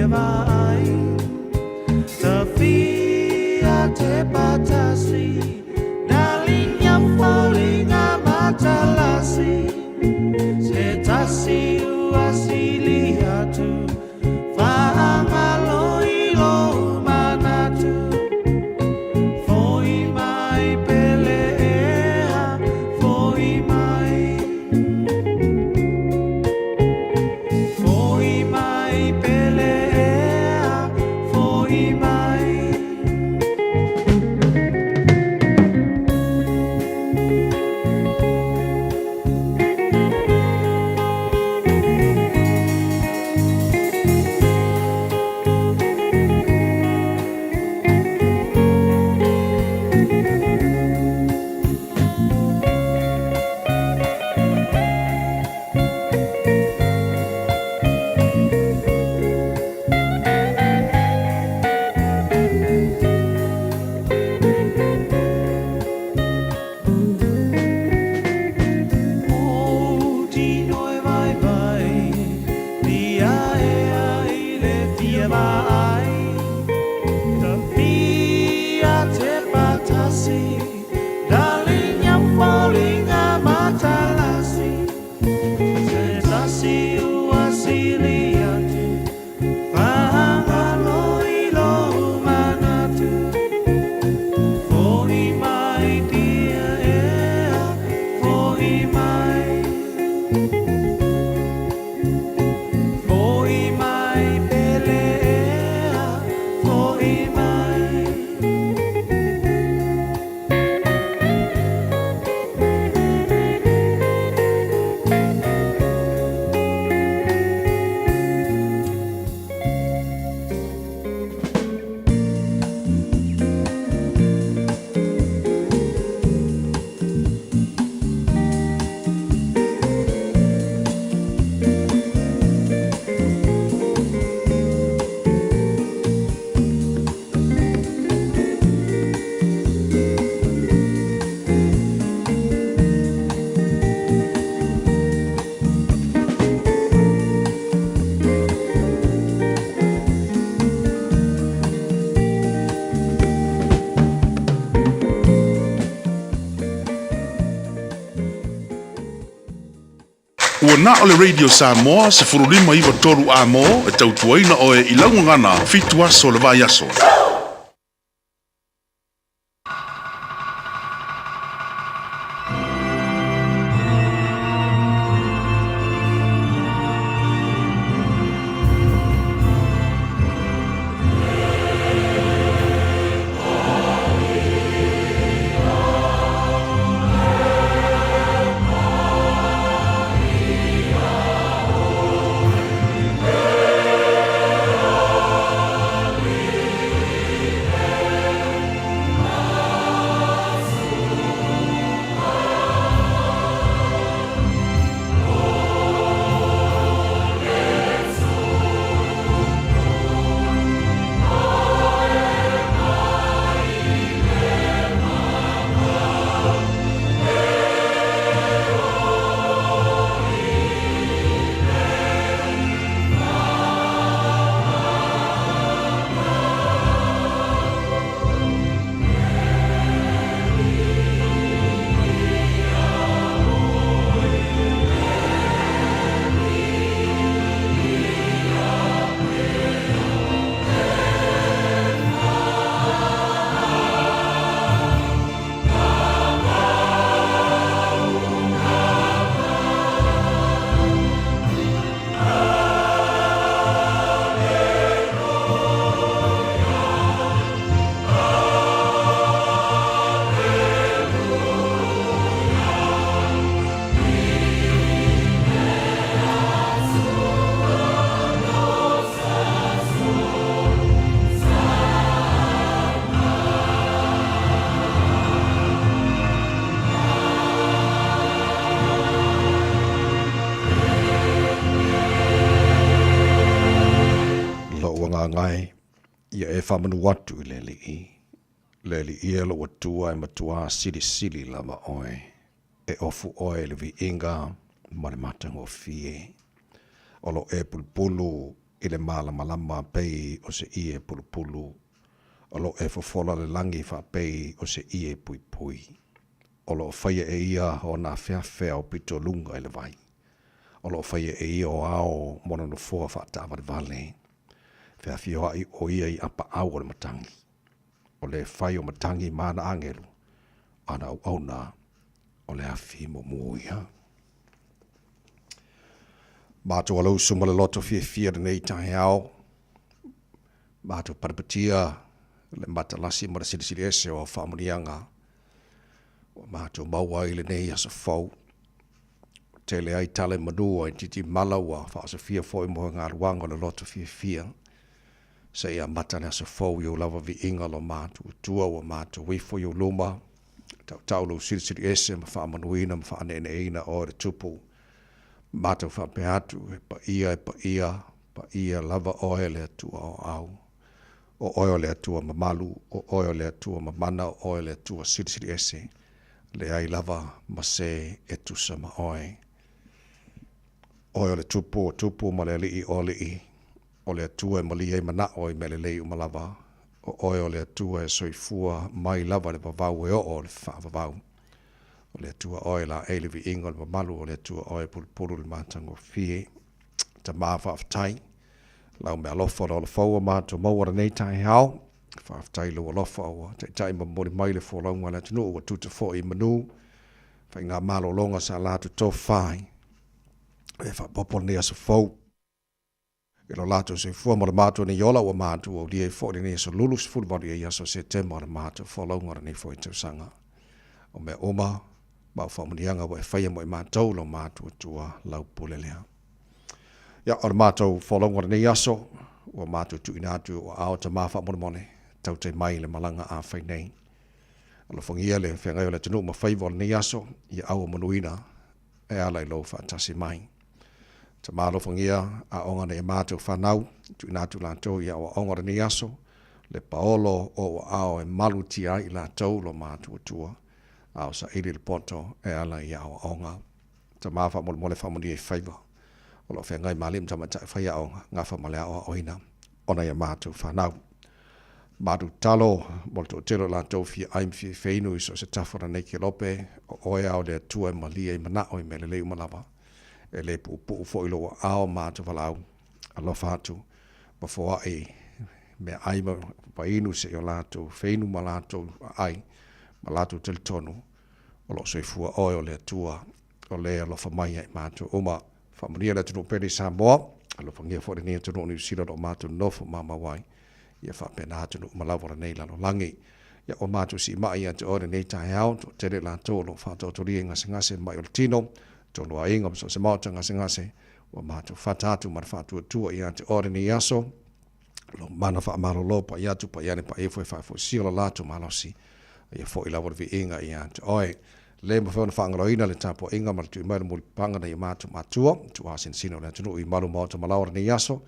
fia vaai Tafia te patasi Dalinya foliga matalasi Se tasi ua sili atu Faagalo i lou manatu Foi mai pele ea Foi mai Foi mai pele ea Foi mai. Ou tino e vaivai, Tia ea i le fia vaai, Tafia te patasi, Darling I'm falling a matalasi, Se tasi ua sili atu, Faagalo i lou manatu, Foi mai tia ea, Foi mai. Foi mai pele ea, Foi mai. Ua na o le Radio Samoa 15 93 A-mo e tautuaina oe i lau gagana fitu aso o le vaiaso. Lou agaga e, ia e faamanu atu i le Alii, le Alii e lou Atua e matuā silisili lava oe, e ofu oe i le viiga ma le matagofie. O lo e pulupulu. i le malamalama pei o se ie pulupulu, o lo o e fofola le lagi faapei o se ie puipui. O lo o faia e ia ona afeafe ao pitoluga i le vai. O lo o faia e ia o ao mo ona nofoa faataavalevale. Feafioai o ia i apaau o le matagi. O le fai o matagi ma ana agelu, ana auauna o le afi mumu ia. Matou alausu ma le loto fiafia lenei taeao, matou patapatia le matalasi ma le silisili ese o au faamanuiaga ua matou maua ai lenei aso fou. Tele ai tala i manu ai titimala ua faaosofia foi mo galuaga o le loto fiafia. Seia amata le aso fou i ou lava viiga lo matou Atua ua matou ifo i ou luma, tautau lou silisili ese ma faamanuina ma faaneeneeina oe le Tupu. Matou faapea atu, e paia, e paia, paia lava oe le Atua o au. O oe o le Atua mamalu, o oe o le Atua mamana, o oe o le Atua silisili ese, leai lava ma se e tusa ma oe. Oe o le Tupu o tupu ma le Alii o alii, o le Atua e malie ai manao i mea lelei uma lava, o oe o le Atua e soifua mai lava i le vavau e oo i le faavavau. O le Atua oe laei le viiga o le mamalu, o le Atua oe e pulupulu le matagofie. Tama faafetai, lau meaalofa o le ola fou ua matou maua lenei taeao. Faafetai i lou alofa ua taitai ma momoli mai le folauga a le atunuu ua tuta foi i manu faiga malologa sa latou tofa ai e faaopoopo lenei aso fou. I lo latou soifua ma le matou nei ola ua matou aulia ai foi lenei aso lulu 18 i ai aso o Setema o le matou folauga o lenei foi tausaga. O mea uma ma au faamanuiaga ua e faia mo i matou lo matou Atua lau pule lea. Ia, o le matou folauga o lenei aso, ua matou tuuina atu i ou aao tama faamolemole, tautai mai i le malaga a fai nei. Alofagia le feagai o le atunuu ma faiva o lenei aso, ia auamanuina e ala i lou faatasi mai. Tama alofagia aoga nei a matou fanau, tuuina atu latou i aoaoga o lenei aso, le paolo o ou aao e malutia ai i latou lo matou Atua, a o saili le poto e ala i aoaoga. Tama faamolemole faamanuia i faiva o lo o feagai ma alii ma tamaitai faiaoga, gafa ma le aoaoina o nai a matou fanau. Matou tatalo mo le toatele o latou fia ai ma fia feinu i so o se tafa o lenei kelope, o oe a o le Atua e malie ai manao i mea lelei uma lava. E le puupuu foi lou aao ma ata valaau, alofa atu ma foai meaai ma vainu seia o latou feinu ma latou aai ma latou talitonu o lo o soifua oe o le Atua o le alofa mai ia i matou uma. Faamanuia le atunuu pele i Samoa, alofagia foi lenei atunuu o Niu Sila o lo o matou nonofo mamau ai, ia faapena atunuu uma lava o lenei lalolagi. Ia ua matou siimai ia te oe lenei taeao, toatele latou o lo o faataotolia i gasegase mai o le tino, tonu aiga ma so o se maota gasegase, ua matou fata atu ma le faatuatua ia te oe lenei aso, lou mana faamalolo pai atu pai ane pai ifo e faafoisia lo latou malosi, a ia foi lava le viiga ia te oe. Le mafai ona faagaloina le tapuaiga ma le tui mai o le mulipapaga nai o matou matua, tuasinasina o le atunuu i malu maota malaoa o lenei aso,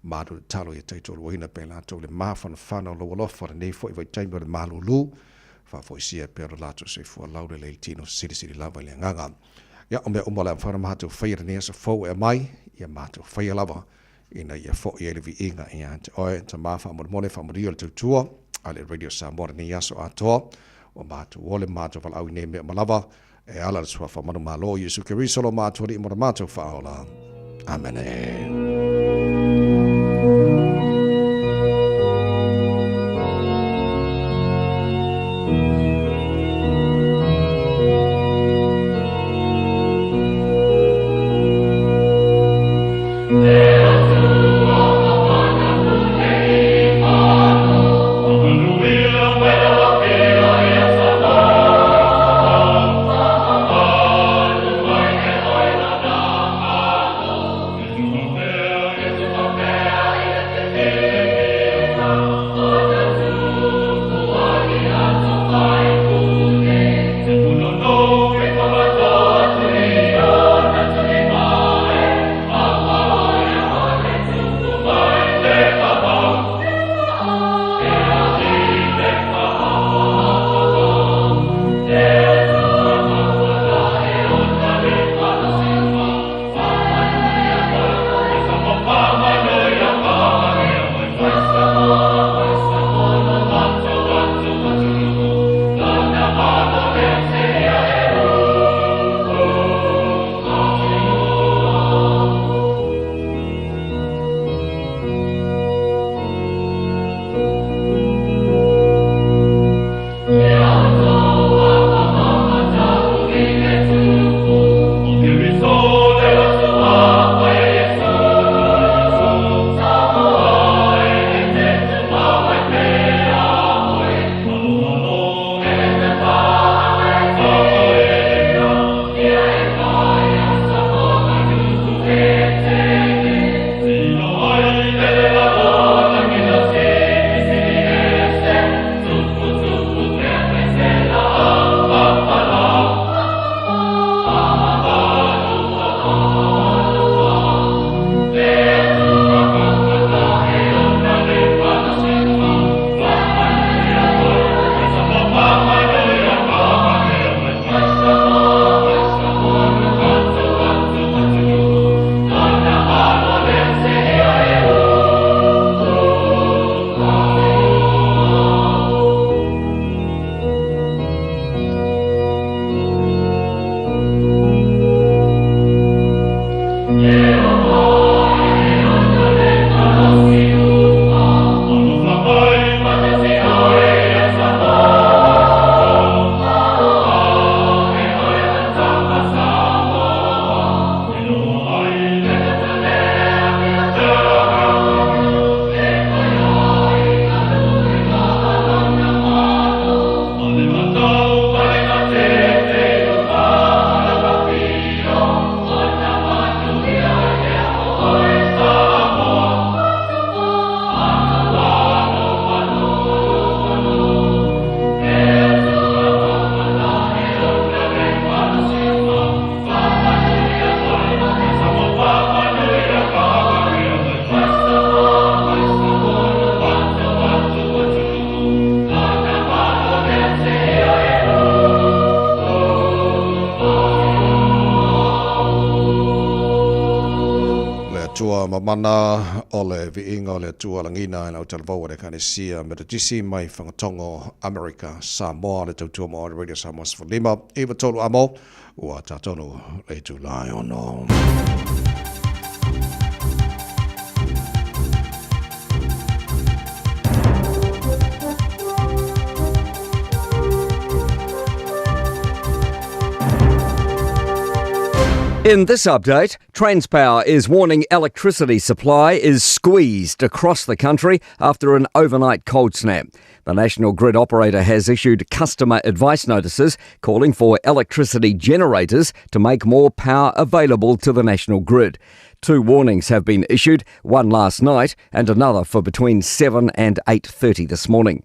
malu tatalo ia taitoaluaina pea i latou le mafanafana o lou alofa lenei foi vaitaimi o le malulu, faafoisia pea lo latou soifua laulelei le tino silisili lava i le agaga. Ia, o mea uma o le a mafai ona matou faia lenei aso fou e aumai, ia matou faia lava ina ia foi ai le viiga ia te oe. Tama faamolemole faamanuia le tautua a le Radio Samoa lenei aso atoa. Ua matou ole ma matou valaau i nei mea uma lava e ala i le Suafa manumalo o Iesu Keriso lo matou Alii ma lo matou Faaola. Amene. mana o le viiga o le Atua lagiina i lau talavou a le Ekalesia Metotisi mai Fagatogo, Amerika, Samoa, le tautua mo All Radio Samoa 15 93 amo ua tatonu le itula e ono. In this update, Transpower is warning electricity supply is squeezed across the country after an overnight cold snap. The national grid operator has issued customer advice notices calling for electricity generators to make more power available to the national grid. Two warnings have been issued, one last night and another for between 7 and 8:30 this morning.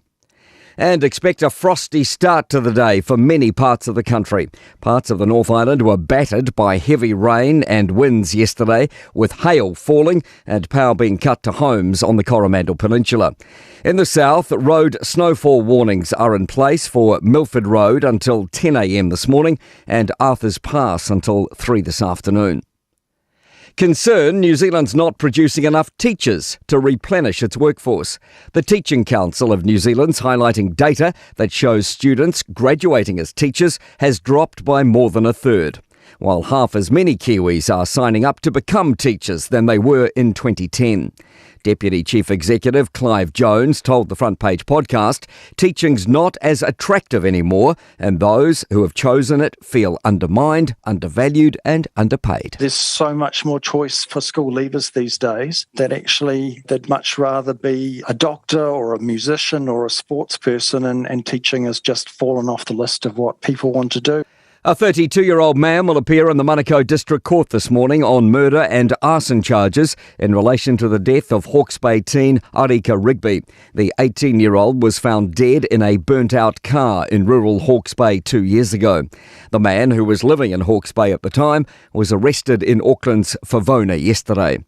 And expect a frosty start to the day for many parts of the country. Parts of the North Island were battered by heavy rain and winds yesterday, with hail falling and power being cut to homes on the Coromandel Peninsula. In the south, road snowfall warnings are in place for Milford Road until 10 a.m. this morning and Arthur's Pass until 3 this afternoon. Concern New Zealand's not producing enough teachers to replenish its workforce. The Teaching Council of New Zealand's highlighting data that shows students graduating as teachers has dropped by more than a third, while half as many Kiwis are signing up to become teachers than they were in 2010. Deputy Chief Executive Clive Jones told the Front Page podcast teaching's not as attractive anymore, and those who have chosen it feel undermined, undervalued, and underpaid. There's so much more choice for school leavers these days that actually they'd much rather be a doctor or a musician or a sports person, and, and teaching has just fallen off the list of what people want to do. A 32 year old man will appear in the Manukau District Court this morning on murder and arson charges in relation to the death of Hawke's Bay teen Arika Rigby. The 18 year old was found dead in a burnt out car in rural Hawke's Bay 2 years ago. The man, who was living in Hawke's Bay at the time, was arrested in Auckland's Favona yesterday.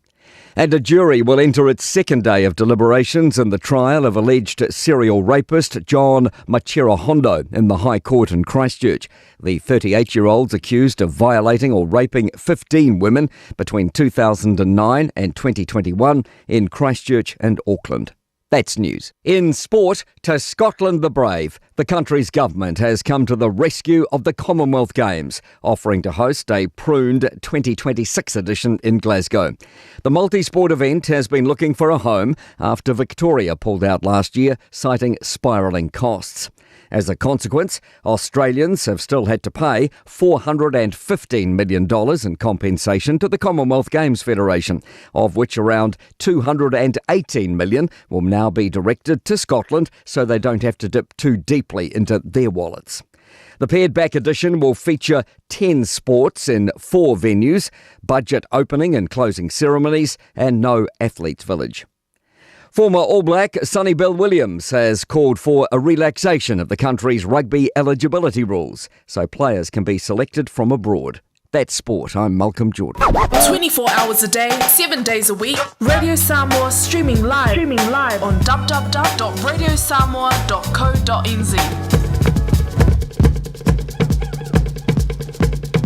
And a jury will enter its second day of deliberations in the trial of alleged serial rapist John Machira Hondo in the High Court in Christchurch. The 38 year old's accused of violating or raping 15 women between 2009 and 2021 in Christchurch and Auckland. That's news. In sport, to Scotland the Brave. The country's government has come to the rescue of the Commonwealth Games, offering to host a pruned 2026 edition in Glasgow. The multi sport event has been looking for a home after Victoria pulled out last year, citing spiralling costs. As a consequence, Australians have still had to pay $415 million in compensation to the Commonwealth Games Federation, of which around $218 million will now be directed to Scotland so they don't have to dip too deeply into their wallets. The pared back edition will feature 10 sports in four venues, budget opening and closing ceremonies, and no athletes' village. Former All Black Sonny Bill Williams has called for a relaxation of the country's rugby eligibility rules so players can be selected from abroad. That's sport. I'm Malcolm Jordan. 24 hours a day, 7 days a week. Radio Samoa streaming live, streaming live on www.radiosamoa.co.nz.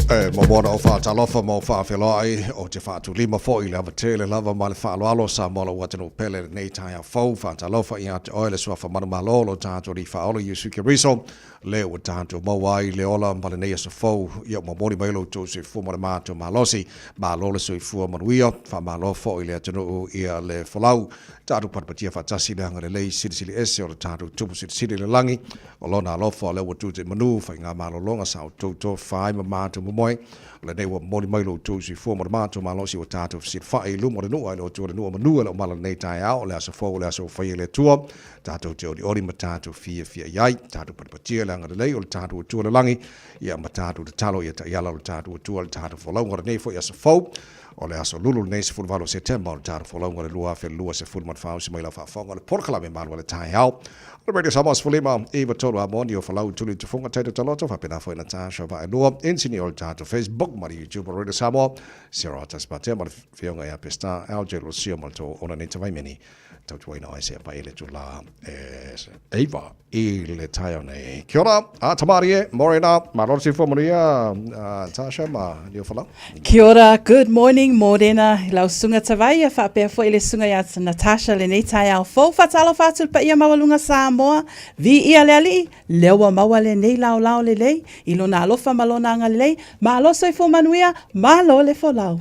E momona o faatalofa ma o faafeloai ou te faatulima foʻi le avatele lava ma le faaaloalo sa mo lou atunuu pele lenei taeao fou. Faatalofa ia te oe le suafa manumalo lo tatou Alii Faaola Iesu Keriso le ua tatou maua ai le ola ma lenei aso fou ia ua momoli mai lo outou soifua ma le matou malosi. Malo le soifua manuia, faamalo foʻi le atunuu ia le folau. Tatou patipatia faatasi le agalelei silisili ese o le tatou Tupu Silisili i le lagi o lona alofa o lea ua tu te manu faiga malologa sa outou tofa ai ma matou momoe. O lenei ua momoli mai lo outou soifua ma le matou malosi ua tatou fesilafai i luma o le nuu ai le Atua le nuu o manu e le o mala lenei taeao. O le aso fou o le aso ua faia e le Atua tatou te olioli ma tatou fiafia i ai. Tatou patipatia le agalelei o le tatou Atua i le lagi ia ma tatou tatalo ia taiala o le tatou Atua le tatou folauga o lenei foi aso fou. O le aso Lulu lenei 18 o Setema o le tatou folauga le 2024 usi mai lau faafofoga o le polokalame malu a le taeao. O le Radio Samoa 15 93 a moni o Falau Tuli Tufunga Taito Taloto faapena foi Natasha Vaelua Insini o le tatou Facebook ma le YouTube o Radio Samoa Sierra Taspatea ma le fioga ia Pesta LJ Lucia ma le tou ona nei tavaimeni. tautuaina oe seia paia i le itulā e 9 i le taeao nei. Kia ora, a Tamarie, mōrena, malo le soifua manuia, Tasha ma Niuafolau. Kia ora, good morning, mōrena, i lau susuga Tavaia, faapea foi le susuga ia Natasha lenei taeao fou. Faatalofa atu i le paia maualuga Samoa, viia le Alii, lea ua maua lenei laolao lelei i lona alofa ma lona agalelei, malo soifua manuia, malo le folau.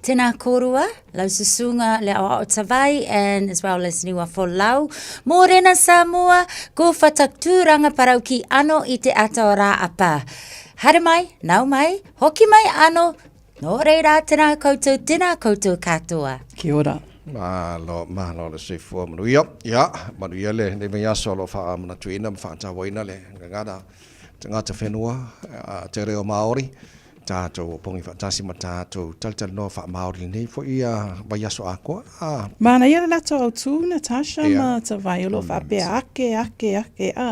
Tēnā kōrua, lau susuga le aoao Tavai and as well as Niua Folau. Mōrena Samoa, ko whatakturanga parau ki ano i te ata o Rāapa. Haere mai, nau mai, hoki mai ano, nō reira tēnā koutou, tēnā koutou katoa. Kia ora. Malo, malo le soifua manuia. Ia, manuia le nei vaiaso o lo o faamanatuina ma faatauaina le gagana tagata whenua, te reo Māori, tātou o pongi whaatasi ma tātou talitalinoa wha-Māori lenei fo ia vaiaso ākoa. Ā. Māna ia le latou autū, Natasha, ma Tavai, o lo o faapea ake, ake, ake, ā,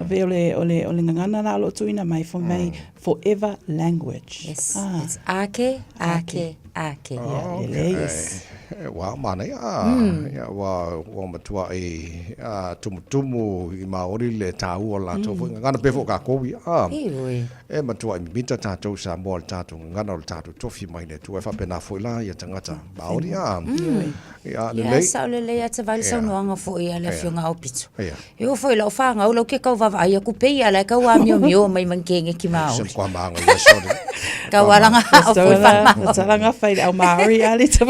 pei o le, o le, o le gagana la o lo o tuuina mai, for may forever language. Yes, it's ake, ake, ake. Yeah, lelei. Yes. Wow, mānaia. Ia, ua, ua matua i tumutumu i Māori le tāua o lātou foi gagana pea foi o kākou ia. Ioe. E matua i mimita tātou Samoa le tātou gagana o le tātou tofi mai le Atua. E faapena foi la ia tagata Māori. Ioe. Ia, lelei. Ia, sao lelei a te vai le saunoaga foi a le Afioga Aupito. Ia. E oo foi i lau whāngau, lau ke kau vaavaai aku pei ala e kau āmiomio mai mankenge ki Māori. Se kua maanga ia sorry. Kau alanga o foi whamao. Talanga whai au Māori ali te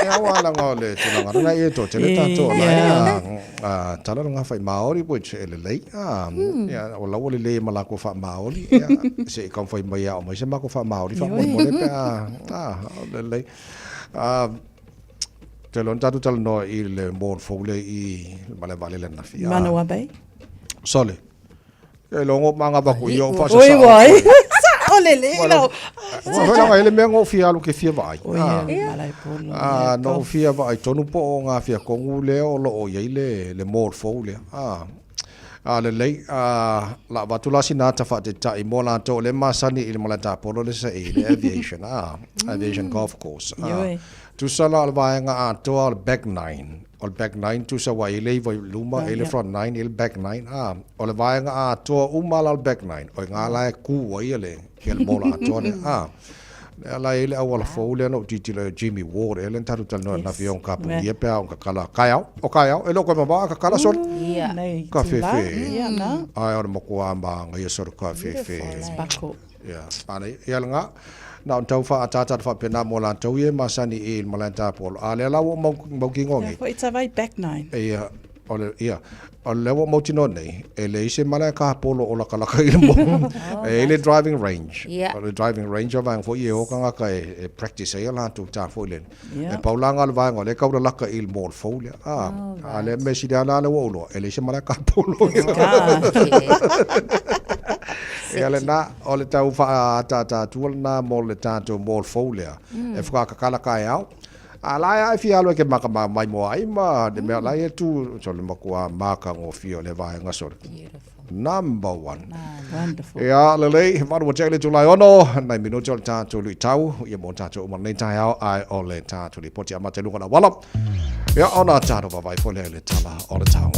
E au alanga o le tulaga rana e tō tele tātou o lai tala nga whai Māori which e lelei ia o lau o lelei ma lako wha Māori ia se i kau whai mai a o mai se mako wha Māori wha mole mole pe a o lelei. Te lona tatou talanoa i le mall fou lea i le malae vaalele ananafi. Ah. Manawa Bay. Sole. E logo manga va ku i o fa sa. Oi wai. Sa o le le lau. Wa fa la ele mea ngo fia alu ke fia vaai. Oi malae polo. Ah no fia vaai tonu po o ngā fia kongu lea o lo o iai le le mall fou lea. Ah. A lelei, a, la avatu la sina ata faateta'i mo latou o lea e masani i le malae tapolo le sa'i, le aviation, a, aviation golf course. A, Ioe. tusa la o le vaega atoa o le back nine, o le back nine tusa ua i ai le iva i luma, e i ai le front nine, e i ai le back nine, a, o le vaega atoa uma la o le back nine, o i ina la e ku ai le, ia le mola atoa lea, a. Lea la e i ai le auala fou lea na ou tilotilo ai o Jimmy Ward ea lea na tatou talanoa ai ananafi ona kapunia pe a ona kakala kaeao. O kaeao, e le o koe mamao a kakala sole. Ka fefe. Ae o le makuā māngaia sole ka fefe. Ia, āna ia lena. Na ona tau faaataata atu faapena mo latou ia e masani i le malae tapolo. A lea la ua ou mautinoa nei. Ia foi tavai back nine. Ia, O le, ia, o lea ua mautinoa nei, e leai se malae kāpolo o lakalaka i le moku. E i ai le driving range. Yeah. O le driving range o vaega foi e o tagata e practice ai a latou tā foi lele. Yeah. E pau la ngā o le vaega o lea e kaulalaka i le mall fou lea. A, Oh, a lea mea sili lava lea ua ou iloa, e leai se malae kāpolo. Ia lena, o le tau faaataata atua lena mo le tatou mall fou lea. E whakakakala kaeao. A la e fia alu e ke maka ma mai moa ai ma le mea la e tu so le makua maka ngofia o le vaega sole. Beautiful. Number one. Wonderful. Ia, lelei, valu ua tea i le itula e ono, nai minute o le tatou luitau, ia mo tatou uma lenei taeao, ae o le tatou lipoti amata i luga o le auala. Ia, ona tatou vaavaai foi lea i le tala o le tau.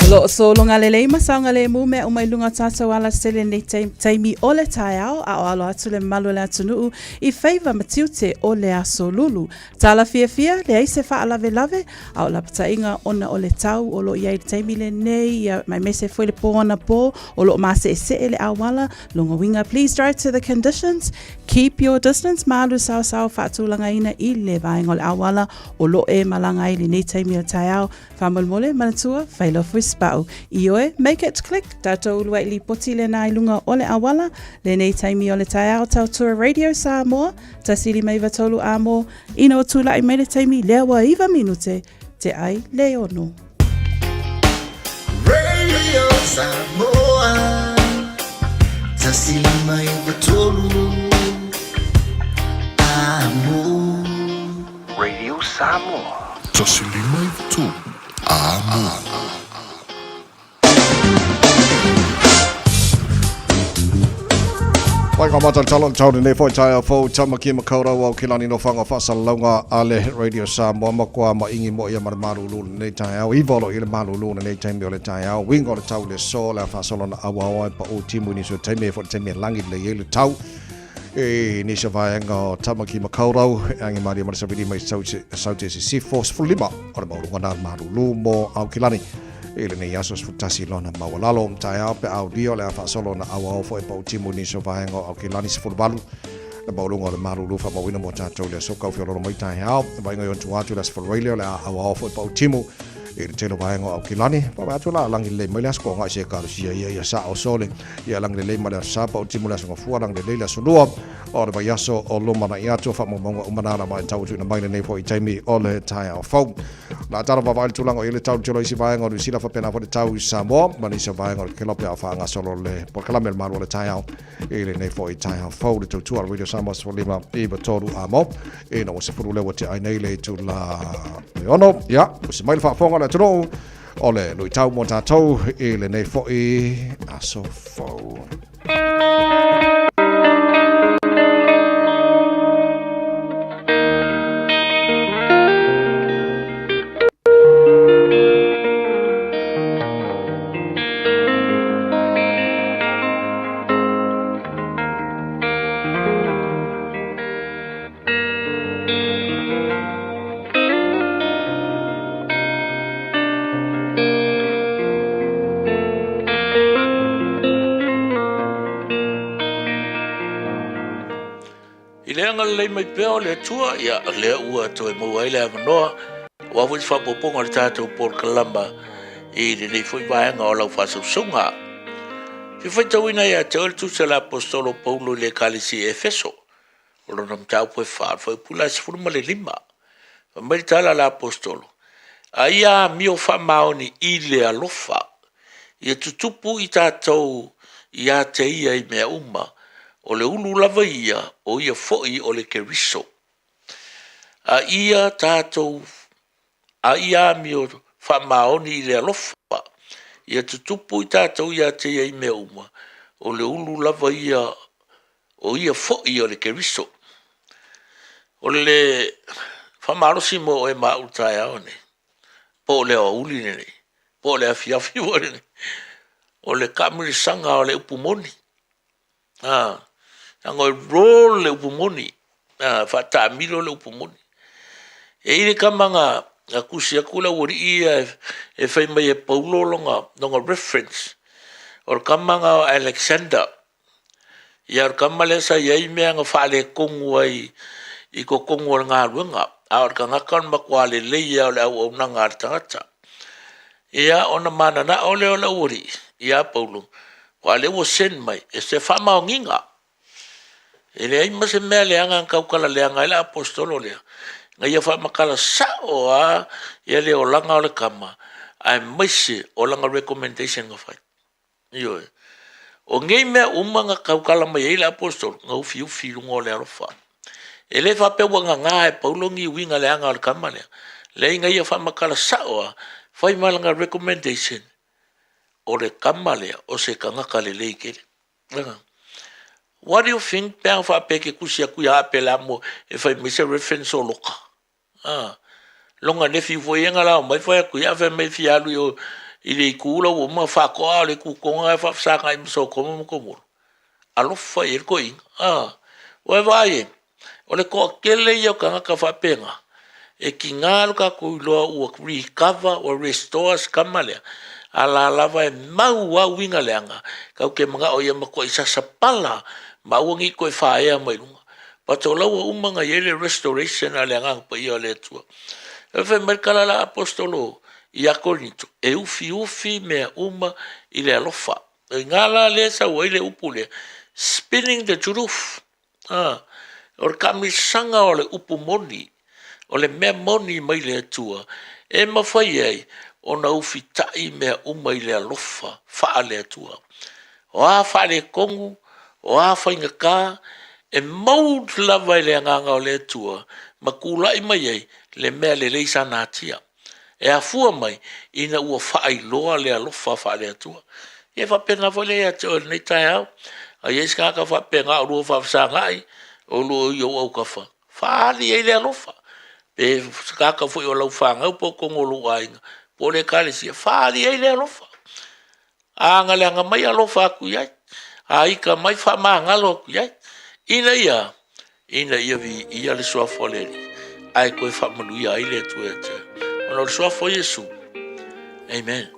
O lo o sologa lelei ma saogalemu mea uma i luga o tatou ala sele nei taimi o le taeao, a o alo atu le mamalu o le atunuu i faiva ma tiute o le aso lulu. Tala fiafia, leai se faalavelave, a o lapataiga ona o le tau o lo o i ai i le taimi lenei, ia, aemaise foi le pō anapō, o lo o maseesee le auala, lona uiga, please drive to the conditions, keep your distance, ma alu saosao faatulagaina i le vaega o le auala o lo o e malaga ai i lenei taimi o le taeao. Faamolemole, manatua, fai loa foi se pau. Ioe, make it click, tatou uluai lipoti lena i luga o le auala, lenei taimi o le taeao Tautua Radio Samoa, 153 amo, ina ua tula'i mai le taimi lea ua iva minute te ai le ono. Radio Samoa, 153 amo. Radio Samoa. 153 Amo. Pai ka mata talo tau nei foi tai fo Tamaki Makaurau au kilani no whanga whasalauga a le Radio Samoa ma kua ma ingi mo ia ma le malulu nei tai au iwa lo i le malulu nei taimi o le tai au winga o le tau le so le whasalo na awa oa pa o timu ni so taimi e fo taimi e langi le le tau e ni sa vaenga o Tamaki Makaurau e angi maria ma le sawili mai saute se sifo 15 o le maulunga na malulu mo au kilani i lenei aso 11 lona maualalo taeao pe aulia o le a faasolo na auao foi pa utimu nisi o vaega o Aukilani 18 le maualuga o le malulu faamauina mo tatou le aso kaufiololo mai taeao vaaiga i ona tua atu le aso Falereile o le a auao foi pa utimu i le tele o vaega o Aukilani vaavaai atu la lagi lelei mai le aso koaga i se ekalesia ia ia sao sole ia lagi lelei ma le aso Sa pa utimu le aso Gafua lagi lelei le aso Lua o le vaiaso o lumanai atu faamaumauga uma na lava e tau atu ina mai lenei foi taimi o le taeao fou. Na tala vaavaai le tulaga o i ai le tau telo isi vaega o Niu Sila faapena foi le tau i Samoa ma nisi o vaega o le kekelope a o faagasolo le polokalame o le Malu o le Taeao i lenei foi taeao fou le tautua a le Radio Samoa 15 93 amo ina ua 10 lea ua te ai nei le itula le ono ia usi mai le faafofoga o le atunuu o le luitau mo tatou i lenei foi aso fou. I le agalelei mai pea o le Atua, ia lea ua toe maua ai le avanoa aua foi se faaopoopoga o le tatou polokalama i lenei foi vaega o lau faasausauga. Fia faitauina ia te oe le tusi a le Aposetolo Paulo i le Ekalesia i Efeso, O lona mataupu e fa, fuaiupu la e 15. Fai mai le tala a le Aposetolo, A ia amio faamaoni i le alofa, ia tutupu i tatou ia te ia i mea uma, o le ulu lava ia, o ia foi o le Keriso. A ia tatou, a ia amio faamaoni i le alofa, ia tutupu i tatou ia te ia i mea uma, o le ulu lava ia, o ia foi o le Keriso. O le faamalosi mo oe ma au i le taeao lenei, po o le aoauli lenei, po o le afiafi foi lenei, o le taamilisaga o le upu moni. Leaga e roll le upu moni, faataamilo le upu moni. E i ai le tama na tusi atu le aualii ia e fai mai e Paulo lona reference, o le tama lena o Alexander. Ia o le tama lea sa i ai mea na faaletonu ai i totonu o le galuega, a o le tagata o le matua lelei lava o le auaunaga a le tagata. Ia ona mananao lea o le aualii ia Paulo, aua o lea ua send mai e se faamaoniga. E leai ma se mea leaga na tautala leaga ai le aposetolo lea, na ia faamatala sao lava ia le olaga o le tama, aemaise o lana recommendation na fai. Ioe. O nei mea uma na tautala mai ai le aposetolo, na ufiufi i luga o le alofa. E le faapea ua gaga e Paulo ni uiga leaga o le tama lea. Leai, na ia faamatala sao lava, fai ma lana recommendation, o le tama lea o se tagata lelei tele. What do you think pe ana faapea e te tusi atu ia Apela mo e fai mai se reference o Loka? Lona nephew foi ia na lao mai fai atu ia fai mai fia alu i o i le itu la ua uma faatoa o le itu kona e faafesagai ma Sotoma ma Komoro. Alofa i ai le toeaina. Ua e vaai e, o le toatele ia o tagata faapena, e tiga lo tatou iloa ua recover, ua restore si tama lea, a la lava e mau lava uiga leaga, tatou te manao ia matuai sasapala ma aua ne i toe faaea mai luga. But o la ua uma ona i ai le restoration a le Agaga Paia o le Atua. E fai mai le tala a le Aposetolo ia Korinito, e ufiufi mea uma i le alofa. O i ina la lea e sau ai le upu lea, spinning the truth. O le taamilosaga o le upu moni, o le mea moni mai le Atua, e mafai ai ona ufitai mea uma i le alofa faale-Atua. O a faaletonu, o a faigata, e mould lava e le Agaga o le Atua ma tulai mai ai le mea lelei sana atia. E afua mai ina ua faailoa le alofa faale-Atua. Ia e faapena foi lea ia te oe i lenei taeao. A i ai se tagata faapena o lua faafesagai, o lua i ou autafa, faaali ai le alofa. Pe se tagata foi o lau fanau po o totonu o lou aiga, po o le ekalesia, faaali ai le alofa. A agaleaga mai, alofa atu i ai. A ita mai, faamagalo atu i ai. Ina ia, ina ia viia le suafa o le Alii, ae toe faamanuia ai le Atua ia te oe. Ona o le suafa o Iesu. Amen.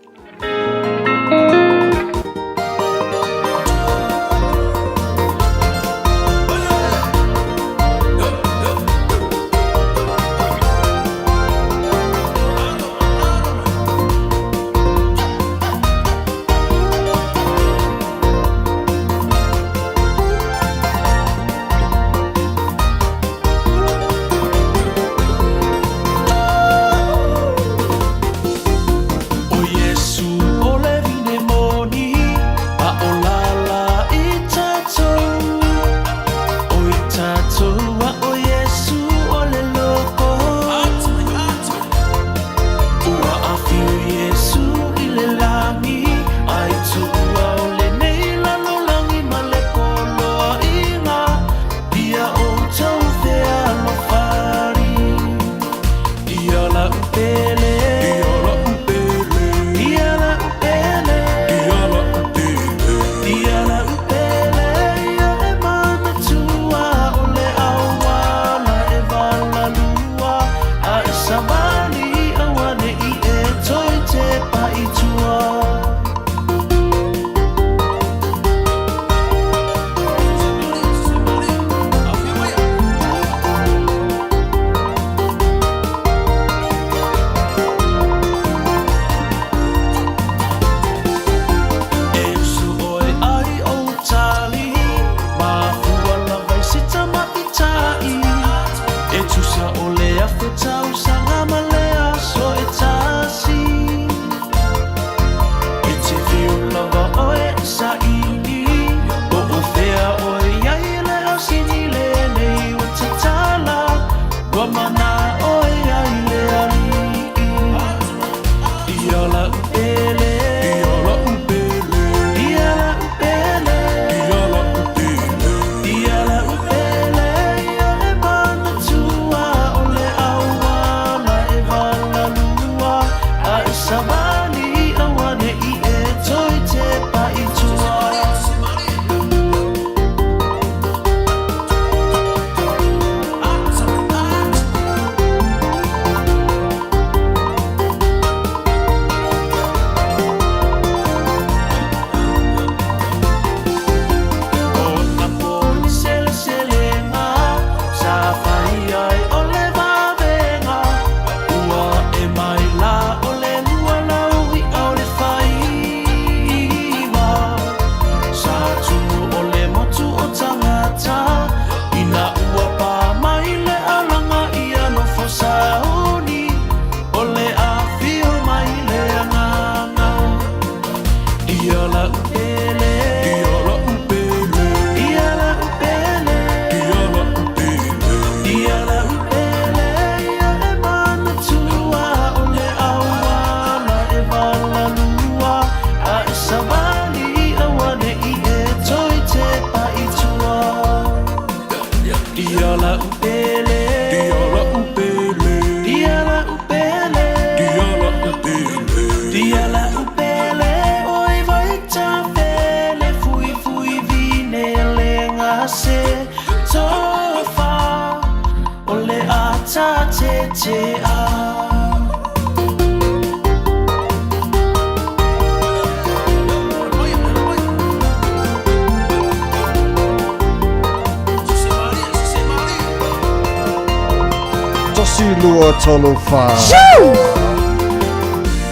Tasi lua tolu wha.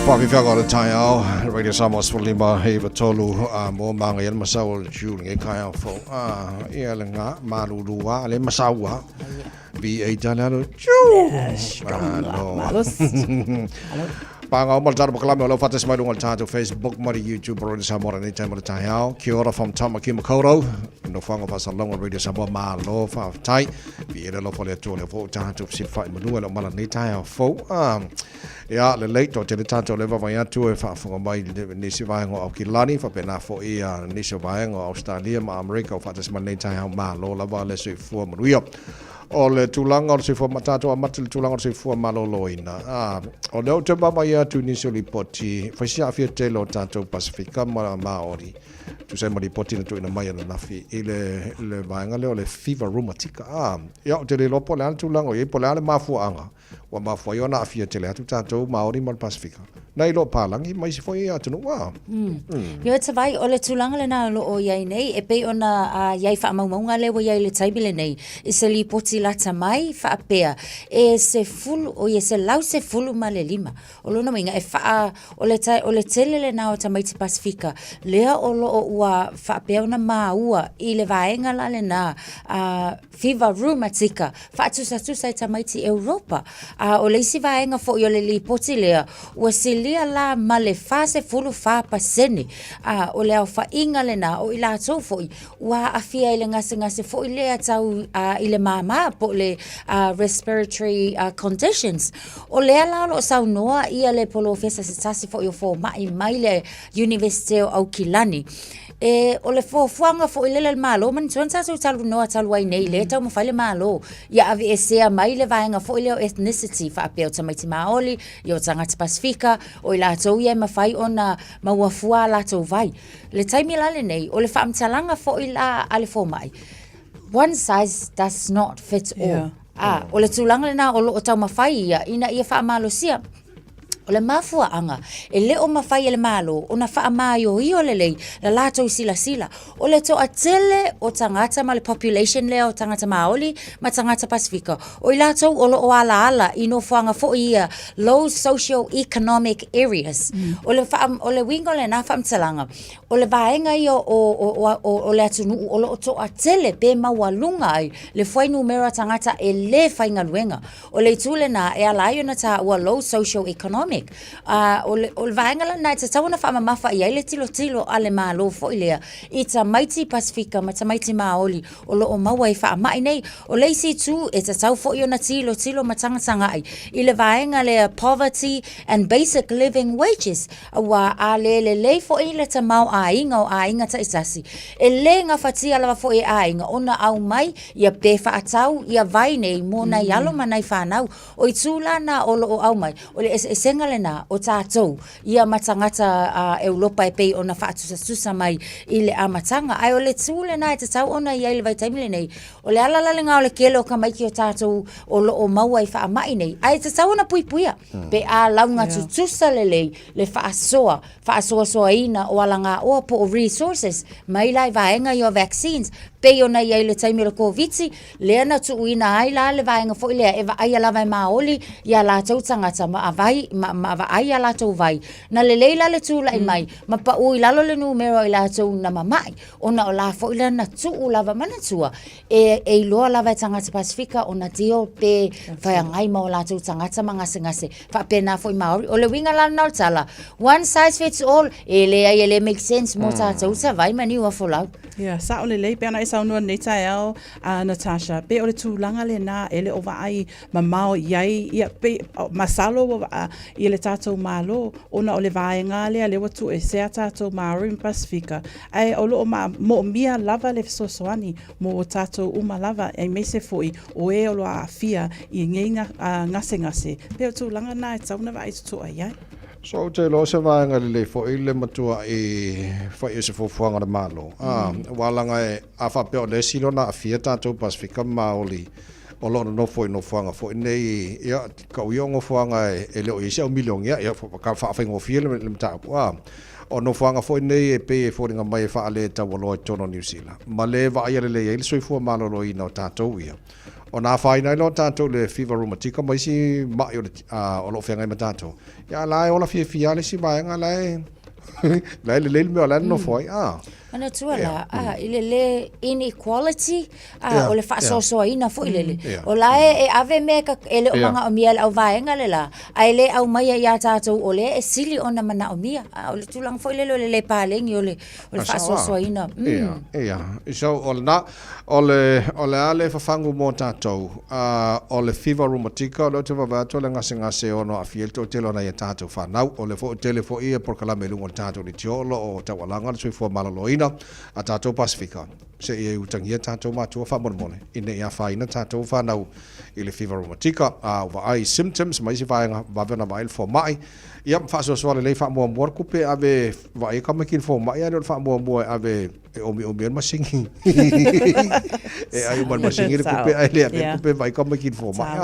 Whawhiwhianga o le taiao, Radio Samoa 15 heiva tolu a mo manga ian masau o le tiu le nge kai au fo. A ia le ngā malulu a le masau a. V8 tale alo tiu. Malo. Pāga uma le tatou pakalame o lea ua faatasi mai luga o le tatou Facebook ma le YouTube o Radio Samoa lenei taimi o le taeao. Kia ora from Tamaki Makaurau. Nofoaga o faasalalauga o Radio Samoa, malo faafetai. Viia le alofa o le Atua o lea foi ua tatou fesilafai i manu e le o mala lenei taeao fou. Ah, ia, lelei, toatele tatou o lea e vaavaai atu e faafofoga mai i nisi vaega o Aukilani, faapena foi nisi o vaega o Ausetalia ma Amerika o faatasi mai lenei taeao, malo lava le soifua manuia. O le tulaga o le soifua, tatou amata i le tulaga o le soifua maloloina. Ah, o lea ou te vaavaai atu i nisi o lipoti, fai si aafia tele o tatou Pasifika ma Maori, tusa ai ma lipoti na tuuina mai ananafi i le, le vaega lea o le fiva rheumatica. Ah, ia, ou te le iloa po o le a le tulaga o i ai, po o le a le mafuaaga ua mafua ai ona aafia tele atu tatou Māori ma le Pasifika, nai lo palagi ma isi foi atunuu a. Ioe Tavai, o le tulaga lena o lo o i ai nei, e pei ona i ai faamaumauga lea ua i ai i le taimi lenei, i se lipoti lata mai faapea, e sefulu, oi e 115. O lona uiga, e faa, o le, o le tele lena o tamaiti Pasifika, lea o lo o ua faapea ona maua i le vaega la lena, Fiva Rheumatica, faatusatusa i tamaiti Europa. A o le isi vaega foi o le lipoti lea, ua silia la ma le 44% a o le aofaiga lena o i latou foi ua aafia i le gasegase foi lea tau i le māmā po o le respiratory conditions. O lea la o lo o saunoa ia le polofesa se tasi foi o fomai mai le Iunivesite o Aukilani, E, o le fuafuaga foi lele a le Malo, manatua na tatou talanoa talu ai nei, lea e taumafai le Malo ia aveesea mai le vaega foi lea o ethnicity, faapea o tamaiti Māori, ia o tagata Pasifika, o i latou ia e mafai ona maua fua a latou vai. Le taimi la lenei, o le faamatalaga foi la a le fomai, one size does not fit all. Yeah. A, o le tulaga lena o lo o taumafai ia ina ia faamalosia. O le mafuaaga, e le o mafai e le Malo ona faamaioio lelei la latou silasila. O le toatele o tagata ma le population lea o tagata Maoli ma tagata Pasifika, o i latou o lo o alaala i nofoaga foi ia low socio economic areas. O le faa, o le uiga o lena faamatalaga, o le vaega ia o, o, o, o, o le atunuu o lo o toatele pe maualuga ai le fuainumera tagata e le faigaluega. O le itu lena e ala ai ona taua low socio economic. A o le, o le vaega lena e tatau ona faamamafa i ai le tilotilo a le Malo foi lea i tamaiti Pasifika ma tamaiti Māori o lo o maua i faamai nei. O le isi itu e tatau foi ona tilotilo ma tagatagai i le vaega lea poverty and basic living wages aua a le lelei foi le tamaoaiga o aiga taitasi, e le gafatia lava foi e aiga ona aumai ia pe faatau ia vai nei mo nai alo ma nai fanau. O itu la na o lo o aumai, o le eseesega lena o tatou ia ma tagata Europa e pei ona faatusatusa mai i le amataga. Ae o le itu lena e tatau ona i ai i le vaitaimi lenei, o le ala la lena o le kele o tamaiti o tatou o lo o maua i faamai nei, ae tatau ona puipuia pe a lauga tutusa lelei le faasoa faasoasoaina o alagaoa po o resources mai la i vaega ia o vaccines, pei ona i ai i le taimi o le Koviti, lea na tuuina ai la le vaega foi lea e vaaia lava e Maoli i a latou tagata ma vai, ma, ma vaai a latou vai. Na lelei la le tulai mai ma pau i lalo le numera o i latou na mamai, ona o la foi la na tuu lava manatua e, e iloa lava e tagata Pasifika ona deal pe feagai ma o latou tagata ma gasegase faapena foi Maori. O le uiga la lena o le tala, one size fits all, e leai e le make sense mo tatou Savaii ma Niu Afolau. Ia, sao lelei, pei ona e saunoa i lenei taeao, a Natasha, pei o le tulaga lena e le o vaai mamao i ai, ia, pei, masalo ua vaa i le tatou Malo, ona o le vaega lea lea ua tuuesea tatou Maori ma Pasifika, ae o lo o moomia lava le fesoasoani mo tatou uma lava, aemaise foi o e o lo o aafia i nei gasegase, pei o tulaga na e tatau ona vaai totoa i ai. So ou te iloa o se vaega lelei foi le matuai fai o se fuafuaga a le Malo, aua leaga a faapea o lea e sili ona aafia tatou Pasifika ma Maori o lo o nonofo i nofoaga foi nei, ia, kau ia o nofoaga e le o i ai se au milionea, ia, faafaigofie le mataupu, a o nofoaga foi nei e pei e foliga mai e faaletaualoa i totonu o Niu Sila, ma le vaaia lelei ai le soifua maloloina o tatou ia, ona afaina ai lea o tatou i le fiva reumatika ma isi mai o lo o feagai ma tatou, ia, a la e ola fiafia lava le isi vaega la e lelei le mea o la e nonofo ai, a. Manatua la, a, i le lē inequality, a, o le faasoasoaina foi lele. O la e e ave mea e ka, e le o manaomia e le auvaega le la, ae le aumaia ia tatou o lea e sili ona manaomia. A, o le tulaga foi lele o le lē paleni o le, o le faasoasoaina. Ia, ia. So, o lena, o le, o le a le fafagu mo tatou, a, o le fiva rumatika, o lea ou te vaavaai atu o le gasegase e ono aafia ai le toatele o nai a tatou fanau. O lea foi ua tele foi ia polokalame i luga o le tatou leitio o lo o taualaga le soifua maloloina a tatou Pasefika. Se i utagia tatou matua faamolemole ina ia afaina tatou fanau i le fiva rumatika. A ua vaai i symptoms ma isi vaega, vave ona vaai le fomai. Ia, ma faasoasoa lelei faamuamua le tupe e ave e vaai ai tamaiti i le fomai, ae le o le faamuamua e ave e omiomi ai le masini. E ai uma i le masini le tupe ae le ave le tupe e vaai tamaiti i le fomai.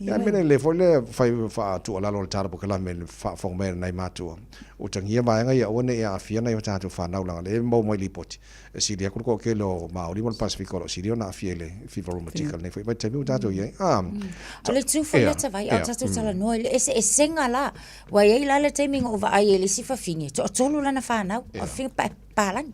Ia, mea lelei foi le fai faatuualalo o le tala polokalame i le faafofoga mai a nai matua. Utagia vaega ia aua ne i aafia nai o tatou fanau leaga o lea e maua mai lipoti e sili atu le toatele o Māori ma le Pasefika o lo o sili ona aafia i le fiva reumatika i lenei foi vaitaimi ua tatou i ai. O le itu foi lea Tavai, a o tatou talanoa i le eseesega la, ua i ai la le taimi na ou vaai ai i le isi fafine, e toatolu lana fanau, o le fafine papalagi.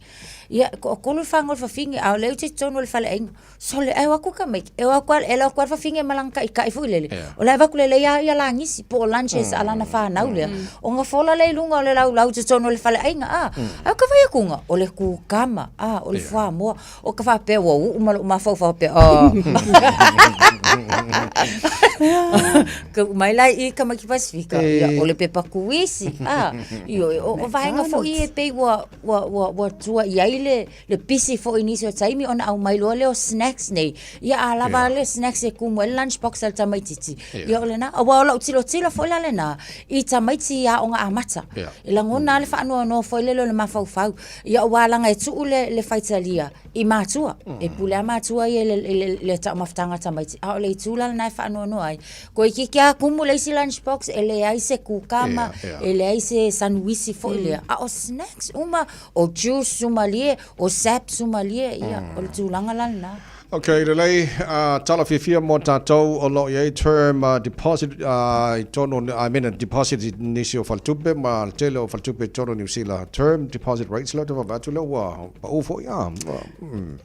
Ia, e toatolu le fanau a le fafine, a o lea ou te i totonu o le faleaiga, sole, ae o atu tamaiti, e o atu lava, e alu atu lava le fafine ma lana taitai foi lele, o la e avatu lelei lava ia lanisi po o lunches a lana fanau lea, ona fola lea i luga o le laulau i totonu o le faleaiga, a. Ae o ka vaai atu, o le kukama, a, o le fuamoa. O ka faapea ua uu ma lou mafaufau faapea, oh. Ke uu mai la i tamaiti Pasefika, ia, o le pepa kuisi, a. Ioe, o vaega foi ia e pei ua, ua, ua, ua tua i ai le, le pisi foi i nisi o taimi ona aumai loa lea o snacks nei. Ia a lava le snacks e kumu ai le lunch box a le tamaitiiti, ia o lena. Aua o lau tilotilo foi la lena i tamaiti i aoga amata. E lagona lava le faanoanoa foi lele o le mafaufau. Ia aua leaga e tuu le, le faitalia i matua. E pule lava matua ia i le, i le, le taumafataga a tamaiti. A o le itu la lena e faanoanoa ai. Toeitiiti lava kumu le isi lunch box e leai se kukama, e leai se sanuisi foi lea. A o snacks uma, o juice sumalie, o sap sumalie, ia, o le tulaga la lena. Ok, lelei, tala fiafia mo tatou o lo o i ai term deposit i totonu, I mean deposit i nisi o faletupe ma le tele o faletupe i totonu o Niu Sila. Term deposit rates lea ou te vaavaai atu lea ua pau foi a.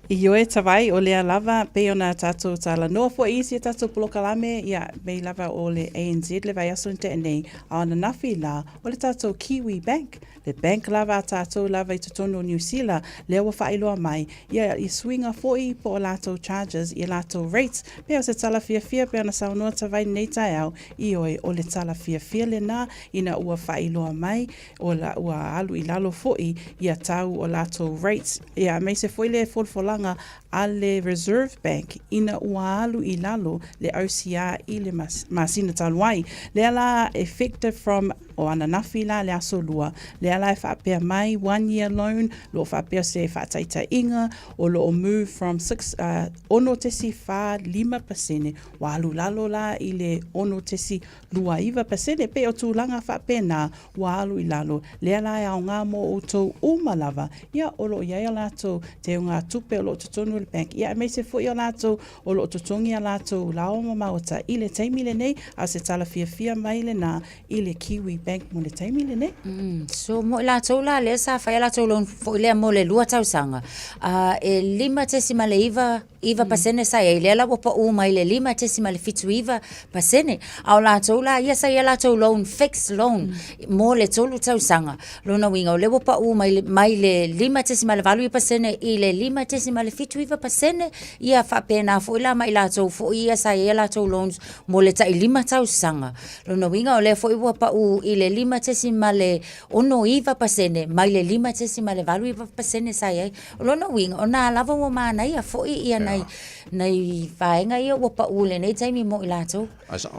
Ioe Tavai, o lea lava, pei ona tatou talanoa foi i isi a tatou polokalame, ia, pei lava o le ANZ le vaiaso na tea nei, a o ananafi la, o le tatou Kiwi Bank, Le bank lava a tatou lava i totonu o Niu Sila, lea ua faailoa mai, ia, i suiga foi po o latou charges i latou rates, pei o se tala fiafia pei ona saunoa Tavai lenei taeao, ioe, o le tala fiafia lena ina ua faailoa mai, o la, ua alu i lalo foi ia tau o latou rates, ia, aemaise foi le folafolaga a le Reserve Bank ina ua alu i lalo le OCR i le masina talu ai. Lea la effective from o ananafi la le aso lua, lea la e faapea mai one year loan, lo o faapea se faataitaiga o lo o move from six, 6.45%, ua alu lalo la i le 6.29%, pei o tulaga faapena ua alu i lalo, lea la e aoga mo outou uma lava, ia o lo o i ai a latou teugatupe o lo o totonu o le bank, ia aemaise foi o latou o lo o totogi a latou laoa ma maota i le taimi lenei, a o se tala fiafia mai lena i le Kiwi Bank mo le taimi lenei. So mo i latou la lea sa fai a latou loan foi lea mo le 2 tausaga, e 5.9 9% sa i ai, lea la ua pau mai le 5.79%. A o latou la ia sa i ai a latou loan, fixed loan mo le 3 tausaga. Lona uiga o lea ua pau mai, mai le 5.89% i le 5.79%, ia faapena foi la ma i latou foi ia sa i ai a latou loans mo le tai 5 tausaga. Lona uiga o lea foi ua pau i le 5.69% mai le 5.89% sa i ai. O lona uiga, o nā lava ua manaia foi ia nai, nai vaega ia ua pau i lenei taimi mo i latou. Ai sao,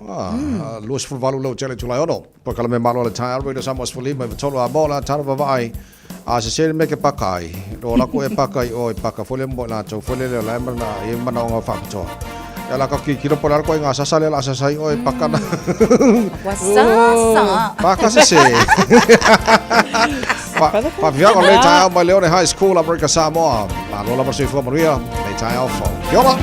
28 leo tele Tulai ono. Polokalame malo a le taeao Radio Samoa 15 i 3 a mo la tala vavaai. A se se me ke paka ai. Lo la ko e paka i o e paka fole mo la tau fole le la mana e mana o whakatoa. Ia la ka ki kilo pola ko i ngā sasa le la sasa i o e paka na. Kua sasa. Paka se se. Whawhianga o le taeao mai Leone High School, Amerika Samoa. Malo lava soifua manuia, le taeao fou. Kia ora!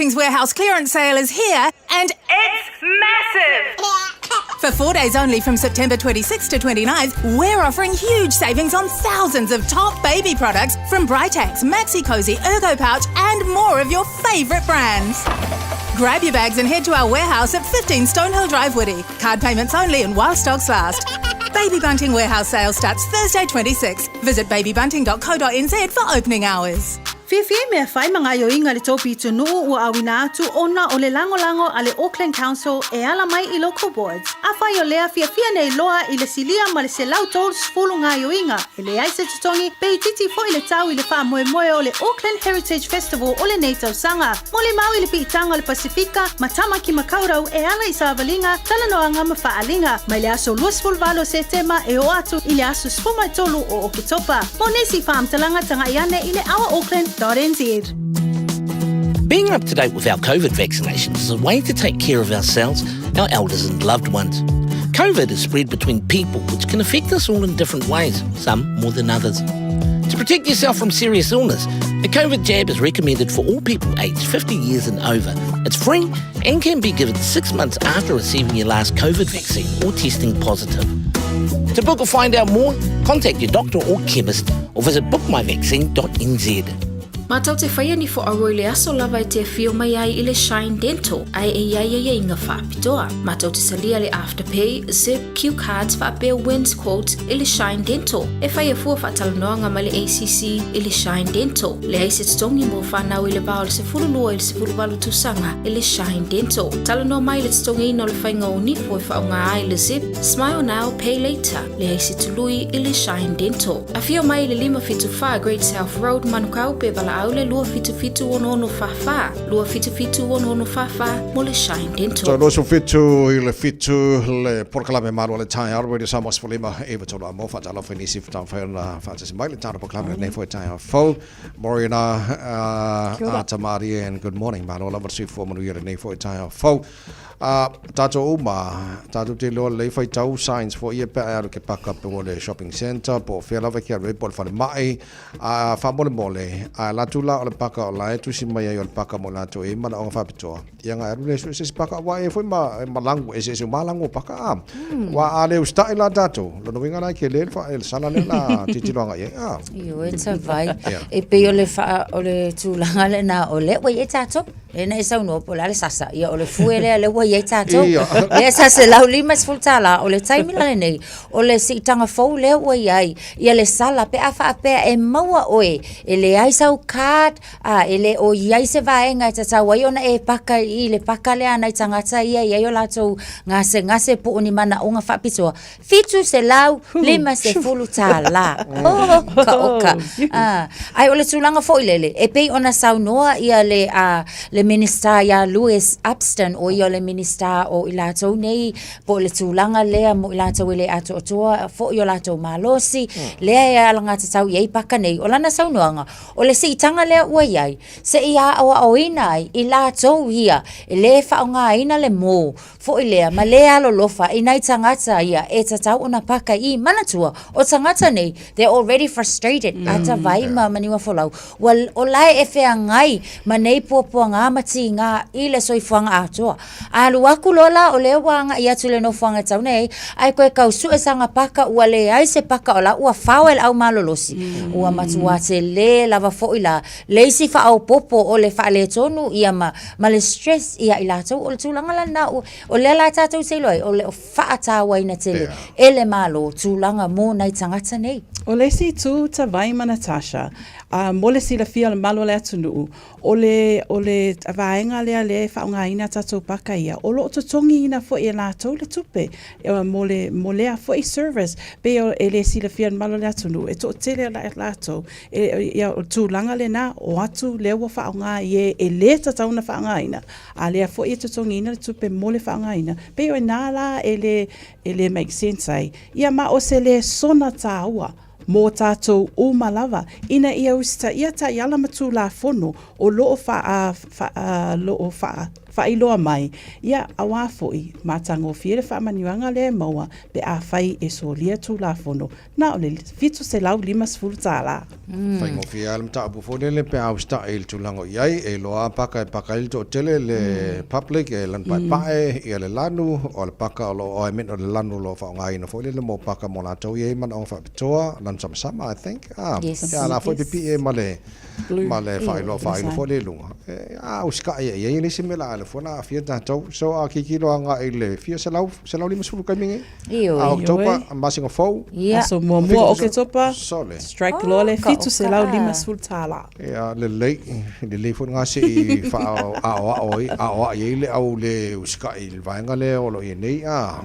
Bunting's Warehouse clearance sale is here and it's massive! For four days only from September 26th to 29th, we're offering huge savings on thousands of top baby products from Britax, Maxi Cosi, Ergo Pouch, and more of your favourite brands. Grab your bags and head to our warehouse at 15 Stonehill Drive, Woody. Card payments only and while stocks last. Baby Bunting Warehouse sale starts Thursday 26. Visit babybunting.co.nz for opening hours. Fiafia i mea fai ma gaioiga a le tou pitonuu ua auina atu ona o le lagolago a le Auckland Council e ala mai i Local Boards. Afai o lea fiafia nei loa i le silia ma le 130 gaioiga, e leai se totogi, pe itiiti foi le tau i le faamoemoe o le Auckland Heritage Festival o lenei tausaga. Molimau i le piitaga o le Pasifika ma Tamaki Makaurau e ala i savaliga, talanoaga ma faaaliga, mai le aso 28 o Setema e oo atu i le aso 13 o Oketopa. Mo nisi faamatalaga tagai ane i le ourauckland.nz. Being up to date with our COVID vaccinations is a way to take care of ourselves, our elders, and loved ones. COVID is spread between people, which can affect us all in different ways, some more than others. To protect yourself from serious illness, a COVID jab is recommended for all people aged 50 years and over. It's free and can be given six months after receiving your last COVID vaccine or testing positive. To book or find out more, contact your doctor or chemist or visit bookmyvaccine.nz. Mātou te whaia ni whoaroa i le aso lava e te awhio mai ai i le Shine Dental, ai e iai ia inga whaapitoa. Mātou te salia le Afterpay, Zip, Cue Cards whaapea Wins Quote i le Shine Dental. E whaia fua whaatalanoanga mai le ACC i le Shine Dental. Leai se totogi mo whanau i le va o le 12 i le 18 tausaga i le Shine Dental. Talanoa mai le totogiina o le faiga o nifo e faaaoga ai le Zip, Smile Now, Pay Later. Leai se tului i le Shine Dental. Afio mai i le 574 Great South Road, Manukau, pe valaau le 277 6644, 277 6644 mo le Shine Dental. So 27 i le 7 le polokalame malo o le taeao Radio Samoa 15 e 93 a mo faatalofa i nisi whai ona whaatasi mai le tāna polokalame lenei foi taeao fou. Morena Ata Marie and good morning. Malo lava le soifua manuia lenei foi taeao fou. A tātou uma, tātou te loa lelei faitau signs foi ia pe a e alu ke paka pe o le shopping centre po o fea lava ke alu ai po o le falemai a faamolemole a e latu la o le paka o la e tusi mai ai o le paka mo latou e i manaoga faapitoa ia nga e alu le sue se isi paka aua e foi ma e malagu eseese uma lagu o paka a aua a le usitai la tātou lona uiga la e kele le fa le sala lea la tilotilo agai i ai a Ioe tavai. E pei o le faa, o le tulaga lena o lea ua i ai tātou. Lea na e saunoa po o le a le sasa. Ia o le fue lea lea ua i ai tātou. Lea sa $150 la, o le taimi la lenei, o le siitaga fou lea ua i ai, ia le sala pe a faapea e maua oe, e leai sau card, a e le o i ai se vaega e tatau ai ona e paka i le paka lea a nai tagata ia e i ai o latou gasegase po o ni manaoga faapitoa, $750. Oh, ka oka. Ah, ai o le tulaga foi lele, e pei ona saunoa ia le, uh, le Minista ia Louis Upston, o ia o le Minista o i latou nei, po o le tulaga lea mo i latou e le atoatoa foi o latou malosi, lea e alagatatau i ai paka nei. O lana saunoaga, o le siitaga lea ua i ai, se i aoaoina ai i latou ia e le faaaogaina le mō, Foi lea ma le alolofa i nai tagata ia e tatau ona paka i manatua o tagata nei they're already frustrated mm. ata vai ma maniua folau ua o lae e feagai ma nei puapuaga ma tiga i le soifuaga atoa alu aku loa la o lea ua agai atu i le nofoaga e tau nei ae koe kau sue saga paka ua leai se paka o la ua fao e le au malolosi mm. ua matua tele lava foi la le isi faaopoopo o le faaletonu ia ma, ma le stress ia i latou, o le tulaga la lena, o, o lea la tatou te iloa ai, o le faatauaina tele yeah. e le Malo tulaga mo nai tagata nei. O le isi itu Tavai ma Natasha, uh, mo le silafia o le malo o le atunuu, o le, o le vaega lea lea e faaaogaina tatou paka ia, o lo o totogiina foi e latou le tupe e, mo, le, mo lea foi service. Pei o, e le silafia e le malo o le atunuu, e toatele latou E, ia, o le tulaga lena, o atu lea ua faaaoga i e e lē tatau ona faaaogaina, a lea foi e totogiina le tupe mo le faaaogaina, pei o inā la e lē, e lē make sense ai. Ia ma o se lesona tāua mō tātou uma lava, ina ia usitaia taiala ma tulafono o lo o faa, faa, lo o faa, faailoa mai, ia, auā foi, matagofie le faamanuiaga lea e maua pe afai e solia Tulafono na o le $750. Faigofie lava le mataupu foi lele pe a usitai i le tulaga o i ai, e iloa lava paka e paka ai le toatele, le public e lanu paepae, ia le lanu, o le paka o lo o, I mean o le lanu o lo o faaaogaina foi lele mo paka mo latou e i ai manaoga faapitoa, lanu samasama I think, a, ia a la foi pipii ai ma le ma le faailoa faailo foi lea i luga. A usitai i ai e leai se mea o le a alu fua o le a aafia tatou. So a tilotilo agai i le fia selau, 150 i le taimi lenei? Ioe. A Oketopa, masina fou. Ia. Aso muamua o Oketopa, Sole. strike loa le $750. Ia, lelei, lelei foi lena se i faaoao ai, aoai ai le au le usikai i le vaega lea o lo o i ai nei. A,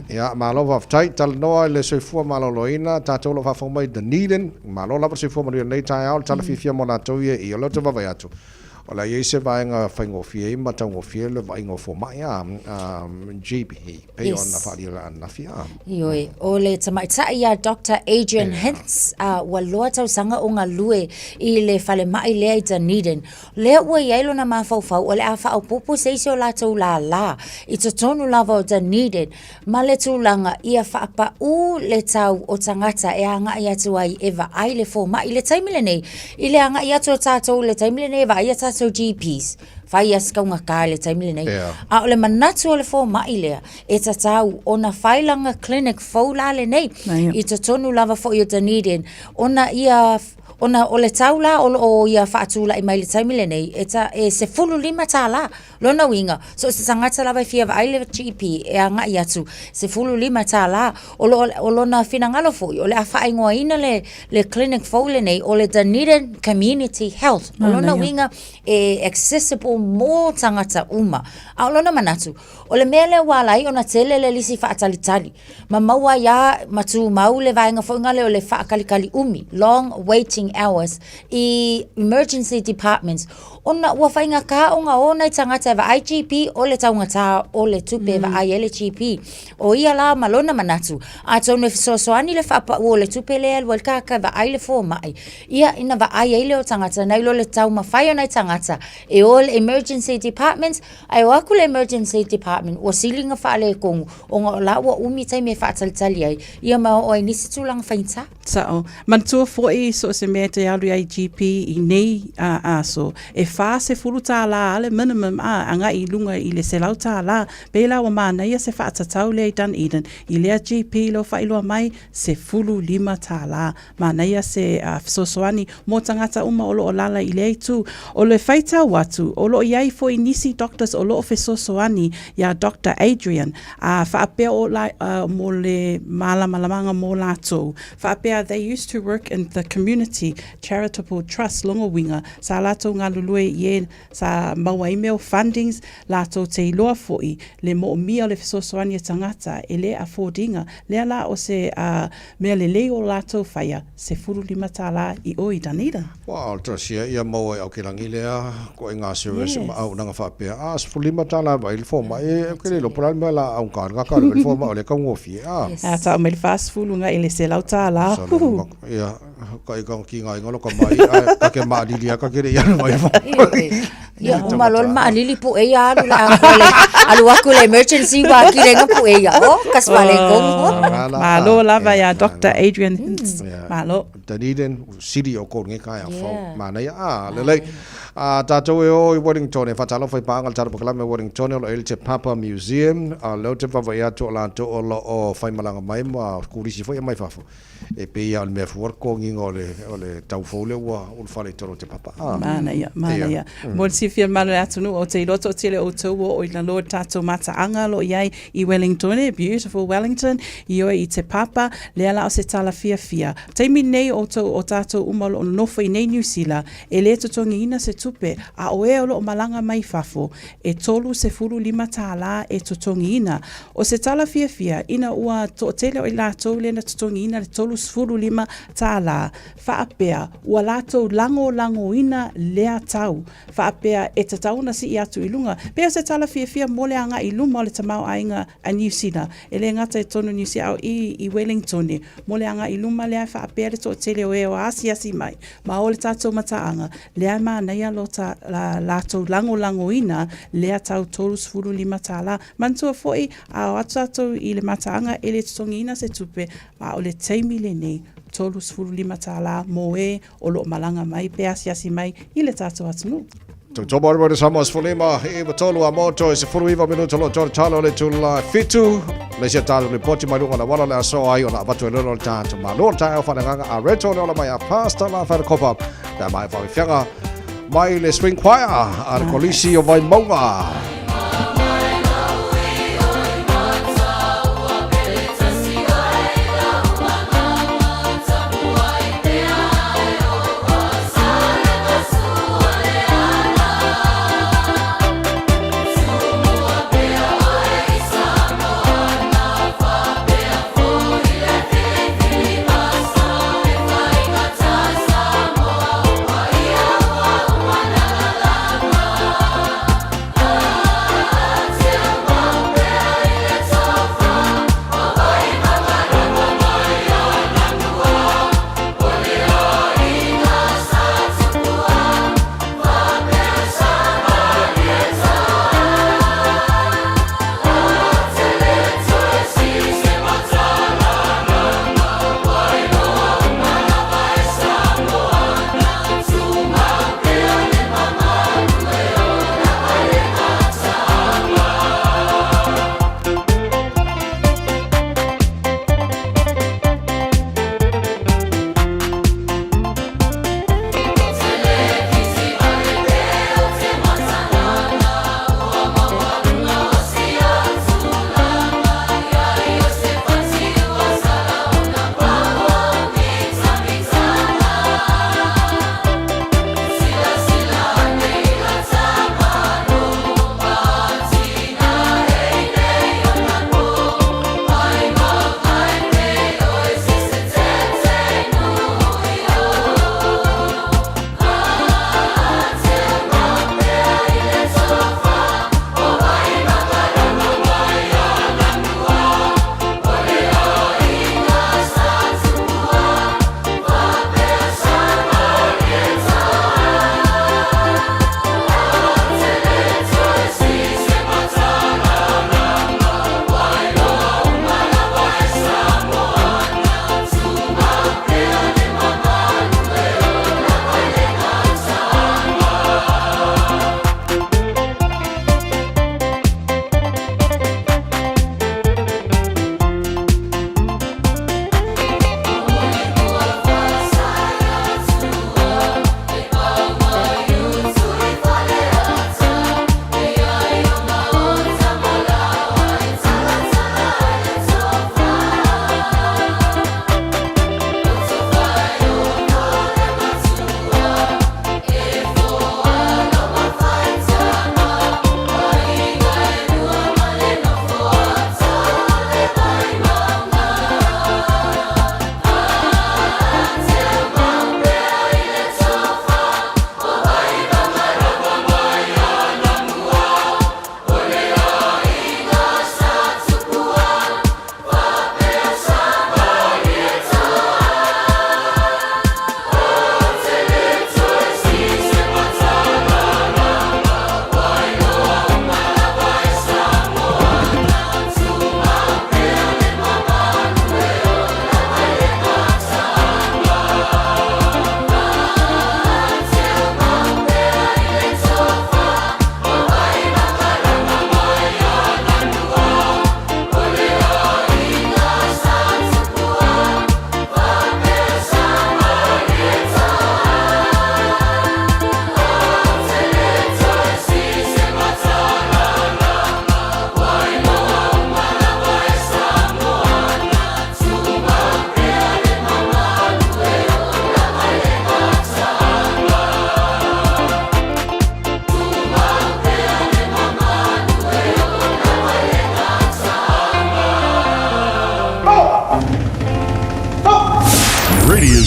ia, malo faafetai. Talanoa i le soifua maloloina, tatou o lo o faafofoga mai i Dunedin, malo lava le soifua manuia i lenei taeao, le tala fiafia mo latou ia i o lea ou te vaavaai atu, O le a i ai se vaega faigofie ai ma taugofie le vaaiga o fomai a GP pei yes. ona faaalia ananafi a. Ioe, o le tamaitai ia Dr. Adrian yeah. Hintz, ua loa tausaga o galue i le falemai lea i Dunedin. Lea ua i ai lona mafaufau o le a faaopoopo se isi o latou lālā i totonu lava o Dunedin ma le tulaga ia faapaū le tau o tagata e agai atu ai e vaai le fomai. I le taimi lenei, i le agai atu o tatou i le taimi lenei e vaai a tatou GPs, fai a si taugata i le taimi lenei. Yeah. A o le manatu o le fomai lea, e tatau ona fai lana clinic fou la lenei i totonu lava foi o Dunedin, ona ia ona o le tau la o lo o ia faatulai mai i le taimi lenei, e, ta, e $15. Lona uiga, so o se tagata lava e fia vaai le GP e agai atu, $15. O lo, o lona finagalo foi, o le a faaigoaina le, le clinic fou lenei o le Dunedin Community Health. O lona uiga, e accessible mo tagata uma. A o lona manatu, o le mea lea ua ala ai ona tele le lisi faatalitali, ma maua ai lava ma tumau le vaega foi lea o le faatalitali umi, long waiting hours, i emergency departments, ona ua faigata ona o nai tagata e vaai GP o le taugata o le tupe e vaai ai le GP. O ia la ma lona manatu, atonu e fesoasoani le faapau o le tupe lea e alu ai le tagata e vaai le fomai, ia ina vaai ai lea o tagata nai lo le taumafai o nai tagata e o i le emergency departments, ae o atu le emergency department ua sili ona faaletonu ona o la ua umi taimi e faatalitali ai, ia ma oo ai i nisi tulaga faigata. Sao. Manatua foi so o se mea e te alu i ai GP i nei aso, e $40 a le minimum a agai i luga i le $100. Pei la ua manaia se faatatau lea i Dunedin i lea GP lea ua faailoa mai, $15. Manaia se fesoasoani mo tagata uma o lo o lala i lea itu. O le faitau atu, o lo o i ai foi nisi doctors o lo o fesoasoani iā Doctor Adrian, ā, faapea o la, mo le mālamalamaga mō lātou, faapea they used to work in the community charitable trust lona uiga, sa lātou galulue i e sa maua ai mea o fundings, lātou te iloa foi le moomia o le fesoasoani a tagata e le afford ina, lea la o se mea lelei o lātou whaia, $15 i o i Dunedin. Ua o le talosia ia maua i Aokilangi lea koe ngā service ma auaunaga faapea, a, $15 e vaai le fomai, e ke le iloa po o le a le mea o le a augata ai le kaka i le fomai o lea e taugofie, a. A tau mai le 40 nga i le $100, huhu. Ia, ka i ka kiga inga lo ka mai, ae ka ke maalili a ka ke le i alu mai le fomai. Ia, uma loa le maalili puʻe ia alu le atoa le alu atu le emergency ua atili ai na puʻe ia. Oh, kasi faaletonu. Malo lava iā Doctor Adrian Hintz. Malo. Dunedin City o kou lenei taeao fou. Manaia, a, lelei. A tatou e o i Wellington e faatalofa i paaga le tatou polokalame Wellington o lo o i ai le Te Papa Museum, a o lea ou te vaavaai atu o latou o lo o faimalaga mai ma turisi foi mai fafo. E pei lava o le mea fua le totogiina o le, o le tau fou lea ua ulufale i totonu o Te Papa. A. Manaia, manaia. Mo le silafia mamalu o le atunuu, ou te iloa toatele o outou ua oo i lalo i le tatou mataaga o lo o i ai i Wellington, beautiful Wellington, ioe i Te Papa, lea la o se tala fiafia. Taimi lenei o outou, o tatou uma o lo o nonofo i nei Niu Sila, e le totogiina se tupe, a o e o lo o malaga mai fafo, e $35 e totogiina. O se tala fiafia, ina ua toatele o i latou lea na totogiina le $35 faapea ua latou lagolagoina lea tau faapea e tatau ona sii atu i luga. Pei o se tala fiafia mo le agai i luma o le tamaoaiga a Niu Sila, e le gata i totonu o Niu Sila a o i i Wellingtone, mo le agai i luma lea e faapea le toatele o e o asiasi mai ma o le tatou mataaga, lea e manaia lo ta, la, latou lagolagoina lea tau $35. Manatua foi, a o atu tatou i le mataaga e le totogiina se tupe, a o le taimi lenei, $35 mo e o lo o malaga mai pe asiasi mai i le tatou atunuu. Tautomo mai le Samoa 15 i 3 a moto e 19 minuta lo tolo talo le tula fitu. Le sia talo le poti mai lunga na wala le aso ai ona avatu e lolo le tātu malo le tāu whananganga a reto le ola mai a pasta la whare kopa. Le mai whawifianga mai le swing choir a le kolisi o Vaimauga.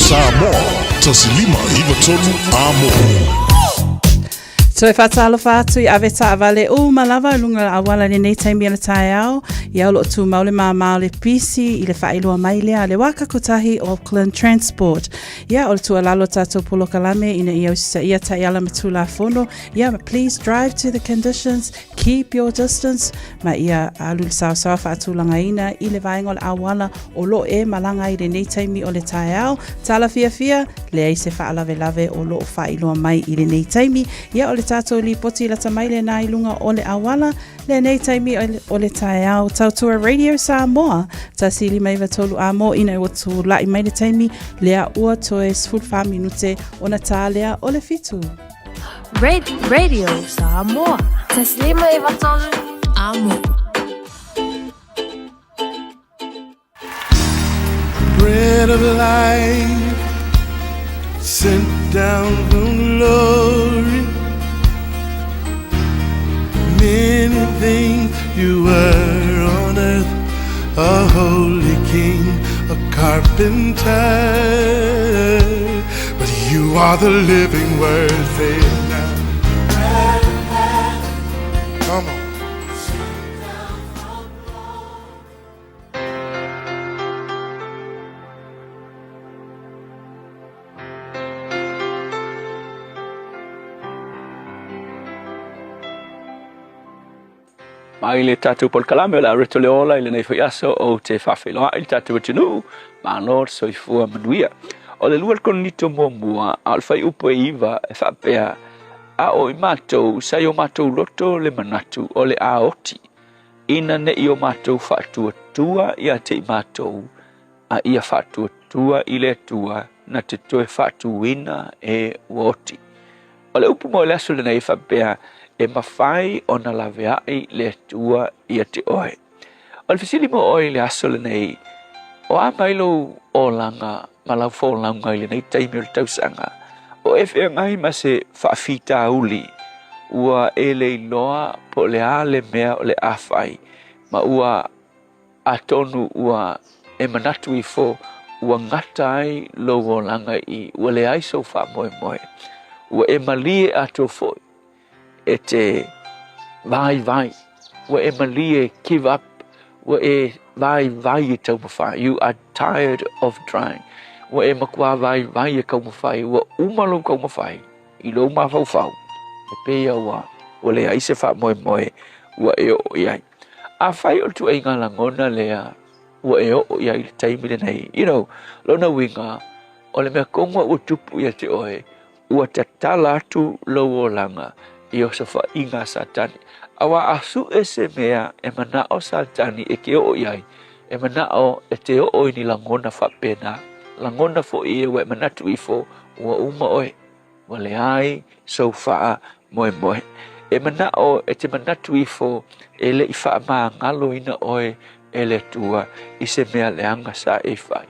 Samoa, 1593 Amo. Toe whātālofa atu i ave taavale uma lava i lunga auala i lenei taimi o le taeao. Ia o loo tumau le māmā o le pisi i le faailoa mai lea a le waka kotahi Auckland Transport. Ia o le tuualalo tātou polokalame ina ia usitaia taiala ma tulafono. Ia please drive to the conditions, keep your distance, ma ia alu le saosaoa faatulagaina i le vaega o le auala o lo o e malaga ai i lenei taimi o le taeao. Tala fiafia, leai se faalavelave o lo o faailoa mai i lenei taimi. Ia o le tātou lipoti lata mai lena i luga o le auala, lenei taimi o le taeao. Tautua Radio Samoa, 153 a mō ina ua tūlaʻi mai le taimi, lea ua toe 14 minute ona tā lea o le fitu. Radio Samoa. 153 Amo. Bread of life sent down from glory. Many things you were on earth, a holy king, a carpenter. But you are the living word, say it now. Come on. Mai le tatou polokalame o le a reto le ola i lenei foi aso ou te faafeiloai i le tatou atunuu, malo le soifua manuia. O le lua le Korinito muamua, a o le fuaiupu e iva e faapea, A o i matou, sa i o matou loto le manatu o le a oti, ina ne i o matou faatuatua ia te i matou, a ia faatuatua i le Atua na te toe faatuina e ua oti. O le upu mo le aso lenei e faapea, e mafai ona laveai le Atua ia te oe. O le fesili mo oe i le aso lenei, o a mai lou olaga ma lau folauga i lenei taimi o le tausaga? O e feagai ma se faafitauli ua e le iloa po o le a le mea o le a fai, ma ua Atonu ua e manatu ifo ua gata ai lou olaga i ua leai sou faamoemoe. Ua e malie atoa foi e te vaivai. Ua e malie give up. Ua e vaivai e taumafai. You are tired of trying. Ua e matua vaivai e taumafai. Ua uma lou taumafai i lou mafaufau. E pei ua ua leai se faamoemoe ua e oo i ai. Afai o le tuaiga lagona lea ua e oo i ai i le taimi lenei, you know, lona uiga, o le mea tonu ua tupu ia te oe, ua tatala atu lou olaga i osofaiga a Satani. Aua a sue se mea e manao Satani e te oo i ai, e manao e te oo i ni lagona faapena, lagona foi ia ua e manatu ifo ua uma oe. Ua leai sou faamoemoe. E manao e te manatu ifo e le i faamagaloina oe e le Atua i se mea leaga sa e fai.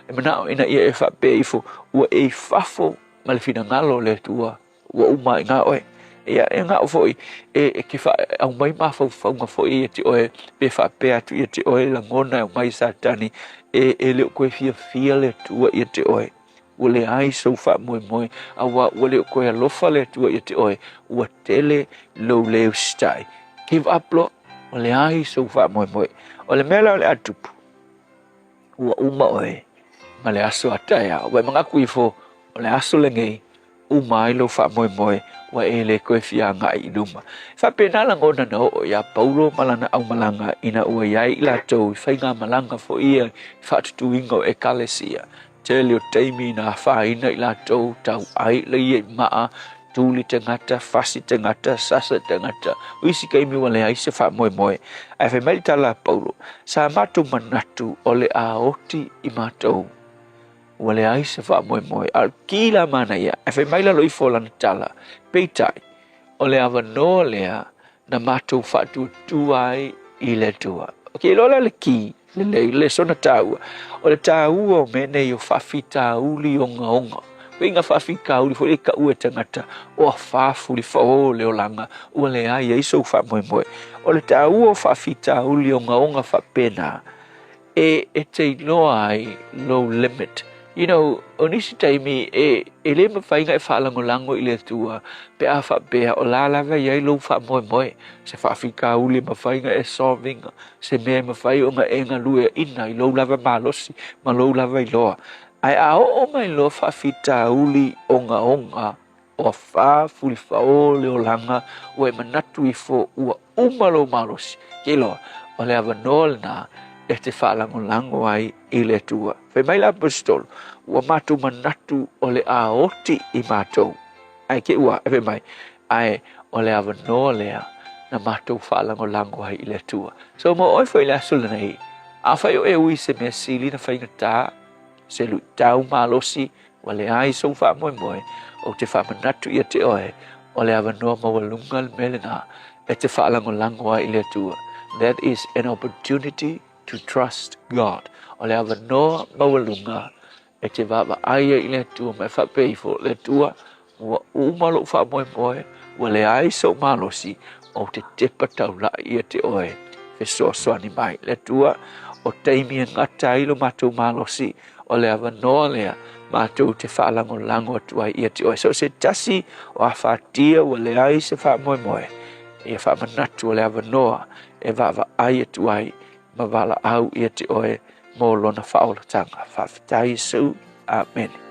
E manao ina ia e faapea ifo ua e i fafo ma le finagalo o le Atua ua uma ai i ina oe. Ia, e manao foi e te aumai mafaufauga foi ia te oe pe faapea atu ia te oe lagona e aumai e Satani e le o toe fiafia le Atua ia te oe. Ua leai sou faamoemoe, auā ua le o toe alofa le Atua ia te oe, ua tele lou le usitai. Give up loa, ua leai sou faamoemoe. O le mea la o le a tupu, ua uma oe ma le aso a taeao. Ua e manatu ifo, o le aso lenei, uma ai lou faamoemoe, ua e le toe fia agai i luma. E faapena lagona na oo iā Paulo ma lana aumalaga ina ua i ai i latou i faigamalaga foi ia i faatutuina o Ekalesia. Tele o taimi na afaina i latou, tauai laia i maa, tuli tagata, fasi tagata, sasa tagata. O isi taimi ua leai se faamoemoe. Ae fai mai le tala a Paulo, Sa matou manatu o le a oti i matou. Ua leai se faamoemoe, a o le ki la manaia, ae fai mai lalo ifo o lana tala, peitai, o le avanoa lea na matou faatuatua ai i le Atua. Ok, iloa la le ki, lelei, le sona taua. O le taua o mea nei o faafitauli ogaoga. Uiga faafitauli foi e taua e tagata o afafu le fao o le olaga ua leai ai sou faamoemoe. O le taua o faafitauli ogaoga faapena, e e te iloa ai lou limit, You know, o nisi taimi e, e le mafai ona e faalagolago i le Atua pe a faapea o la lava e i ai lou faamoemoe, se faafitauli e mafai ona e solve ina, se mea e mafai ona e galueaina i lou lava malosi ma lou lava iloa. Ae a oo mai loa faafitauli ogaoga, o afā fulifao le olaga ua e manatu ifo ua uma lou malosi, ke iloa, o le avanoa lena e te faalagolago ai i le Atua. Fai mai le Aposetolo, ua matou manatu o le a oti i matou. Ae ke ua, e fai mai, ae o le avanoa lea na matou faalagolago ai i le Atua. So mo oe foi i le aso lenei, afai o e ui i se mea sili na faigata, se luitau malosi, Ua leai sou faamoemoe, ou te faamanatu ia te oe, o le avanoa maualuga le mea lena e te faalagolago ai i le Atua. That is an opportunity to trust God. O le avanoa maualuga e te vaavaai ai i le Atua ma e faapea ifo, Le Atua, ua uma lou faamoemoe, ua leai sou malosi, ou te tepa taulai ia te oe, fesoasoani mai. Le Atua, o taimi e gata ai lo matou malosi, O le avanoa lea matou te faalagolago atu ai ia te oe. So o se tasi o afatia ua leai se faamoemoe, ia faamanatu o le avanoa e vaavaai atu ai ma valaau ia te oe mo lona faaolataga. Faafetai Iesu. Amene.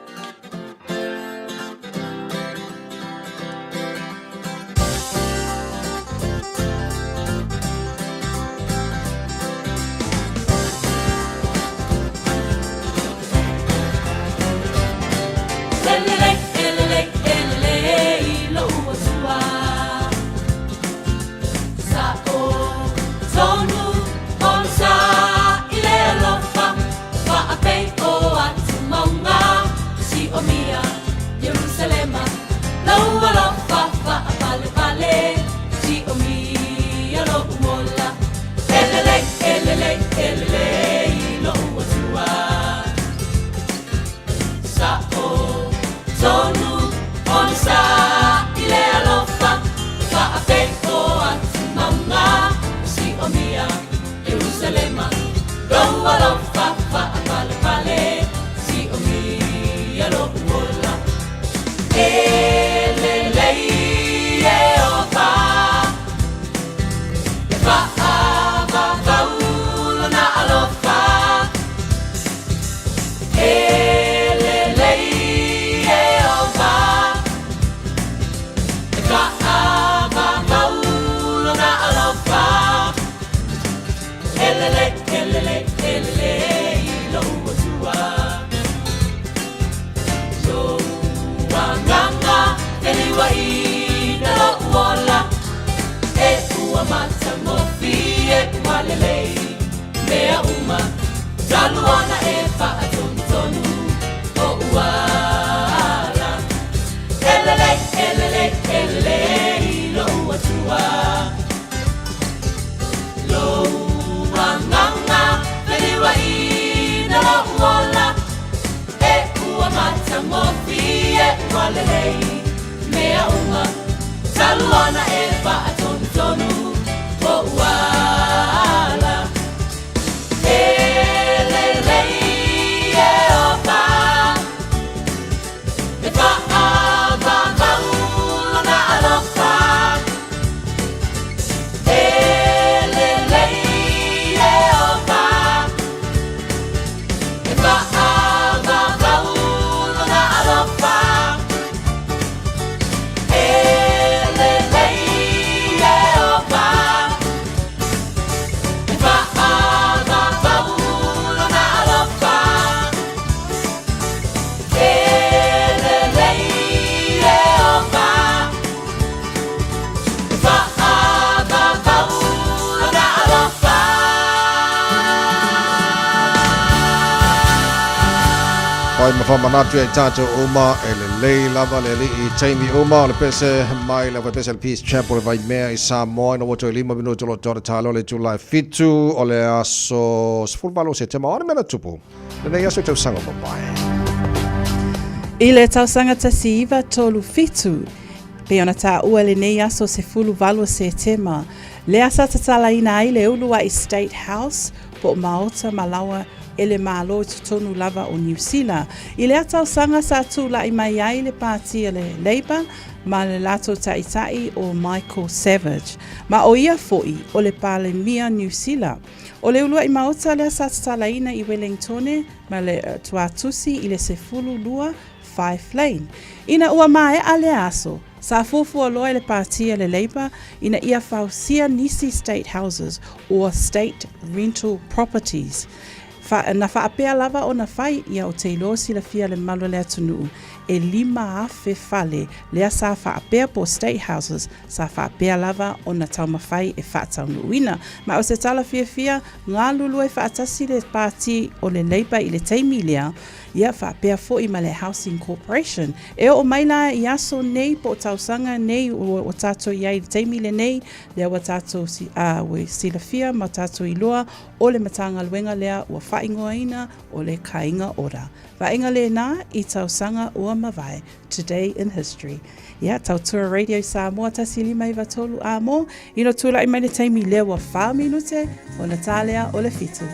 Whai ma whamanatu e tātou uma e lelei lava le alii i taimi uma o le pese mai le pese le Peace Chapel e Vaimea i Samoa ina ua toe lima minutu o lo tona talo le itula e fitu o le aso 18 o Setema o le mea na tupu lenei aso i tausaga mamae. I le tausaga 1937, pei ona taua lenei aso 18 o Setema, lea sa tatalaina ai le uluai State House po o Maota ma Laoa e le Malo i totonu lava o Niu Sila. I lea tausaga sa tulai mai ai le Pāti a le Labour ma le latou taitai o Michael Savage, ma o ia foi o le Palemia Niu Sila. O le uluai maota lea sa tatalaina i Wellingtone ma le tuatusi i le 12 Fife Lane. Ina ua maea lea aso, sa fuafua loa e le Pāti a le Labour ina ia fausia nisi state houses or state rental properties. Fa, na faapea lava ona fai ia o te iloa silafia le mamalu o le atunuu, e 5,000 fale lea sa faapea po o state houses sa faapea lava ona taumafai e faataunuuina. Ma o se tala fiafia, galulue faatasi le Pāti o le Labour i le taimi lea, ia faapea foi ma le Housing Corporation. E oo mai la i aso nei po o tausaga nei ua tatou i ai i le taimi lenei, lea ua tatou ua silafia ma tatou iloa o le Matagaluega lea ua faaigoaina o le Kāinga Ora. Vaaiga lēnā i tausaga ua mavae. Today in History. Ia, tautua Radio Samoa 1593 a mō, ina tūlaʻi mai le taimi lea ua 4 minute ona tālea o le 7.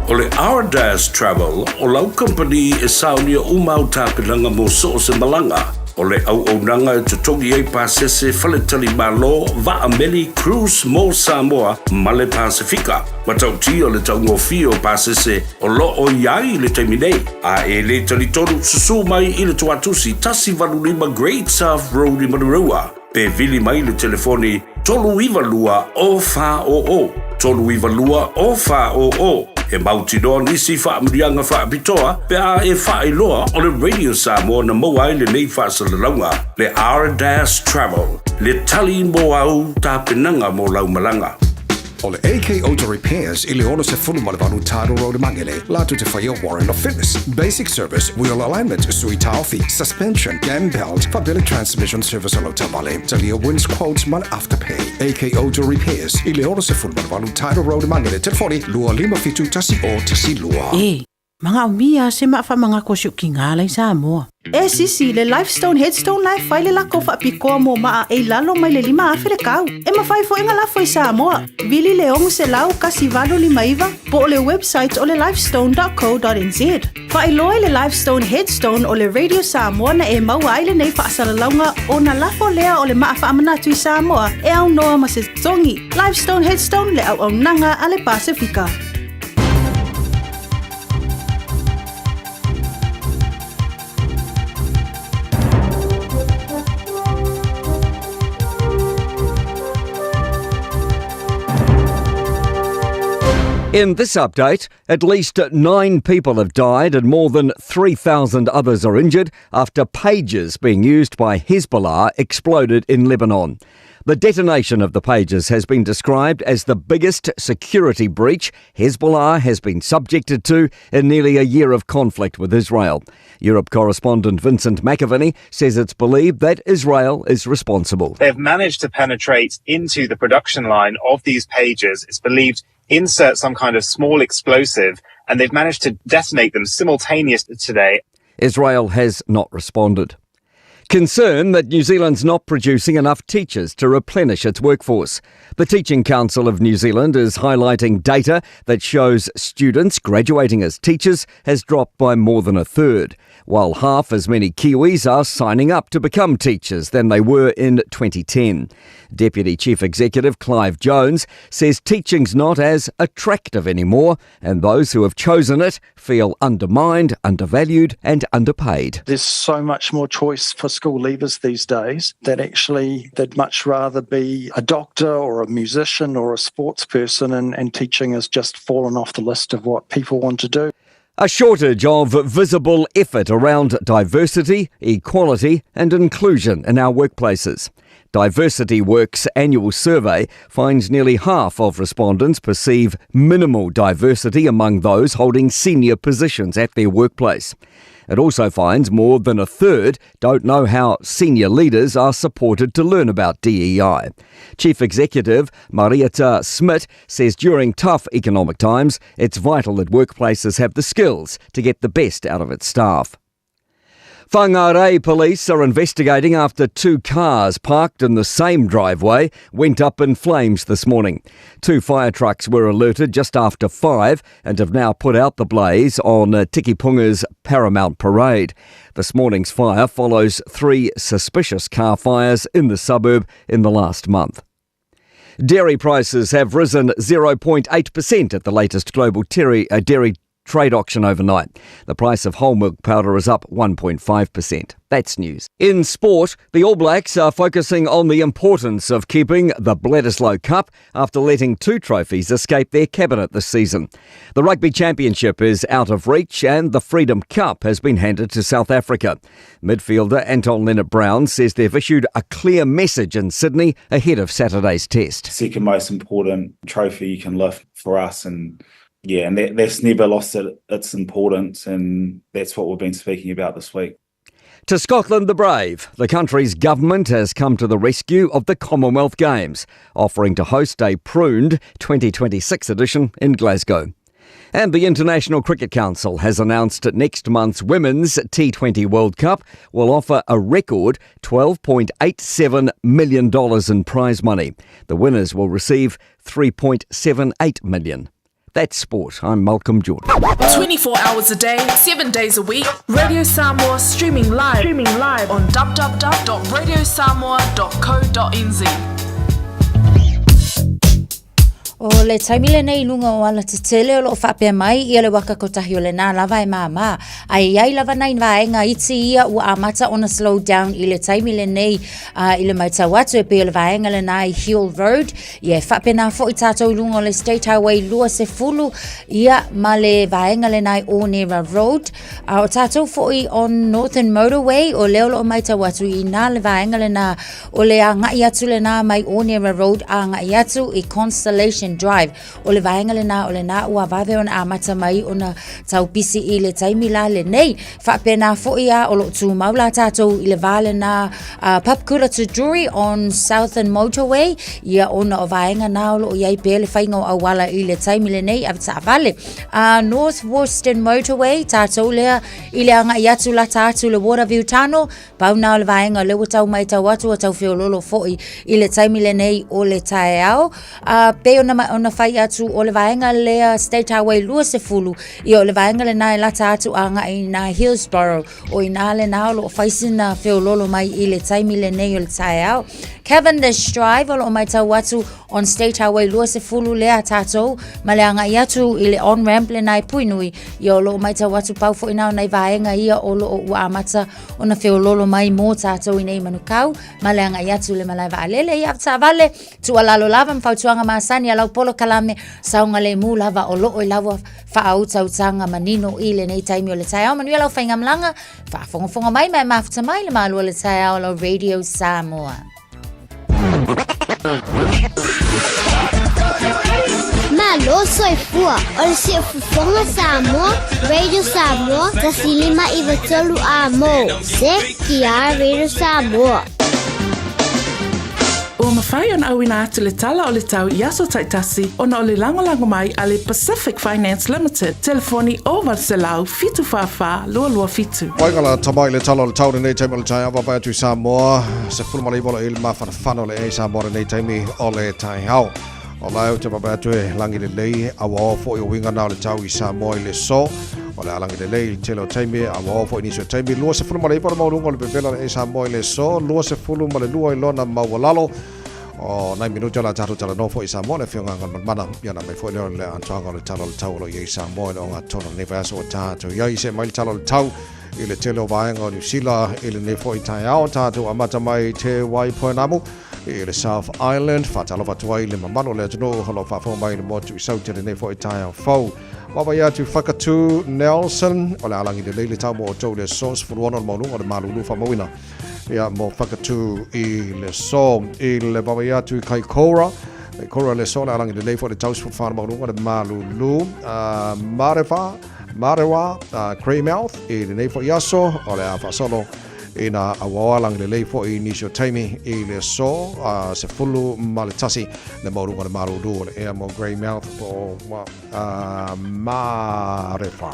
O le Ardas Travel o lau kamupani e saonia uma au tapenaga mo so o se malaga. O le auaunaga e totogi ai pasese, faletalimalo, vaa meli, cruise mo Samoa ma le Pasefika. Matautia le taugofie o pasese o lo o i ai i le taimi nei. A e le talitonu, susū mai i le tuatusi 185 Great South Road i Manurewa. Pe vili mai le telefoni 392 0400, 392 0400. E mautinoa nisi faamanuiaga faapitoa pe a e faailoa o le Radio Samoa na maua ai lenei faasalalauga. Le R-Dash Travel, le tali mo au tapenaga mo lau malaga. O le AK Auto Repairs i le 68 Tidal Road i Magele, latou te faia Warrant of Fitness, Basic Service, Wheel Alignment, Sui Taofi, Suspension, Cam Belt, faapea le Transmission Service o lau taavale. Talia Wins Quotes ma le Afterpay. AK Auto Repairs i le 68 Tidal Road i Magele, telefoni 257 10 12. E. Manaomia se maa faamanatu a si ou tinā la i Samoa. E sisi, le Lifestone Headstone la e fai le lako faapitoa mo maa e i lalo mai le 5,000 le tau. E mafai foi ona lafo i Samoa. Vili le 600 1859 po o le website o le lifestone.co.nz. Faailoa i le Lifestone Headstone o le Radio Samoa na e maua ai lenei faasalalauga ona lafo lea o le maa faamanatu i Samoa e aunoa ma se totogi. Lifestone Headstone le auaunaga a le Pasefika. In this update, at least nine people have died and more than 3,000 others are injured after pagers being used by Hezbollah exploded in Lebanon. The detonation of the pagers has been described as the biggest security breach Hezbollah has been subjected to in nearly a year of conflict with Israel. Europe correspondent Vincent McAviney says it's believed that Israel is responsible. They've managed to penetrate into the production line of these pagers. It's believed insert some kind of small explosive and they've managed to detonate them simultaneously today. Israel has not responded. Concern that New Zealand's not producing enough teachers to replenish its workforce. The Teaching Council of New Zealand is highlighting data that shows students graduating as teachers has dropped by more than a third, while half as many Kiwis are signing up to become teachers than they were in 2010. Deputy Chief Executive Clive Jones says teaching's not as attractive anymore, and those who have chosen it feel undermined, undervalued, and underpaid. There's so much more choice for school leavers these days that actually they'd much rather be a doctor or a musician or a sports person, and, and teaching has just fallen off the list of what people want to do. A shortage of visible effort around diversity, equality, and inclusion in our workplaces. Diversity Works annual survey finds nearly half of respondents perceive minimal diversity among those holding senior positions at their workplace. It also finds more than a third don't know how senior leaders are supported to learn about DEI. Chief Executive Marietta Smit says during tough economic times, it's vital that workplaces have the skills to get the best out of its staff. Whangarei police are investigating after two cars parked in the same driveway went up in flames this morning. Two fire trucks were alerted just after 5 and have now put out the blaze on uh, Tikipunga's Paramount Parade. This morning's fire follows three suspicious car fires in the suburb in the last month. Dairy prices have risen 0.8% at the latest global terry, uh, dairy trade auction overnight. The price of whole milk powder is up 1.5%. That's news. In sport, the All Blacks are focusing on the importance of keeping the Bledisloe Cup after letting two trophies escape their cabinet this season. The Rugby Championship is out of reach and the Freedom Cup has been handed to South Africa. Midfielder Anton Lienert-Brown says they've issued a clear message in Sydney ahead of Saturday's test. Second most important trophy you can lift for us and yeah, and that, that's never lost it, its importance, and that's what we've been speaking about this week. To Scotland the Brave, the country's government has come to the rescue of the Commonwealth Games, offering to host a pruned 2026 edition in Glasgow. And the International Cricket Council has announced that next month's Women's T20 World Cup will offer a record $12.87 million in prize money. The winners will receive $3.78 million. That's sport. I'm Malcolm Jordan. 24 hours a day, 7 days a week. Radio Samoa streaming live, streaming live on www.radiosamoa.co.nz. O le taimi lenei i luga o alatetele o lo o faapea mai ia le waka kotahi o lenā lava e māmā. A e iai lava nai vaega iti ia ua amata ona slow down i le taimi lenei uh, i le matau atu e pei o le vaega lenā i Hill Road. Ia e faapena foi tātou i luga o le State Highway 20 ia ma le vaega lenā i Onera Road. A o tātou foi on Northern Motorway o lea o lo o matau atu i nā le vaega lenā O le agai atu lenā mai Onera Road agai atu i Constellation Drive. Drive. O le vaega lena o lena ua vave ona amata mai ona tau pisi i le taimi la lenei. Faapena foi a o loo tumau la tatou i le va lena Papakura to Drury on Southern Motorway, ia ona o vaega na o loo iai pea le faiga o auala i le taimi lenei avetaavale. North Western Motorway, tatou lea i le agai atu lata atu le Waterview Tunnel, Pau na o le vaega o lea ua tau maitau atu ua tau feololo foi i le taimi lenei o le taeao. Pei ona, ona fai atu o le vaega lea State Highway 20, ia o le vaega lena e lata atu agai i nā Hillsborough. O i nā lena o loo fai sina feololo mai i le taimi lenei o le taeao. Cavendish Drive o loo maitau atu on State Highway 20 lea tātou ma le agai atu i le on-ramp lena i Puinui. Ia o loo maitau atu pau foi na o nai vaega ia o loo ua amata ona feololo mai mō tātou i nei manukau ma le agai atu i le malae vaalele i avetaavale tuualalo lava ma fautuaga masani a lau polokalame saogalemu lava o loo i lau faautautaga manino i lenei taimi o le taeao. Manuia lau faigamalaga, faafogafoga mai ma e mafuta mai le malu o le taeao lau Radio Samoa. Malo soifua o le siufofoga Samoa, Radio Samoa, 153 amo. CKR Radio Samoa. Ua mafai ona auina atu le tala o le tau i aso taitasi ona o le lagolago mai a le Pacific Finance Limited, telefoni 0800 744 227. Wai la tama i le tala o le tau lenei taimi o le taeao vaavaai atu i Samoa, 19 o le mafanafana o le ea i Samoa lenei taimi o le taeao. O la e ou te vaavaai atu e lagi lelei, auaoa foi o uiga na o le tau i Samoa i le so. O le a lagi lelei i le tele o taimi, auaoa foi i nisi o taimi. 29 le maualuga o le pepela o le ea i Samoa i le so, 22 i lona maualalo. O nai minute o le a tatou talanoa foi i Samoa, le Afioga Galumalemana, ia ona aumai foi lea o le atoaga o le Tala o le Tau o lo o i ai i Samoa i le ogatotonu o lenei vaiaso ua tatou i ai. See mai le Tala o le Tau i le tele o vaega o Niu Sila i lenei foi taeao, tatou amata mai Te Waipounamu i le South Island, faatalofa atu ai i le mamalu o le atunuu o lo o faafofoga mai i le motu i Saute i lenei foi taeao fou. Vaavaai atu Whakatū Nelson, o le a lagi lelei le tau mo outou i le aso 16 o le maualuga o le malulu faamauina. Ia, mo Whakatū i le so. I le vaavaai atu i Kaikoura, Kaikoura le so, le a lagi lelei foi le tau 14 le maualuga o le malulu. Marewha, Marewa, Greymouth, i lenei foi aso, o le a faasolo ina auaoa lagi lelei foi i nisi o taimi i le aso 11 le maualuga o le malulu o le ea mo Greymouth po o Marewha,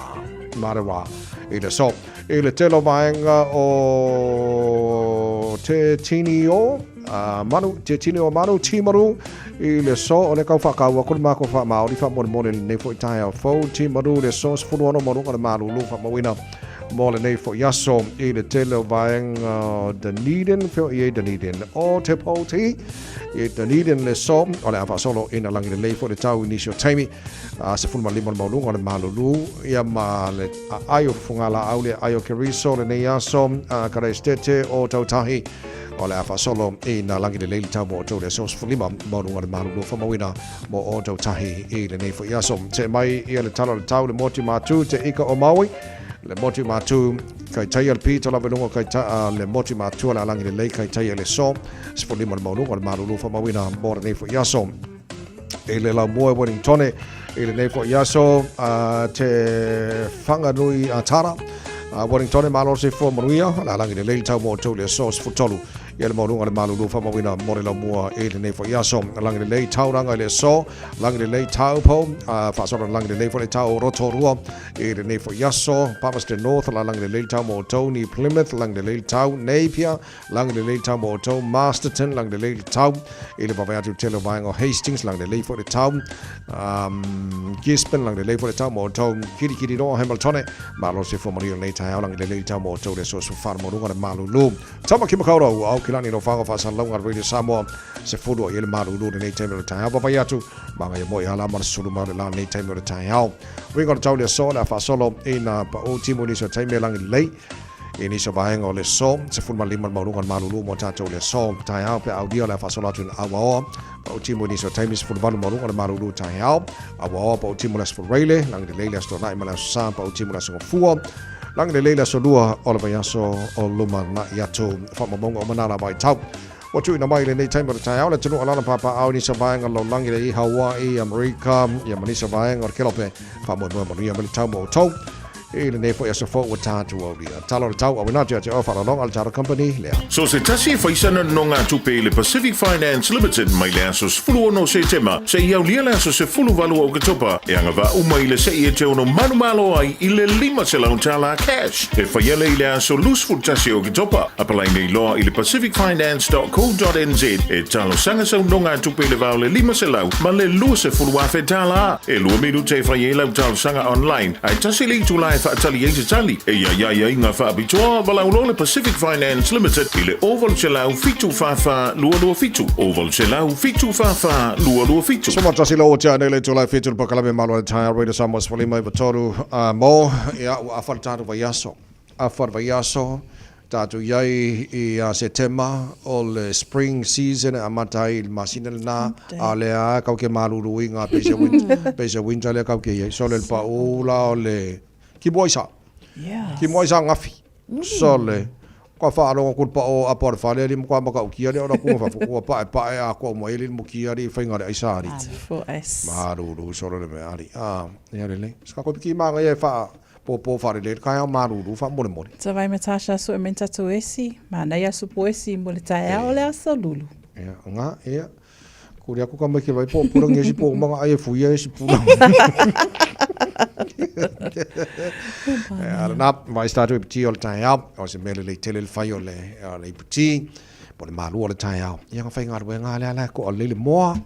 Marewa i le aso. I le tele o vaega o Te Tini o Manu, Te Tini o Manu, Timaru, i le aso o le kau whakaua ko le mākou whaamaori whaamolemole lenei foi taeao fou, Timaru le aso 16 maualuga le malulu whaamauina mo lenei foi aso i le tele o vaega o Dunedin, feo i ai Dunedin o Te Pouti i Dunedin le aso o le a faasolo ina lagi lelei foi le tau i nisi o taimi a 15 le maualuga o le malulu ia ma le aai o Fogalaau le aai o Keriso lenei aso a Karaisetete o Tautahi o le a faasolo i nā lagi lelei le tau mo outou le aso 15 maualuga le malulu faamauina mo o Tautahi i lenei foi aso. See mai ia le tala o le tau le motu mātū te ika o Maui le motu mātū kai taia le pito lava i luga kai ta, le motu mātua le alangi lelei kai taia le so 15 le maualuga o le malulu faamauina mo lenei foi aso. I le laumua i Wellingtone i lenei foi aso te Whanganui a Tara. Wellingtone malo se fua manuia, le alangi lelei le tau mo outou le aso 13 ia le maualuga le malulu faamauina mo le laumua i lenei foi aso. Lagi lelei Tauranga i le aso, lagi lelei Taupo, faasolo lagi lelei foi le tau o Rotorua i lenei foi aso. Palmerston North, la lagi lelei le tau mo outou ni Plymouth, lagi lelei le tau Napier, Lagi lelei le tau mo outou Masterton, lagi lelei le tau i le vaavaai atu i le tele o vaega o Hastings, lagi lelei foi le tau Gisborne, lagi lelei foi le tau mo outou Kirikiriroa, Hamiltone, malo se fua manuia lenei taeao, lagi lelei le tau mo outou le aso 14 maualuga le malulu. Tamaki Makaurau, Aukilani no whango whaasalalauga a Radio Samoa, se fulu i le malulu lenei taimi o le taeao. Vaavaai atu, magaia moi ala ma le sulu mau le la lenei taimi o le taeao. Uiga o le tau le aso, le a faasolo i nā pa'u timu nisi o taimi e lagi lelei. I nisi o vaega o le aso, 15 le maualuga o le malulu mo tatou le aso taeao pe aulia o le a faasolo atu i le auaoa pa'u timu i nisi o taimi 18 maualuga o le malulu taeao auaoa pa'u timu le aso Fureile lagi lelei le aso Toanai ma le aso Sa pa'u timu le aso Gafua lagi lelei le aso Lua o le vaiaso o luma na'i atu. Faamaumauga uma nā la vaitau. Ua tuuina mai i lenei taimi o le taeao le atunuu o lana papaaao i nisi o vaega o le lalolagi lea i Hawaii, Amerika, ia ma nisi o vaega o le Kelope. Faamoemoe manuia mai le tau mo outou i lenei foi aso fou ua tatou aulia. Tala o le tau, auina atu ia te oe faaaloaloga a le Title Company lea. So se tasi e fai sana nonogatupe i le Pacific Finance Limited mai le aso 16 o Setema seia aulia le aso 18 o Oketopa e agavaa uma i le se'i e te ono manumalo ai i le $500 cash e faia lea i le aso 21 o Oketopa. Apalai nei loa i le pacificfinance.co.nz e talosaga sau nonogatupe i le va o le 500 ma le $20,000. E lua minute e fai ai lau talosaga online, ae tasi le itula e faatali ai se tali. E i ai aiaiga faapitoa, valaau loa le Pacific Finance Limited i le 0800 744 227, 0800 744 227. Soma tasi lau tea nei le itula e fitu le pakalame malo le taeao Radio Samoa 15 93 mo ia ua afa le tatou vaiaso. Afa le vaiaso Tatou i ai i Setema o le spring season e amata ai i le masina lena, a o lea lava kau ke maluluina pei se winter, pei se winter lea kau ke i ai. So le pa'u la o le kimoaisa. Kimoaisa gafi. Sole. Kua faalogo atu le pa'u o apa o le fale alii ma kua matautia lea ona kuga fafo ua pa'epa'e atoa uma i ai le mukia alii faiga o le aisa alii. Malulu solo le mea alii. Ah, ia lelei. Ska koe piki manaia e faa Pōpō wharere, ka ao mārūrū whaamolemole. Tavai ma Tasha sue mai tatou esi, manaia supo esi mo le taeao o le aso lulu. Ia, nga, ia. Kore aku ka mai ke vai po purangi esi po manga ai e fuia esi pura. Ia, na, vai sta tu i o le taeao, o se mele le tele le whai o le, o le iputi, po le malu o le taeao. Ia, nga whai ngā rue ngā lea la ko o lele moa,